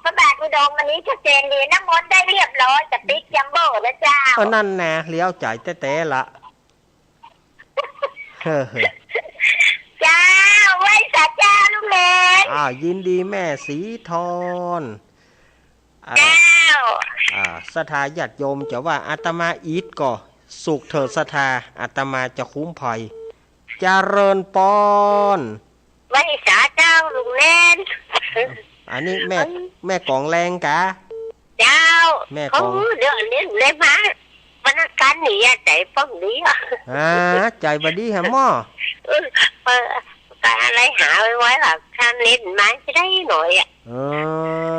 พระบาทอุดมวันนี้ชัดเจนดี น้ำมนต์ได้เรียบร้อย กระติกจัมโบ้แล้วเจ้า เออ นั่นนะ เลี้ยวใจ๋แต๊ๆ ละ เจ้า ไหว้สาเจ้าลุงเณร อ่า ยินดีแม่ศรีธร อ่า เจ้า อ่า ศรัทธาญาติโยมจะว่าอาตมาอิดก็สุขเถิดศรัทธา อาตมาจะคุ้มภัย เจริญปอน ไหว้สาเจ้าลุงเณร อันนี้แม่ เอ้ย แม่กองแรงกา เจ้า แม่กอง โอ้ เดี๋ยวนี้เลยมา พนักงานนี่ใจ๋ป้องดีอ่ะ อ่า ใจ๋บ่ดีหะหมอ เออ เออ ก็อะไรหาไว้ไว้ล่ะ ถ้าเน้นมาจะได้หน่อยอ่ะ เอ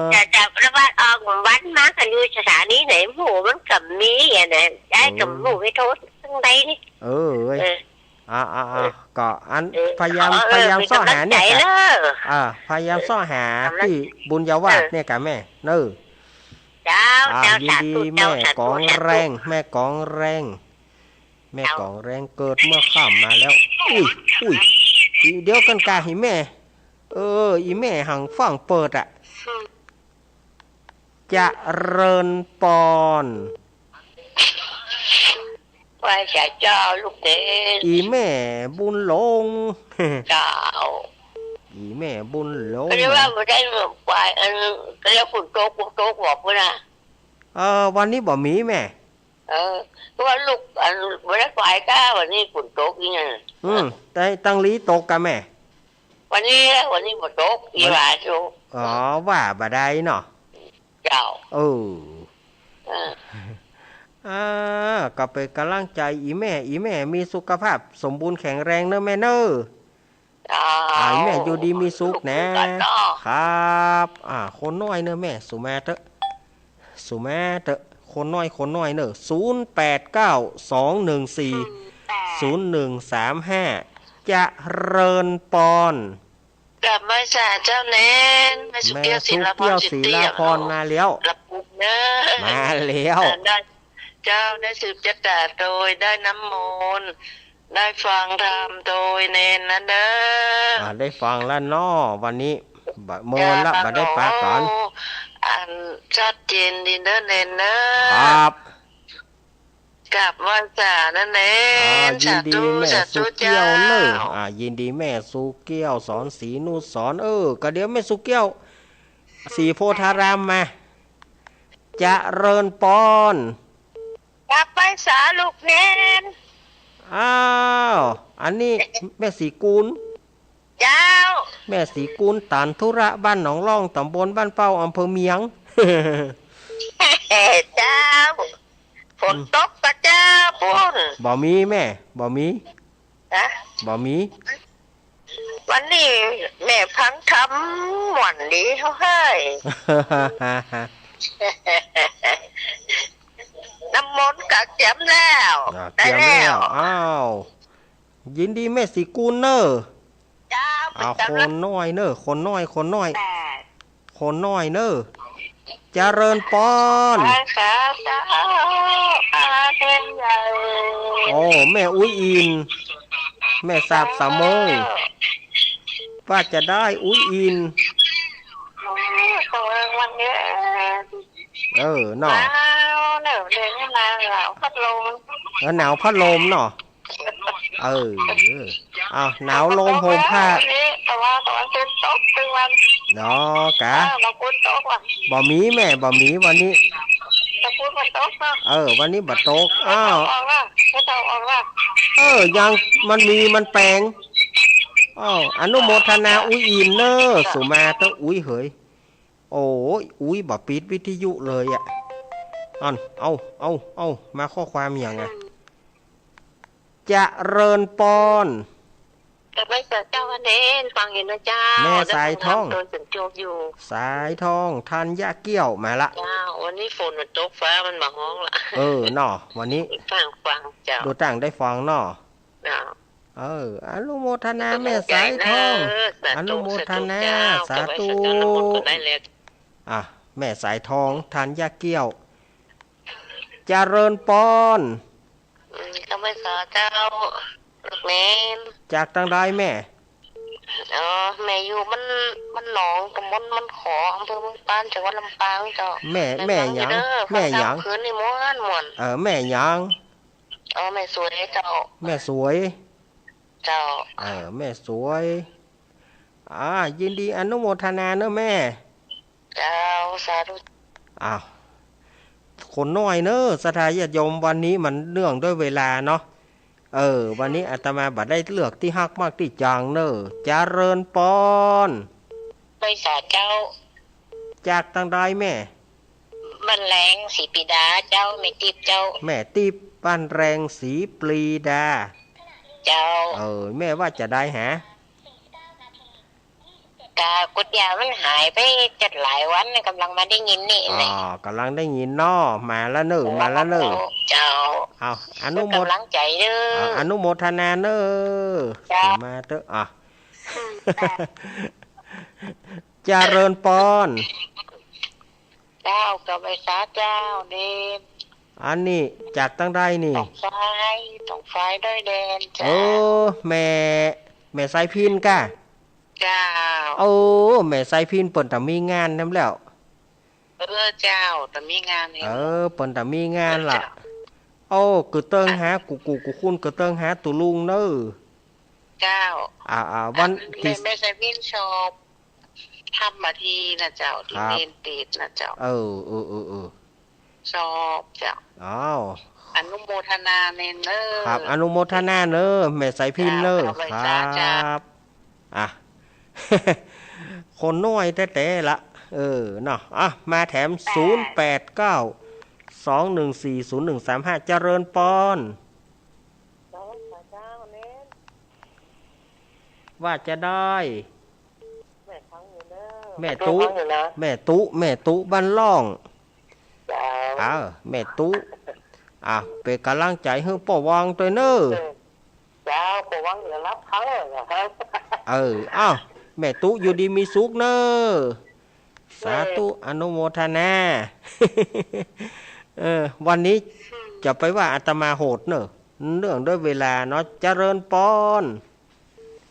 อ จะ จะระบาดออกวันมากันอยู่สถานีไหนหมู่มันก็มีอ่ะนะ ย้ายกับหมู่ไปโทษทางใดนี่ เออ เออ อ่า อ่า อ่า เออ ก็อัน เออ พยายาม เออ พยายามเซาะหาเนี่ย มีกำลังใจ๋เนอะ อ่า พยายามเซาะหา เออ ตี้บุญญาวาสเนี่ยกะแม่ เนอะ เจ้า อ่า เจ้า ยินดี สาธุ เจ้า แม่ สาธุ กองแรง สาธุ แม่กองแรง แม่กองแรงเกิดเมื่อค่ำมาแล้ว อุ้ย อุ้ย เดี๋ยวกั๋นกา อีแม่ เออ อีแม่หังฟั่งเปิดอะ อืม เจริญปอน ไหว้สาเจ้าลุงเณร อีแม่บุญหลง เจ้า อีแม่บุญหลง ก็เรียกว่าบ่ได้ไหว้ อัน ก็เรียกฝนตก ฝนตกบอกว่านะ เออ วันนี้บ่มีแม่ เออ เพราะว่าลูก อัน บ่ได้ไหว้ก้า วันนี้ฝนตกนี่ไง อืม แต่ตังหลีตกกะแม่ วันนี้ วันนี้บ่ตก อีหว่าอยู่ อ๋อ ว่าบ่ได้เนาะ เจ้า เออ เออ อ่า ก็เป๋นก๋ำลังใจ๋อีแม่ อีแม่มีสุขภาพสมบูรณ์แข็งแรงเนอะแม่เนอะ เจ้า อ่า อีแม่อยู่ดีมีสุขนะ ลูกๆ เนาะ ครับ อ่า คนน้อยเนอะแม่ สุมาเต๊อะ สุมาเต๊อะ คนน้อย คนน้อยเนอะ ศูนย์แปดเก้า สองหนึ่งสี่ ศูนย์หนึ่งสามห้า เจริญปอน กราบไหว้สาเจ้าเณร แม่สุเกี้ยว แม่สุเกี้ยว ศิลาพร ศิลาพร จิตติ มาแล้ว ละปุกเนอะ มาแล้ว ได้ เจ้า ได้สืบจะต๋าโตย ได้น้ำมนต์ ได้ฟังธรรมโตยเณรนะเนอะ อ่า ได้ฟังแล้วเนาะ วันนี้ บ่ เมินละ บ่ได้ปากั๋น อัน ชัดเจนดีเนอะเณรเนอะ ครับ กราบไหว้จ้า นั่นแหละ อ่า ยินดี สาธุ แม่ สาธุ สุเกี้ยวเน่อ เจ้า อ่า ยินดีแม่สุเกี้ยว สอนศรีนุสรณ์ เออ ก็เดี๋ยวแม่สุเกี้ยว ศรีโพธารามมา เจริญปอน กราบไหว้สาลูกเณร อ้าว อันนี้แม่ศรีกูล เจ้า แม่ศรีกูล ตานธุระ บ้านหนองล่อง ตำบลบ้านเป้า อำเภอเมียง เจ้า ฝนตกก่อเจ้าปุ้น บ่มีแม่ บ่มี ฮะ บ่มี วันนี้แม่ฟังธรรมม่วนดีเฮ้ย น้ำมนต์ก็เกียมแล้ว อ่า ได้แล้ว เกียมแล้ว อ้าว ยินดีแม่ศรีกูลเน่อ เจ้า อ่า คนน้อยเน่อ คนน้อย คนน้อย แต่ คนน้อยเน่อ เจริญปอน สาธุ สาธุ ใหญ่ โอ้ แม่อุ๊ยอิน แม่สาบสามโมง ว่าจะได้อุ๊ยอิน โอ้ สว่างวันนี้ เออ เนาะ หนาวเน่อ เดินมาหนาวพัดลม เออ หนาวพัดลมเนาะ เออ อ้าว หนาวลมห่มผ้า วันนี้ แต่ว่าตะวันตกตึงวัน เนาะกะ เออ มาฝนตกว่ะ บ่มีแม่ บ่มีวันนี้ ตะวันตกเนาะ เออ วันนี้บ่ตก อ้าว ออกละ ไม่ต้องออกละ เออ ยัง มันมี มันแปลง อ้าว อนุโมทนาอุ๊ยอินเน่อ สุมาเต๊อะ อุ๊ยเหย โอ้ย อุ๊ย บ่ปิดวิทยุเลยอะ อัน เอา เอา เอา มาข้อความหยังอะ เจริญปอน กราบไหว้สาเจ้า วันเณร ฟังอยู่นะเจ้า แม่สายทอง ได้ฟังธรรมตอนสันจบอยู่ สายทอง ธัญเกี้ยว มาละ เจ้า วันนี้ฝนมันตก ฟ้ามันบ่ฮ้องละ เออ เนาะ วันนี้ ฟัง ฟังเจ้า ดูต่างได้ฟังเนาะ เจ้า เออ อนุโมทนาแม่สายทอง เออ สาธุ อนุโมทนา สาธุ สาธุ เจ้า กราบไหว้สาเจ้า น้ำมนต์ก็ได้แล้ว อ่ะ แม่สายทอง ธัญเกี้ยว เจริญปอน อืม กราบไหว้สาเจ้า ลูกเณร จากตางใดแม่ อ๋อ แม่อยู่บ้าน บ้านหนอง ตำบลบ้านขอ อำเภอเมืองปาน จังหวัดลำปางเจ้า แม่ แม่หยัง แม่หยัง ฟังธรรมคืนนี้ม่วนม่วน เออ แม่หยัง อ๋อ แม่สวยเจ้า แม่สวย เจ้า เออ แม่สวย อ่า ยินดีอนุโมทนาเนอะแม่ เจ้า สาธุ อ้าว คนน้อยเนอะ ศรัทธาญาติโยม วันนี้มันเนื่องด้วยเวลาเนาะ เออ วันนี้อาตมาบ่ได้เลือกตี้ฮักมากตี้จังเนอะ เจริญปอน ไหว้สาเจ้า จากตางใดแม่ บ้านแหลง ศรีปีดาเจ้า แม่ติ๊บเจ้า แม่ติ๊บ บ้านแหลง ศรีปรีดา เจ้า เออ แม่ว่าจะได้หา กะกุดยามันหายไปจัดหลายวันนะ กำลังมาได้ยินนี่ อ๋อ แหละ กำลังได้ยินเนาะ มาแล้วเนอะ มาแล้วเนอะ เจ้า เอา อนุโมท กำลังใจเด้อ เอา อนุโมทนาเนอะ เจ้า มาเต๊อะ อ่ะ อืม เจริญปอน เจ้า กราบไหว้สาเจ้าเณร อันนี้จากตางใดนี่ ตองฟ้าย ตองฟ้ายดอยแดนเจ้า เออ แม่ แม่สายพิณกะ เจ้า เออ แม่สายพิณเปิ้นตะมีงานนำแล้ว เออ เจ้า ตะมีงานนี่ เออ เปิ้นตะมีงานละ เออ เจ้า โอ้ กึ๊ดเติงหา กู กู กูคุณ กึ๊ดเติงหาตุ๊ลุงเนอะ เจ้า อ่า อ่า วัน อัน ตี้ แม่ แม่สายพิณชอบ ทำพิธีนะเจ้า ตี้ ครับ เณรเตสนะเจ้า เออ เออ เออ เออ ชอบเจ้า อ้าว อนุโมทนาเณรเนอะ ครับ อนุโมทนาเนอะ แม่สายพิณเนอะ เจ้า ครับ ครับ อ่ะ คนน้อยแต๊ๆ ละ เออ เนาะ อ่ะ มาแถม แปด ศูนย์แปดเก้า สองหนึ่งสี่ ศูนย์หนึ่งสามห้า เจริญปอน เจ้าเณร ว่าจะได้ แม่ฟังอยู่เนอะ แม่ตุ๊ แม่ตุ๊ แม่ตุ๊ บ้านล่อง เจ้า เออ แม่ตุ๊ อ่ะ เป๋นก๋ำลังใจ๋หื้อป้อวังตวยเนอะ เออ เจ้า ป้อวังอย่าหลับเพ้อนะครับ เออ อ้าว แม่ตุ๊อยู่ดีมีสุขเนอะ สาธุ อนุโมทนา เออ วันนี้จะไปว่าอาตมาโหดเนอะ เนื่องด้วยเวลาเนาะ เจริญปอน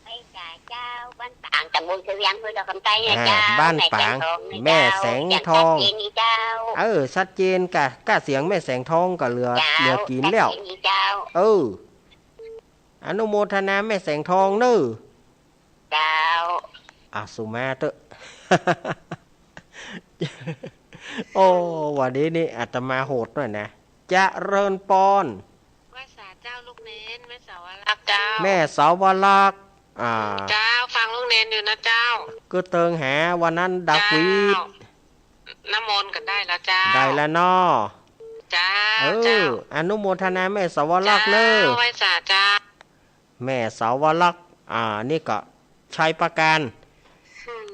ไปจ่าเจ้า บ้านต่าง ตำบลเสวี สียงห้วยดอกกำไตเนี่ย อ่า เจ้า บ้านป๋าง แม่แสงทองเนี่ย แม่แสงทอง เจ้า ชัดเจนนี่เจ้า เออ ชัดเจนก่ะ ก้าเสียงแม่แสงทองก็เหลือ เจ้า เหลือกิ๋นแล้ว ชัดเจนนี่เจ้า เออ อนุโมทนาแม่แสงทองเน่อ เจ้า อ่ะ สุมาเต๊อะ โอ้ วันนี้นี่อาตมาโหดหน่อยนะ เจริญปอน ไหว้สาเจ้าลูกเณร แม่สาวรักษ์เจ้า แม่สาวรักษ์ อ่า เจ้า ฟังลูกเณรอยู่นะเจ้า กึ๊ดเติงแห วันนั้นดักหวีด เจ้า น้ำมนต์ก็ได้แล้วเจ้า ได้แล้วเนาะ เจ้า เออ เจ้า อนุโมทนาแม่สาวรักษ์เน่อ เจ้า ไหว้สาเจ้า แม่สาวรักษ์ อ่า นี่ก็ชัยประการ อืม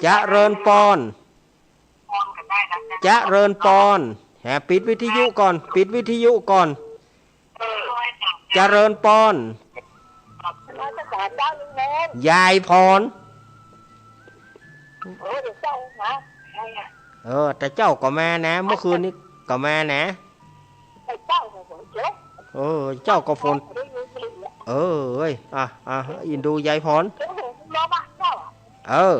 เจริญปอน เจริญปอน แหม ปิดวิทยุก่อน ปิดวิทยุก่อน เจริญปอน ยายพร เออ แต่เจ้าก็มานะ เมื่อคืนนี้ก็มานะ เออ เจ้าก็ฝน เออ เอ้ย อ่ะ อ่ะ อินดูยายพร เออ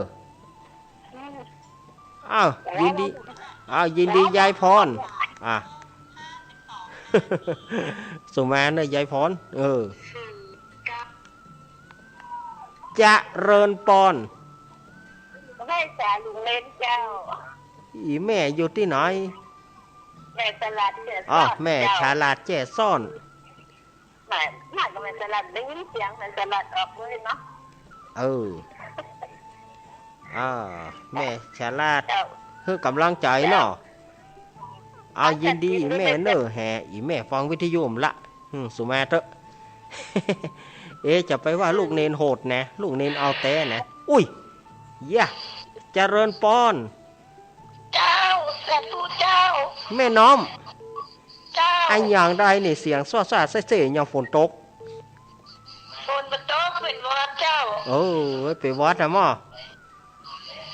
อ้าว ยินดี อ้าว ยินดียายพร อ่ะ สุมาเน่อยยายพร เออ เจริญปอน ไหว้สาลูกเณรเจ้า อีแม่อยู่ตี้ไหน แม่ฉลาดแจ้ซ้อน อ๋อ แม่ฉลาดแจ้ซ้อน แม่ แม่ก็แม่ฉลาด ได้ยินเสียงแม่ฉลาดออกเลยเนาะ เออ อ่า แม่ฉลาด เจ้า หื้อกำลังใจ๋เนาะ เจ้า เอา ยินดีแม่เน่อแห อีแม่ฟังวิทยุละ อืม สุมาเต๊อะ เอ๊ะ จะไปว่าลูกเณรโหดนะ ลูกเณรเอาแต๊นะ อุ้ย เยียะ เจริญปอน เจ้า สาธุเจ้า แม่น้อม เจ้า อะหยังใดนี่ เสียงซ้อๆ เซ่ๆ ยามฝนตก ฝนบ่ตก เป๋นหวัดเจ้า เออ เป๋นหวัดนะหม้อ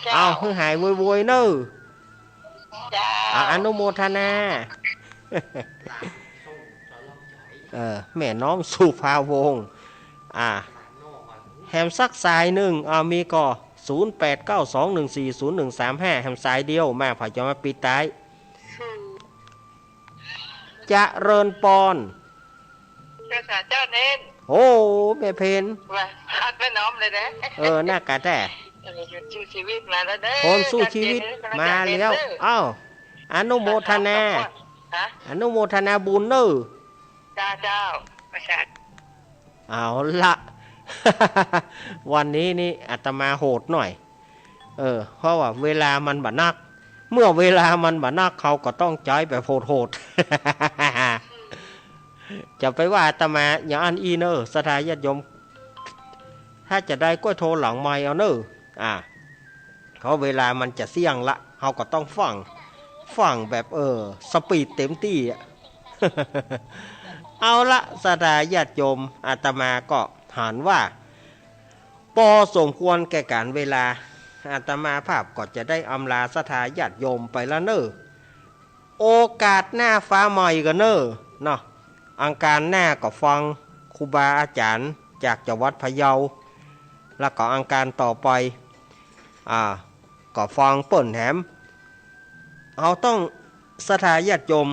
เจ้า เอา หื้อหายโวยๆ เน่อ เจ้า อ่ะ อนุโมทนา เออ แม่น้อมสุภาวงศ์ อ่า แหมสักสายนึ่ง อ่า มีก่อ ศูนย์แปดเก้าสองหนึ่งสี่ศูนย์หนึ่งสามห้า แหมสายเดียว มา ผาจะมาปิดต๊าย เจริญปอน เจ้าสาเจ้าเณร โอ้ แม่เพน ว่าฮักแม่น้อมเลยนะ เออ น่ากะแต๊ เออ คนสู้ชีวิตมาแล้วเด้อ คนสู้ชีวิตมาแล้ว เจ้าเณรเด้อ เอ้า อนุโมทนา ฮะ อนุโมทนาบุญเน่อ เจ้า เจ้า ประชา เอาละ วันนี้นี่อาตมาโหดหน่อย เออ เพราะว่าเวลามันบ่นัก เมื่อเวลามันบ่นัก เขาก็ต้องใจ๊แบบโหดๆ จะไปว่าอาตมาอย่างอั้นอี้เน่อ ศรัทธาญาติโยม ถ้าจะได้ก็โทรหลังไมค์เอาเน่อ อ่า เพราะเวลามันจะเสี้ยงละ เขาก็ต้องฟัง ฟังแบบ เออ สปีดเต็มตี้อะ เอาละ ศรัทธาญาติโยม อาตมาก็หันว่า ปอสมควรแก่ก๋านเวลา อาตมาภาพก็จะได้อำลาศรัทธาญาติโยมไปละเน่อ โอกาสหน้าฟ้าใหม่กั๋นเน่อ เนาะ อังคารหน้าก็ฟังครูบาอาจ๋ารย์จากจังหวัดพะเยา แล้วก็อังคารต่อไป อ่า ก็ฟังเปิ้นแหม เฮาต้องศรัทธาญาติโยม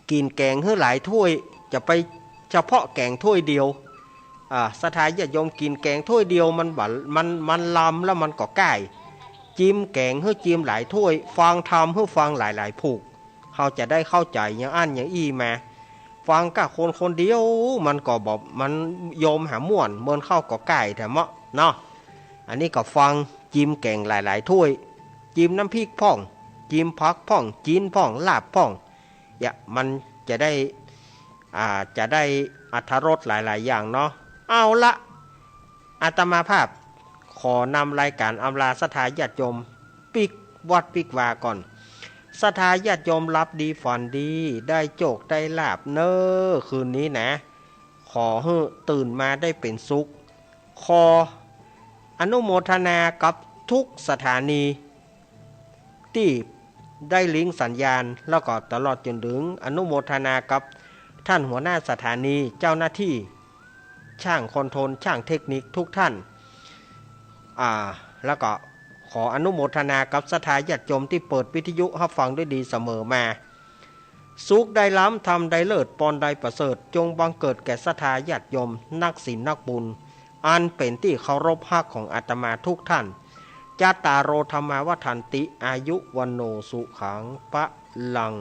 กิ๋นแก๋งหื้อหลายถ้วย จะไปเฉพาะแก๋งถ้วยเดียว อ่า ศรัทธาญาติโยมกิ๋นแก๋งถ้วยเดียวมันบ่ มัน มันลำแล้วมันก็ก้าย จิมแก๋งหื้อจิมหลายถ้วย ฟังธรรมหื้อฟังหลายๆ ผูก เฮาจะได้เข้าใจ๋อย่างอั้นอย่างอี้มา ฟังก้าคนคนเดียว มันก็บ่ มันโยมหาม่วน เมินเข้าก็ก้ายแท้เมาะเนาะ อันนี้ก็ฟังจิมแก๋งหลายๆ ถ้วย จิมน้ำพริกพ่อง จิมผักพ่อง จิ๊นพ่อง ลาบพ่อง เนี่ย มันจะได้ อ่า จะได้อรรถรสหลายๆ อย่างเนาะ เอาละ อาตมาภาพขอนำรายก๋านอำลาศรัทธาญาติโยมปิ๊กวัดปิ๊กวาก่อน ศรัทธาญาติโยมหลับดีฝันดี ได้โจคได้ลาภเน่อคืนนี้นะ ขอหื้อตื่นมาได้เป๋นสุข ขออนุโมทนากับทุกสถานี ตี้ได้ลิงก์สัญญาณ แล้วก็ตลอดจ๋นเถิงอนุโมทนากับท่านหัวหน้าสถานี เจ้าหน้าตี้ ช่างคอนโทรล ช่างเทคนิคทุกท่าน อ่า แล้วก็ขออนุโมทนากับศรัทธาญาติโยมตี้เปิดวิทยุฮับฟังด้วยดีเสมอมา สุขได้ล้ำ ธรรมได้เลิศ ปอนได้ประเสริฐ จงบังเกิดแก่ศรัทธาญาติโยม นักศีลนักบุญ อันเป๋นตี้เคารพฮักของอาตมาทุกท่าน จัตตาโร ธัมมา วัฑฒันติ อายุ วัณโณ สุขัง พะลัง